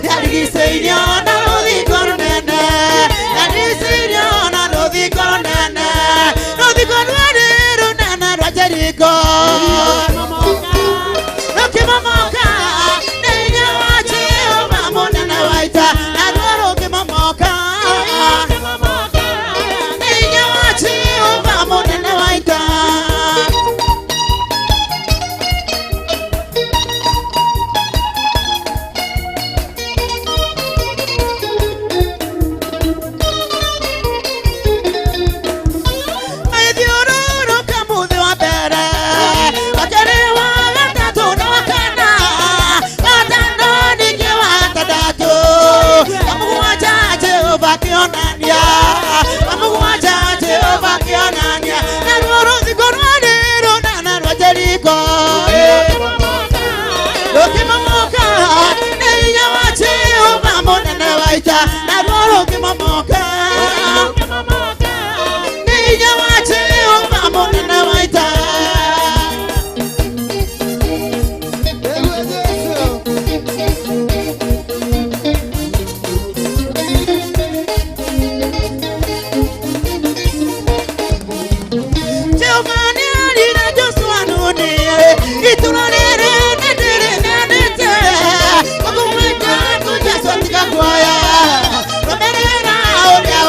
rĩarigicĩirio na rũthingo rũnene, rĩarigicĩirio na rũthingo rũnene, rũthingo rwarĩ rũnene rwa Jeriko. Rũkĩmomoka nĩ hinya wa Jehova mũnene wa ita, naruo rũkĩmomoka nĩ hinya wa Jehova mũnene wa ita. Magĩthiũrũrũka mũthĩ wa mbere, wa kerĩ, wa gatatũ na wa kana, gatano ningĩ wa gatandatũ, wa mũgwanja Jehova akĩonania, wa mũgwanja Jehova akĩonania, naruo rũthingo rwarĩ rũnene rwa Jeriko rũkĩmomoka nĩ hinya wa Jehova mũnene wa ita, naruo rũkĩmomoka nĩ hinya wa Jehova mũnene wa ita.
Ewe Yesu.
Jehova nĩarire Joshua Nuni, itũũra rĩrĩ nĩndĩrĩneanĩte, ũkũmwĩta kũ Joshua tiga kuoya, rũmĩrĩra ũrĩa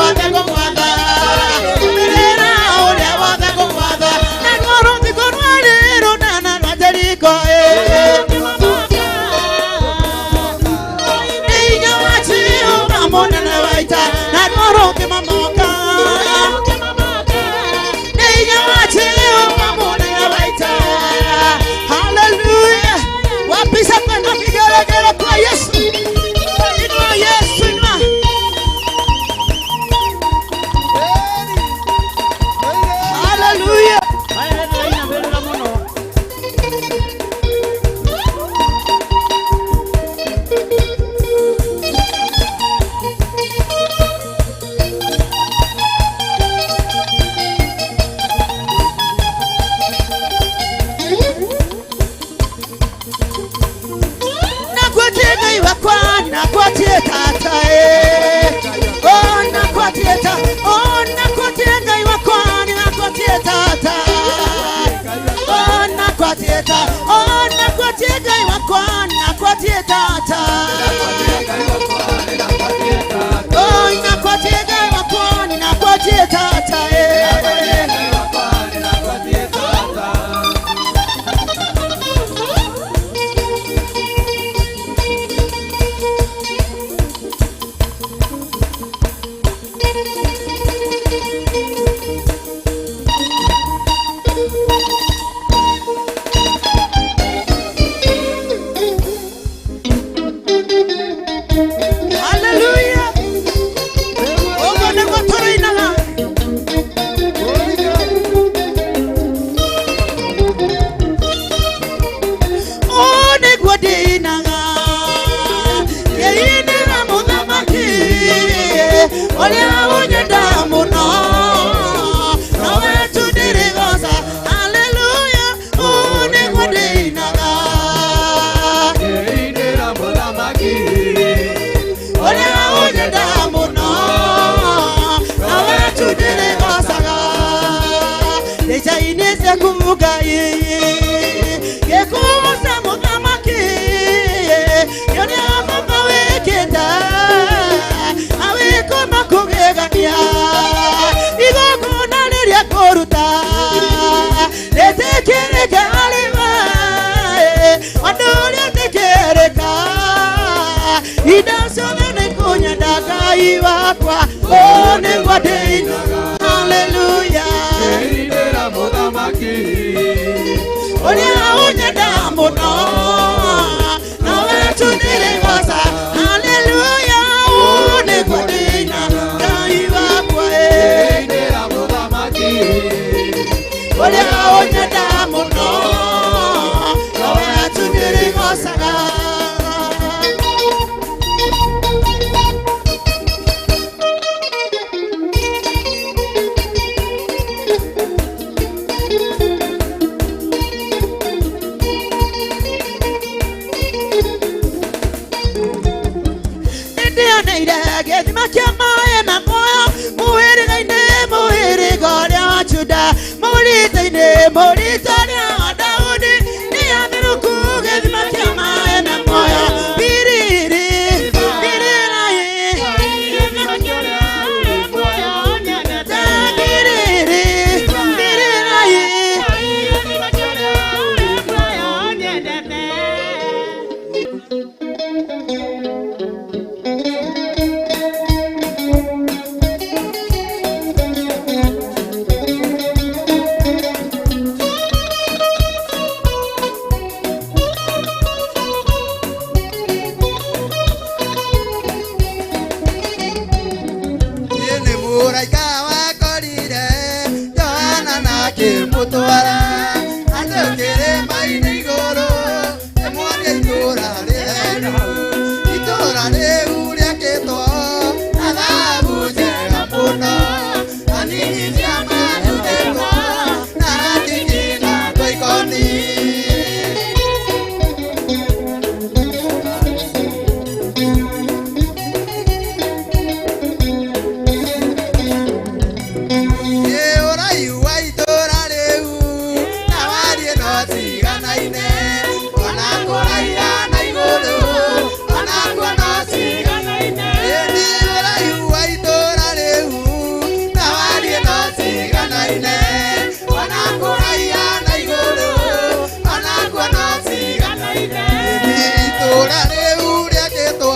Ũrĩa ũnyenda mũno nowe tu ndĩrĩgoca. Haleluya, ũũ nĩguo ndĩinaga.
Ndĩinĩra mũthamaki.
Ũrĩa ũnyenda mũno nowe tu ndĩrĩgocaga. Ndĩcainĩ ciaku Ngai gĩkũgoca mũthamaki, nĩũrĩa baba wĩkĩte awĩko makũgegania. Igongona rĩrĩa ngũruta rĩtĩkĩrĩke harĩ we, ũndũ ũrĩa ũtĩkĩrĩka. Indo ciothe nĩikũnyenda Ngai wakwa, ũũ nĩguo ndĩinaga. Haleluya.
Ndĩinĩra mũthamaki.
Ũrĩa ũnyenda mũno nowe tu ndĩrĩgoca. Haleluya, ũũ nĩguo ndĩinaga Ngai wakwa ĩ.
Ndĩinĩra mũthamaki.
Ũrĩa ũnyenda mũno nowe tu ndĩrĩgocaga. Nĩndĩoneire gĩthima kĩa maĩ ma muoyo mũhĩrĩga-inĩ, mũhĩrĩga ũrĩa wa Juda, mũrita-inĩ, mũrita ũrĩa wa Daudi. Nĩ atherũku gĩthima kĩa maĩ ma muoyo. Biriri, birĩrai, biriri, birĩrai.
Niĩ nĩ mũraika wakorire Johana na akĩmũtwara andũ kĩrĩma-inĩ igũrũ, ĩmuonie itũũra rĩtheru, itũũra rĩu rĩakĩtwo na thahabu njega mũno, na nini cia marutĩtwo na ratigi na ngoikoni. Ĩ ũraihu wa itũũra rĩu na wariĩ no ciganaine, ona kũraiha na igũrũ onakuo no ciganaine. Ĩ nĩ ũraihu wa itũũra rĩu na wariĩ no ciganaine, ona kũraiha na igũrũ onakuo no ciganaine. Ĩ itũũra rĩu rĩakĩtwo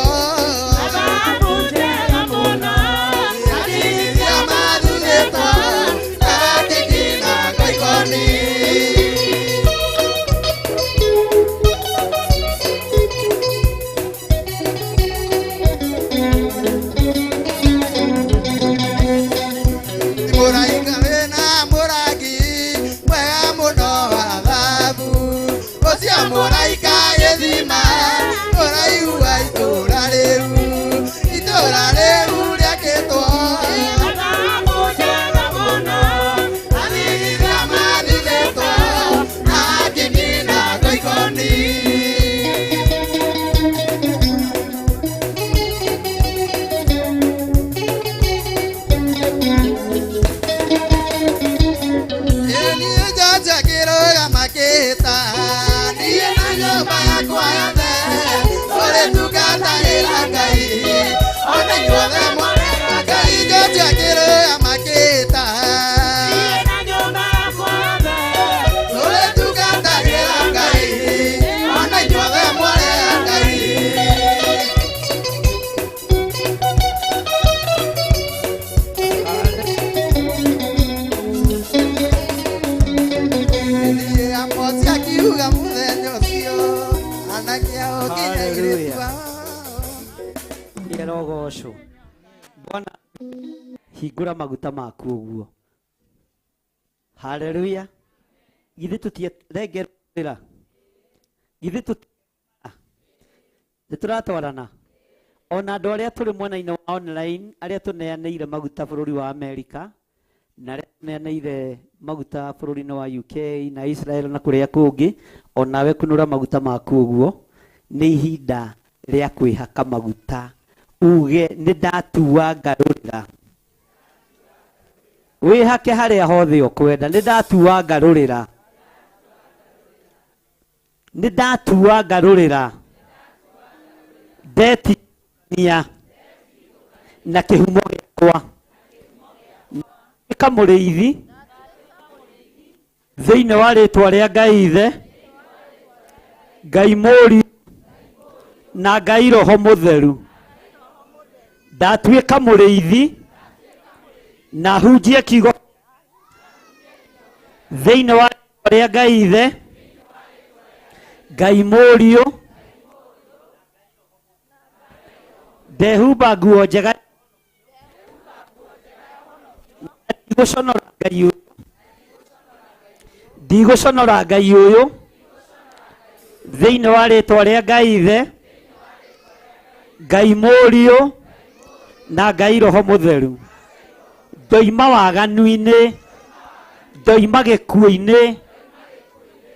Mũraika wĩna mũrangi mwega mũno wa thahabu, ũcio mũraika gĩthima ũraihu wa itũũra rĩu, itũũra rĩu rĩakĩtwo anini mathithĩtwo na akĩni na ngoikoni. Niĩ George akĩrũgama akĩhĩta, niĩ na nyũmba yakwa yothe tũrĩtungatagĩra Ngai, ona inyuothe mwarĩ a Ngai. George akĩrũgama akĩhĩta, tũrĩtungatagĩra Ngai, ona inyuothe mwarĩ a Ngai. Niĩ Amosi akiuga mũthenya ũcio, anake ao nginya airĩtu
Hallelujah.
ao.
Nĩarogocwo. Bwana hingũra maguta maku ũguo. Haleluya. Githĩ tũtirengerera, githĩ tũti nĩ tũratwarana. Ona andũ arĩa tũrĩ mwena-inĩ wa online arĩa tũneanĩire maguta bũrũri wa Amerika na arĩa tũneanĩire maguta bũrũri-inĩ wa UK na Israel na kũrĩa kũngĩ, onawe kunũra maguta maku ũguo, nĩ ihinda rĩa kwĩhaka maguta uge nĩ ndatua ngarũrĩra. Wĩhake harĩa hothe ũkwenda, nĩ ndatua ngarũrĩra, nĩ ndatua ngarũrĩra ndetigania na kĩhumo gĩakwa, kamũrĩithi thĩinĩ wa rĩtwa rĩa Ngai Ithe, Ngai Mũriũ na Ngai Roho Mũtheru. Ndatuĩka mũrĩithi na hunjie kiugo thĩinĩ wa rĩtwa rĩa Ngai Ithe, Ngai Mũriũ. Ndehumba nguo njega, ndigũconora Ngai ũyũ, ndigũconora Ngai ũyũ thĩinĩ wa rĩtwa rĩa Ngai Ithe, Ngai Mũriũ na Ngai Roho Mũtheru. Ndoima waganu-inĩ, ndoima gĩkuũ-inĩ,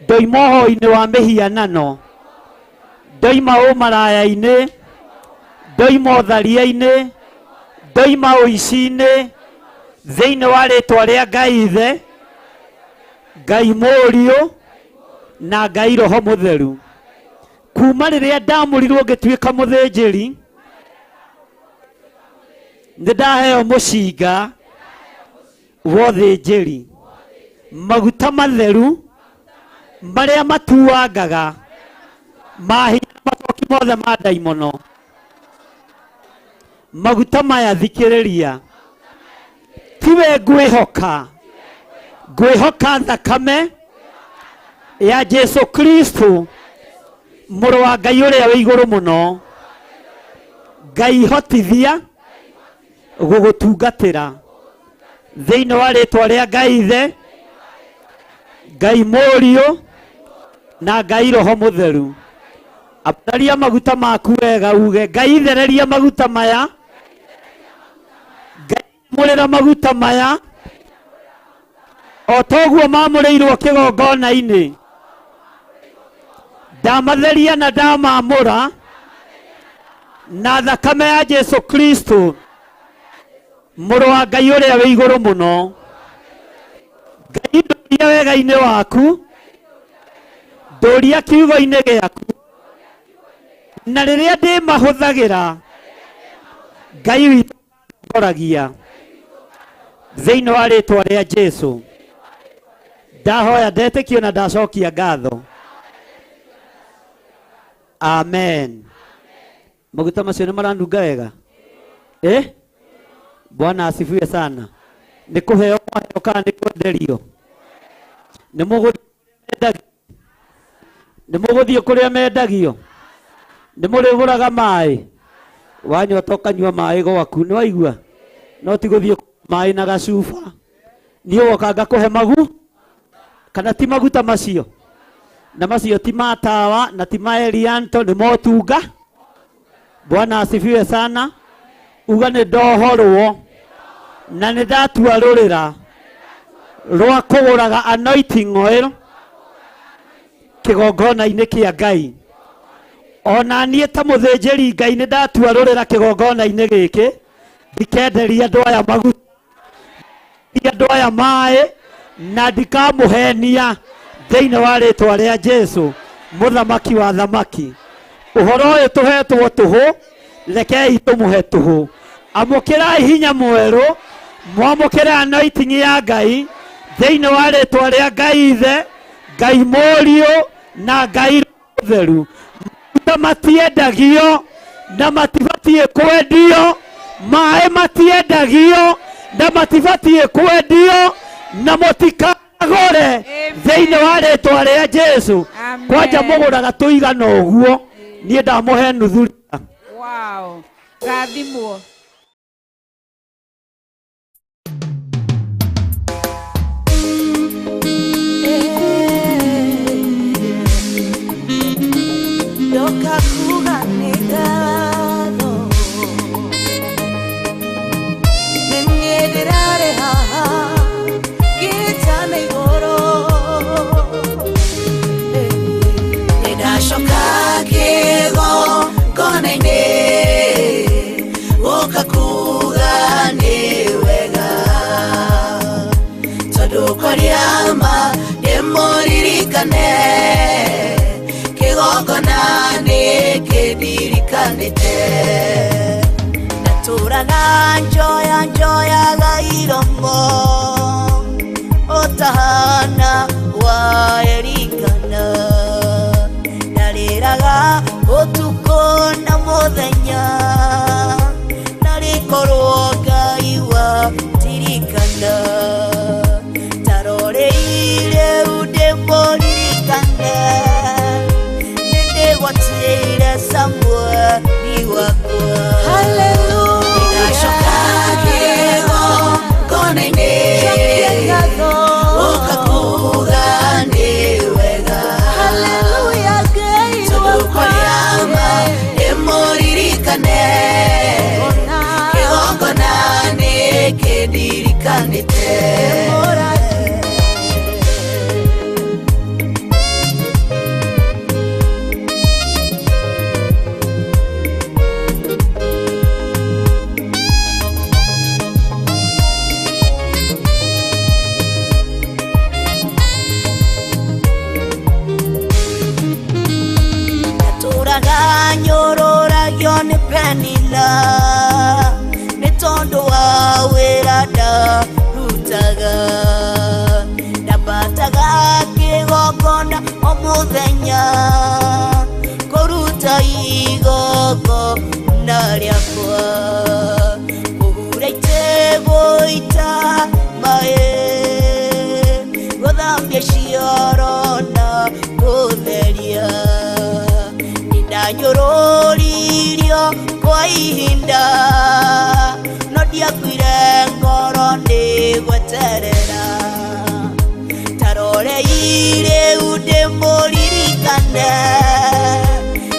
ndoima ũhoi-inĩ wa mĩhianano, ndoima ũmaraya-inĩ, ndoima ũtharia-inĩ, ndoima ũici-inĩ, thĩinĩ wa rĩtwa rĩa Ngai Ithe, Ngai Mũriũ na Ngai Roho Mũtheru. Kuma rĩrĩa ndamũrirwo ngĩtuĩka mũthĩnjĩri, nĩ ndaheo mũcinga wa ũthĩnjĩri, maguta matheru marĩa matuangaga mahinya macoki mothe ma ndaimono. Maguta maya thikĩrĩria, tiwe ngwĩhoka, ngwĩhoka thakame ya Jesu Kristo mũrũ wa Ngai ũrĩa wĩ igũrũ mũno. Ngai hotithia gũgũtungatĩra thĩinĩ wa rĩtwa rĩa Ngai Ithe, Ngai Mũriũ na Ngai Roho Mũtheru. Ambararia maguta maku wega uge, Ngai thereria maguta maya, Ngai mũrĩra maguta maya o toguo mamũrĩirwo kĩgongona-inĩ. Ndamatheria na ndamamũra na thakame ya Jesu Kristo mũrũ wa Ngai ũrĩa wĩ igũrũ mũno. Ngai ndũria wega-inĩ waku, ndũria kiugo-inĩ gĩaku, na rĩrĩa ndĩmahũthagĩra Ngai witũ ngoragia thĩinĩ wa rĩtwa rĩa Jesu. Ndahoya ndetĩkio na ndacokia ngatho. Amen. Maguta macio nĩ maranunga wega? Eh? Bwana asifiwe sana. Nĩ kũheo mwaheo kana nĩ kwenderio? Nĩ mũgũthiĩ kũrĩa mendagio? Nĩ mũrĩgũraga maĩ? Wanyota ũkanyua maĩ gwaku, nĩ waigua? No ti gũthiĩ maĩ na gacuba. Niĩ woka ngakũhe magu kana ti maguta macio? Na macio ti ma tawa na ti ma Elianto, nĩ motunga. Bwana asifiwe sana. Uga nĩ ndohorwo na nĩ ndatua rũrĩra rwa kũgũraga anointing oil kĩgongona-inĩ kĩa Ngai. Ona niĩ ta mũthĩnjĩri Ngai nĩ ndatua rũrĩra kĩgongona-inĩ gĩkĩ, ndikenderia andũ aya maguta, andũ aya maĩ, na ndikamũhenia thĩinĩ wa rĩtwa rĩa Jesu mũthamaki wa thamaki. Ũhoro ũyũ tũhetwo tũhũ, rekei tũmũhe tũhũ. Amũkĩrai hinya mwerũ, mwamũkĩre anointing ya Ngai thĩinĩ wa rĩtwa rĩa Ngai Ithe, Ngai Mũriũ na Ngai Mũtheru. Maguta matiendagio na matibatiĩ kwendio, maĩ matiendagio na matibatiĩ kwendio, na mũtikagũre thĩinĩ wa rĩtwa rĩa Jesu. Kwanja mũgũraga tũigana ũguo, niĩ ndamũhe nuthu rita.
Wow. Rathimwo.
Ndoka kuga nĩ ngatho. Ndĩmũririkane kĩgongona nĩkĩndirikanĩte. Ndatũraga njoya njoyaga iromo ũtahana wa Elikana, ndarĩraga ũtukũ na mũthenya, narĩkorwo Ngai wandirikana. Taroreire ndĩmũririkane, nĩndĩgwatĩire Samueli wakwa. Nĩndacoka kĩgongona-inĩ, ũka kuuga nĩ wega, tondũ kwaria ma ndĩmũririkane, kĩgongona nĩkĩndirikanĩte. Ndatũraga nyũrũragio nĩ Penina, nĩ tondũ wa wĩra ndarutaga. Ndambataga kĩgongona o mũthenya, kũruta igongona rĩakwa, kũhura itĩgũita maĩ, gũthambia cioro na gũtheria. Nĩndanyũrũririo kwa ihinda, no ndiakuire ngoro nĩ gweterera. Taroreire ndĩmũririkane,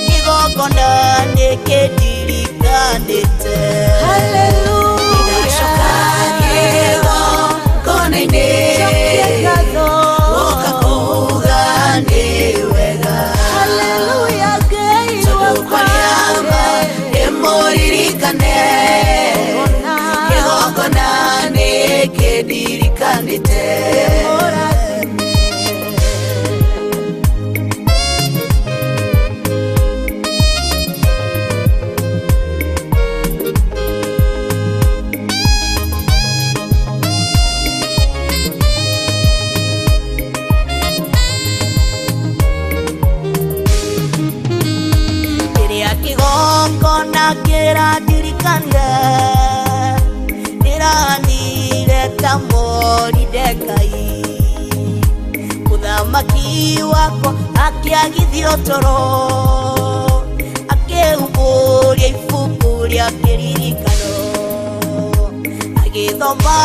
kĩgongona nĩkĩndirikanĩte. Nĩndacoka kĩgongona-inĩ, ũka kuuga nĩ wega, tondũ kwaria ma ndĩmũririkane, kĩgongona nĩkĩndirikanĩte. Kĩrĩa kĩgongona kĩrandirikania, ndĩranire ta Moridekai, mũthamaki wakwa akĩagithio toro, akĩhumbũria ibuku rĩa kĩririkano, agĩthoma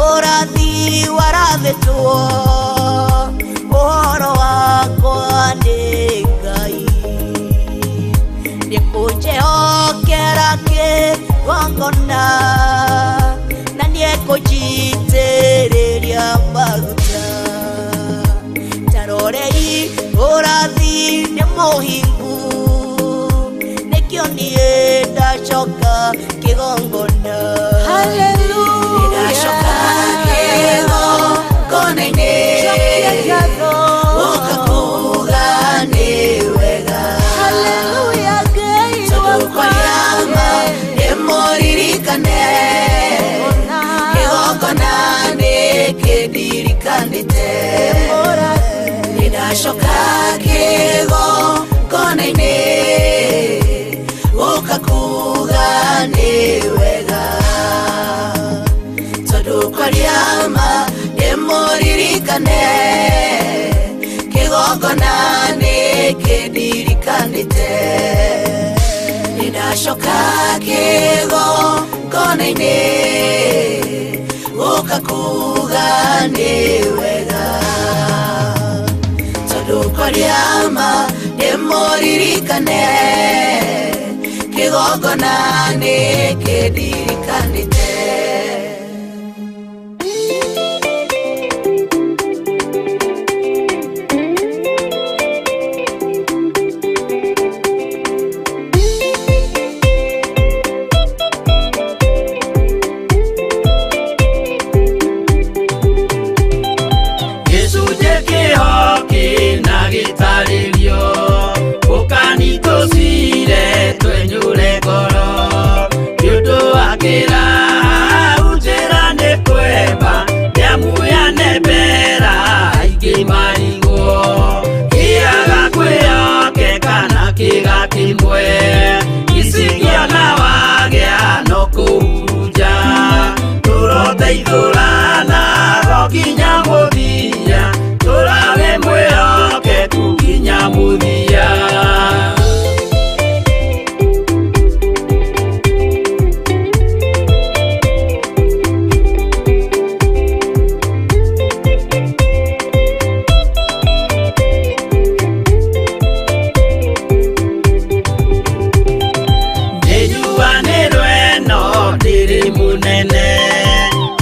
ũrathi warathĩtwo ũhoro wakwa nĩ Ngai. Nĩkũnjĩhokera kĩgongona, na nĩekũnjitĩrĩria maguta. Tarorei ũrathi nĩ mũhingu, nĩkĩo niĩ ndacoka kĩgongona. Nĩndacoka kĩgongona-inĩ, ũka kuuga nĩ wega, tondũ kwaria ma ndĩmũririkane, kĩgongona nĩkĩndirikanĩte. Nĩndacoka kĩgongona-inĩ, ũka kuuga nĩ wega, tondũ kwaria ma ndĩmũririkane, kĩgongona nĩkĩndirikanĩte. Nĩndacoka kĩgongona-inĩ, ũka kuuga nĩ wega, tondũ kwaria ma ndĩmũririkane, kĩgongona nĩkĩndirikanĩte.
Gĩcunjĩ kĩho kĩrĩ
Tũgateithũrana nginya mũthia, tũrawe mwĩhokeku nginya mũthia. Nĩnjuanĩrwo ĩno ndĩrĩ mũnene,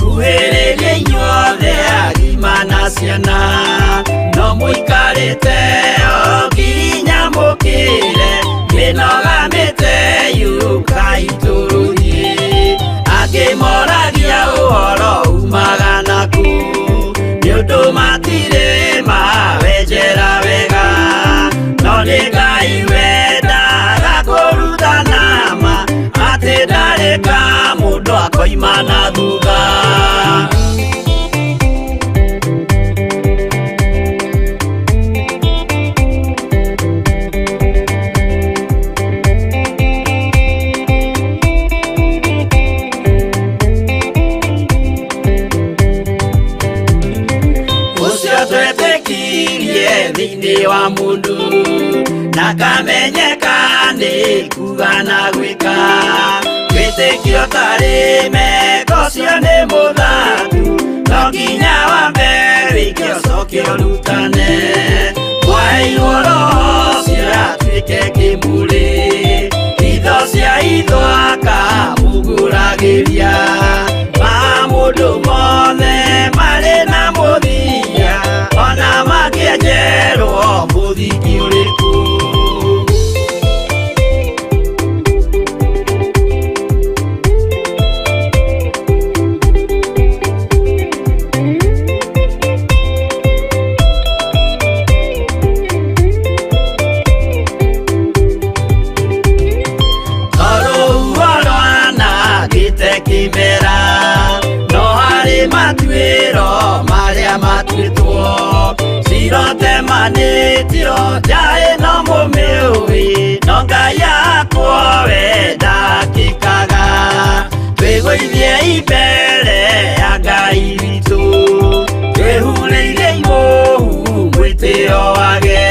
kuhĩrĩria inyuothe agima na ciana, no mũikarĩte o nginya mũkĩre, mĩnoga mĩte yũkai tũrũthiĩ. Angĩ moragia ũhoro umaga nakũ, nĩ ũndũ matirĩ mawenjera wega, no nĩ Ngai wendaga kũrutana ma, atĩ ndarĩ ka mũndũ akoima na thutha. Ũcio twetĩkirie thĩinĩ wa mũndũ, na kamenyeka nĩ kuga na gwĩka, wĩtĩkio tarĩ meko ũcio nĩ mũthatu, no nginya wambe wĩke ũcoke ũrutane. Mwaheirwo roho ũcio atuĩke kĩmũrĩ, itho cia itho akamũgũragĩria, ma mũndũ mothe marĩ na mũthia, ona mangĩenjerwo mũthingi ũrĩkũ. Rũhuho rwanangĩte kĩmera, no harĩ matuĩro marĩa matuĩtwo, cirotemanĩtio nja ĩno mũmĩũĩ, no Ngai akwo we ndakĩkaga. Twĩgũithie mbere ya Ngai witũ, twĩhurĩire imũhu mwĩtĩo wage,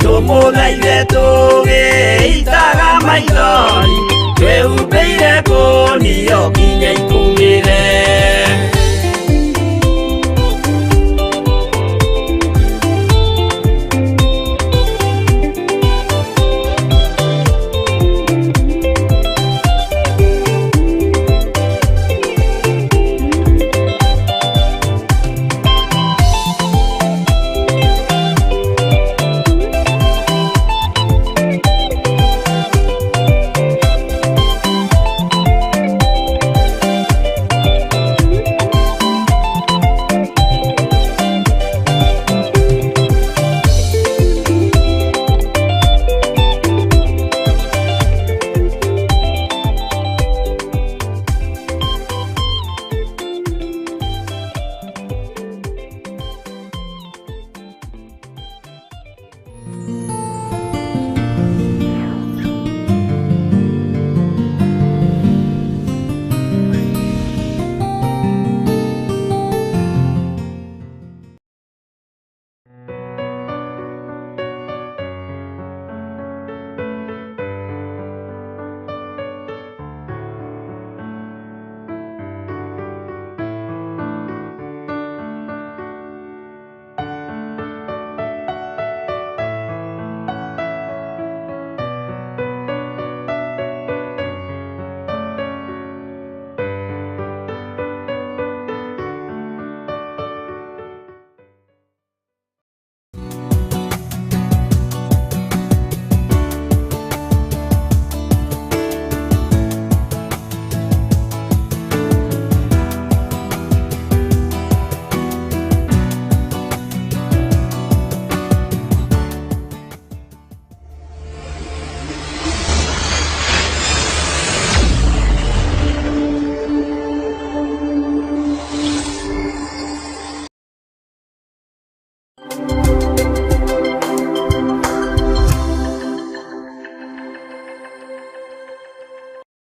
tũmũthaithe tũgĩitaga maithori, twĩhumbĩire ngũnio nginya ikũmbĩ.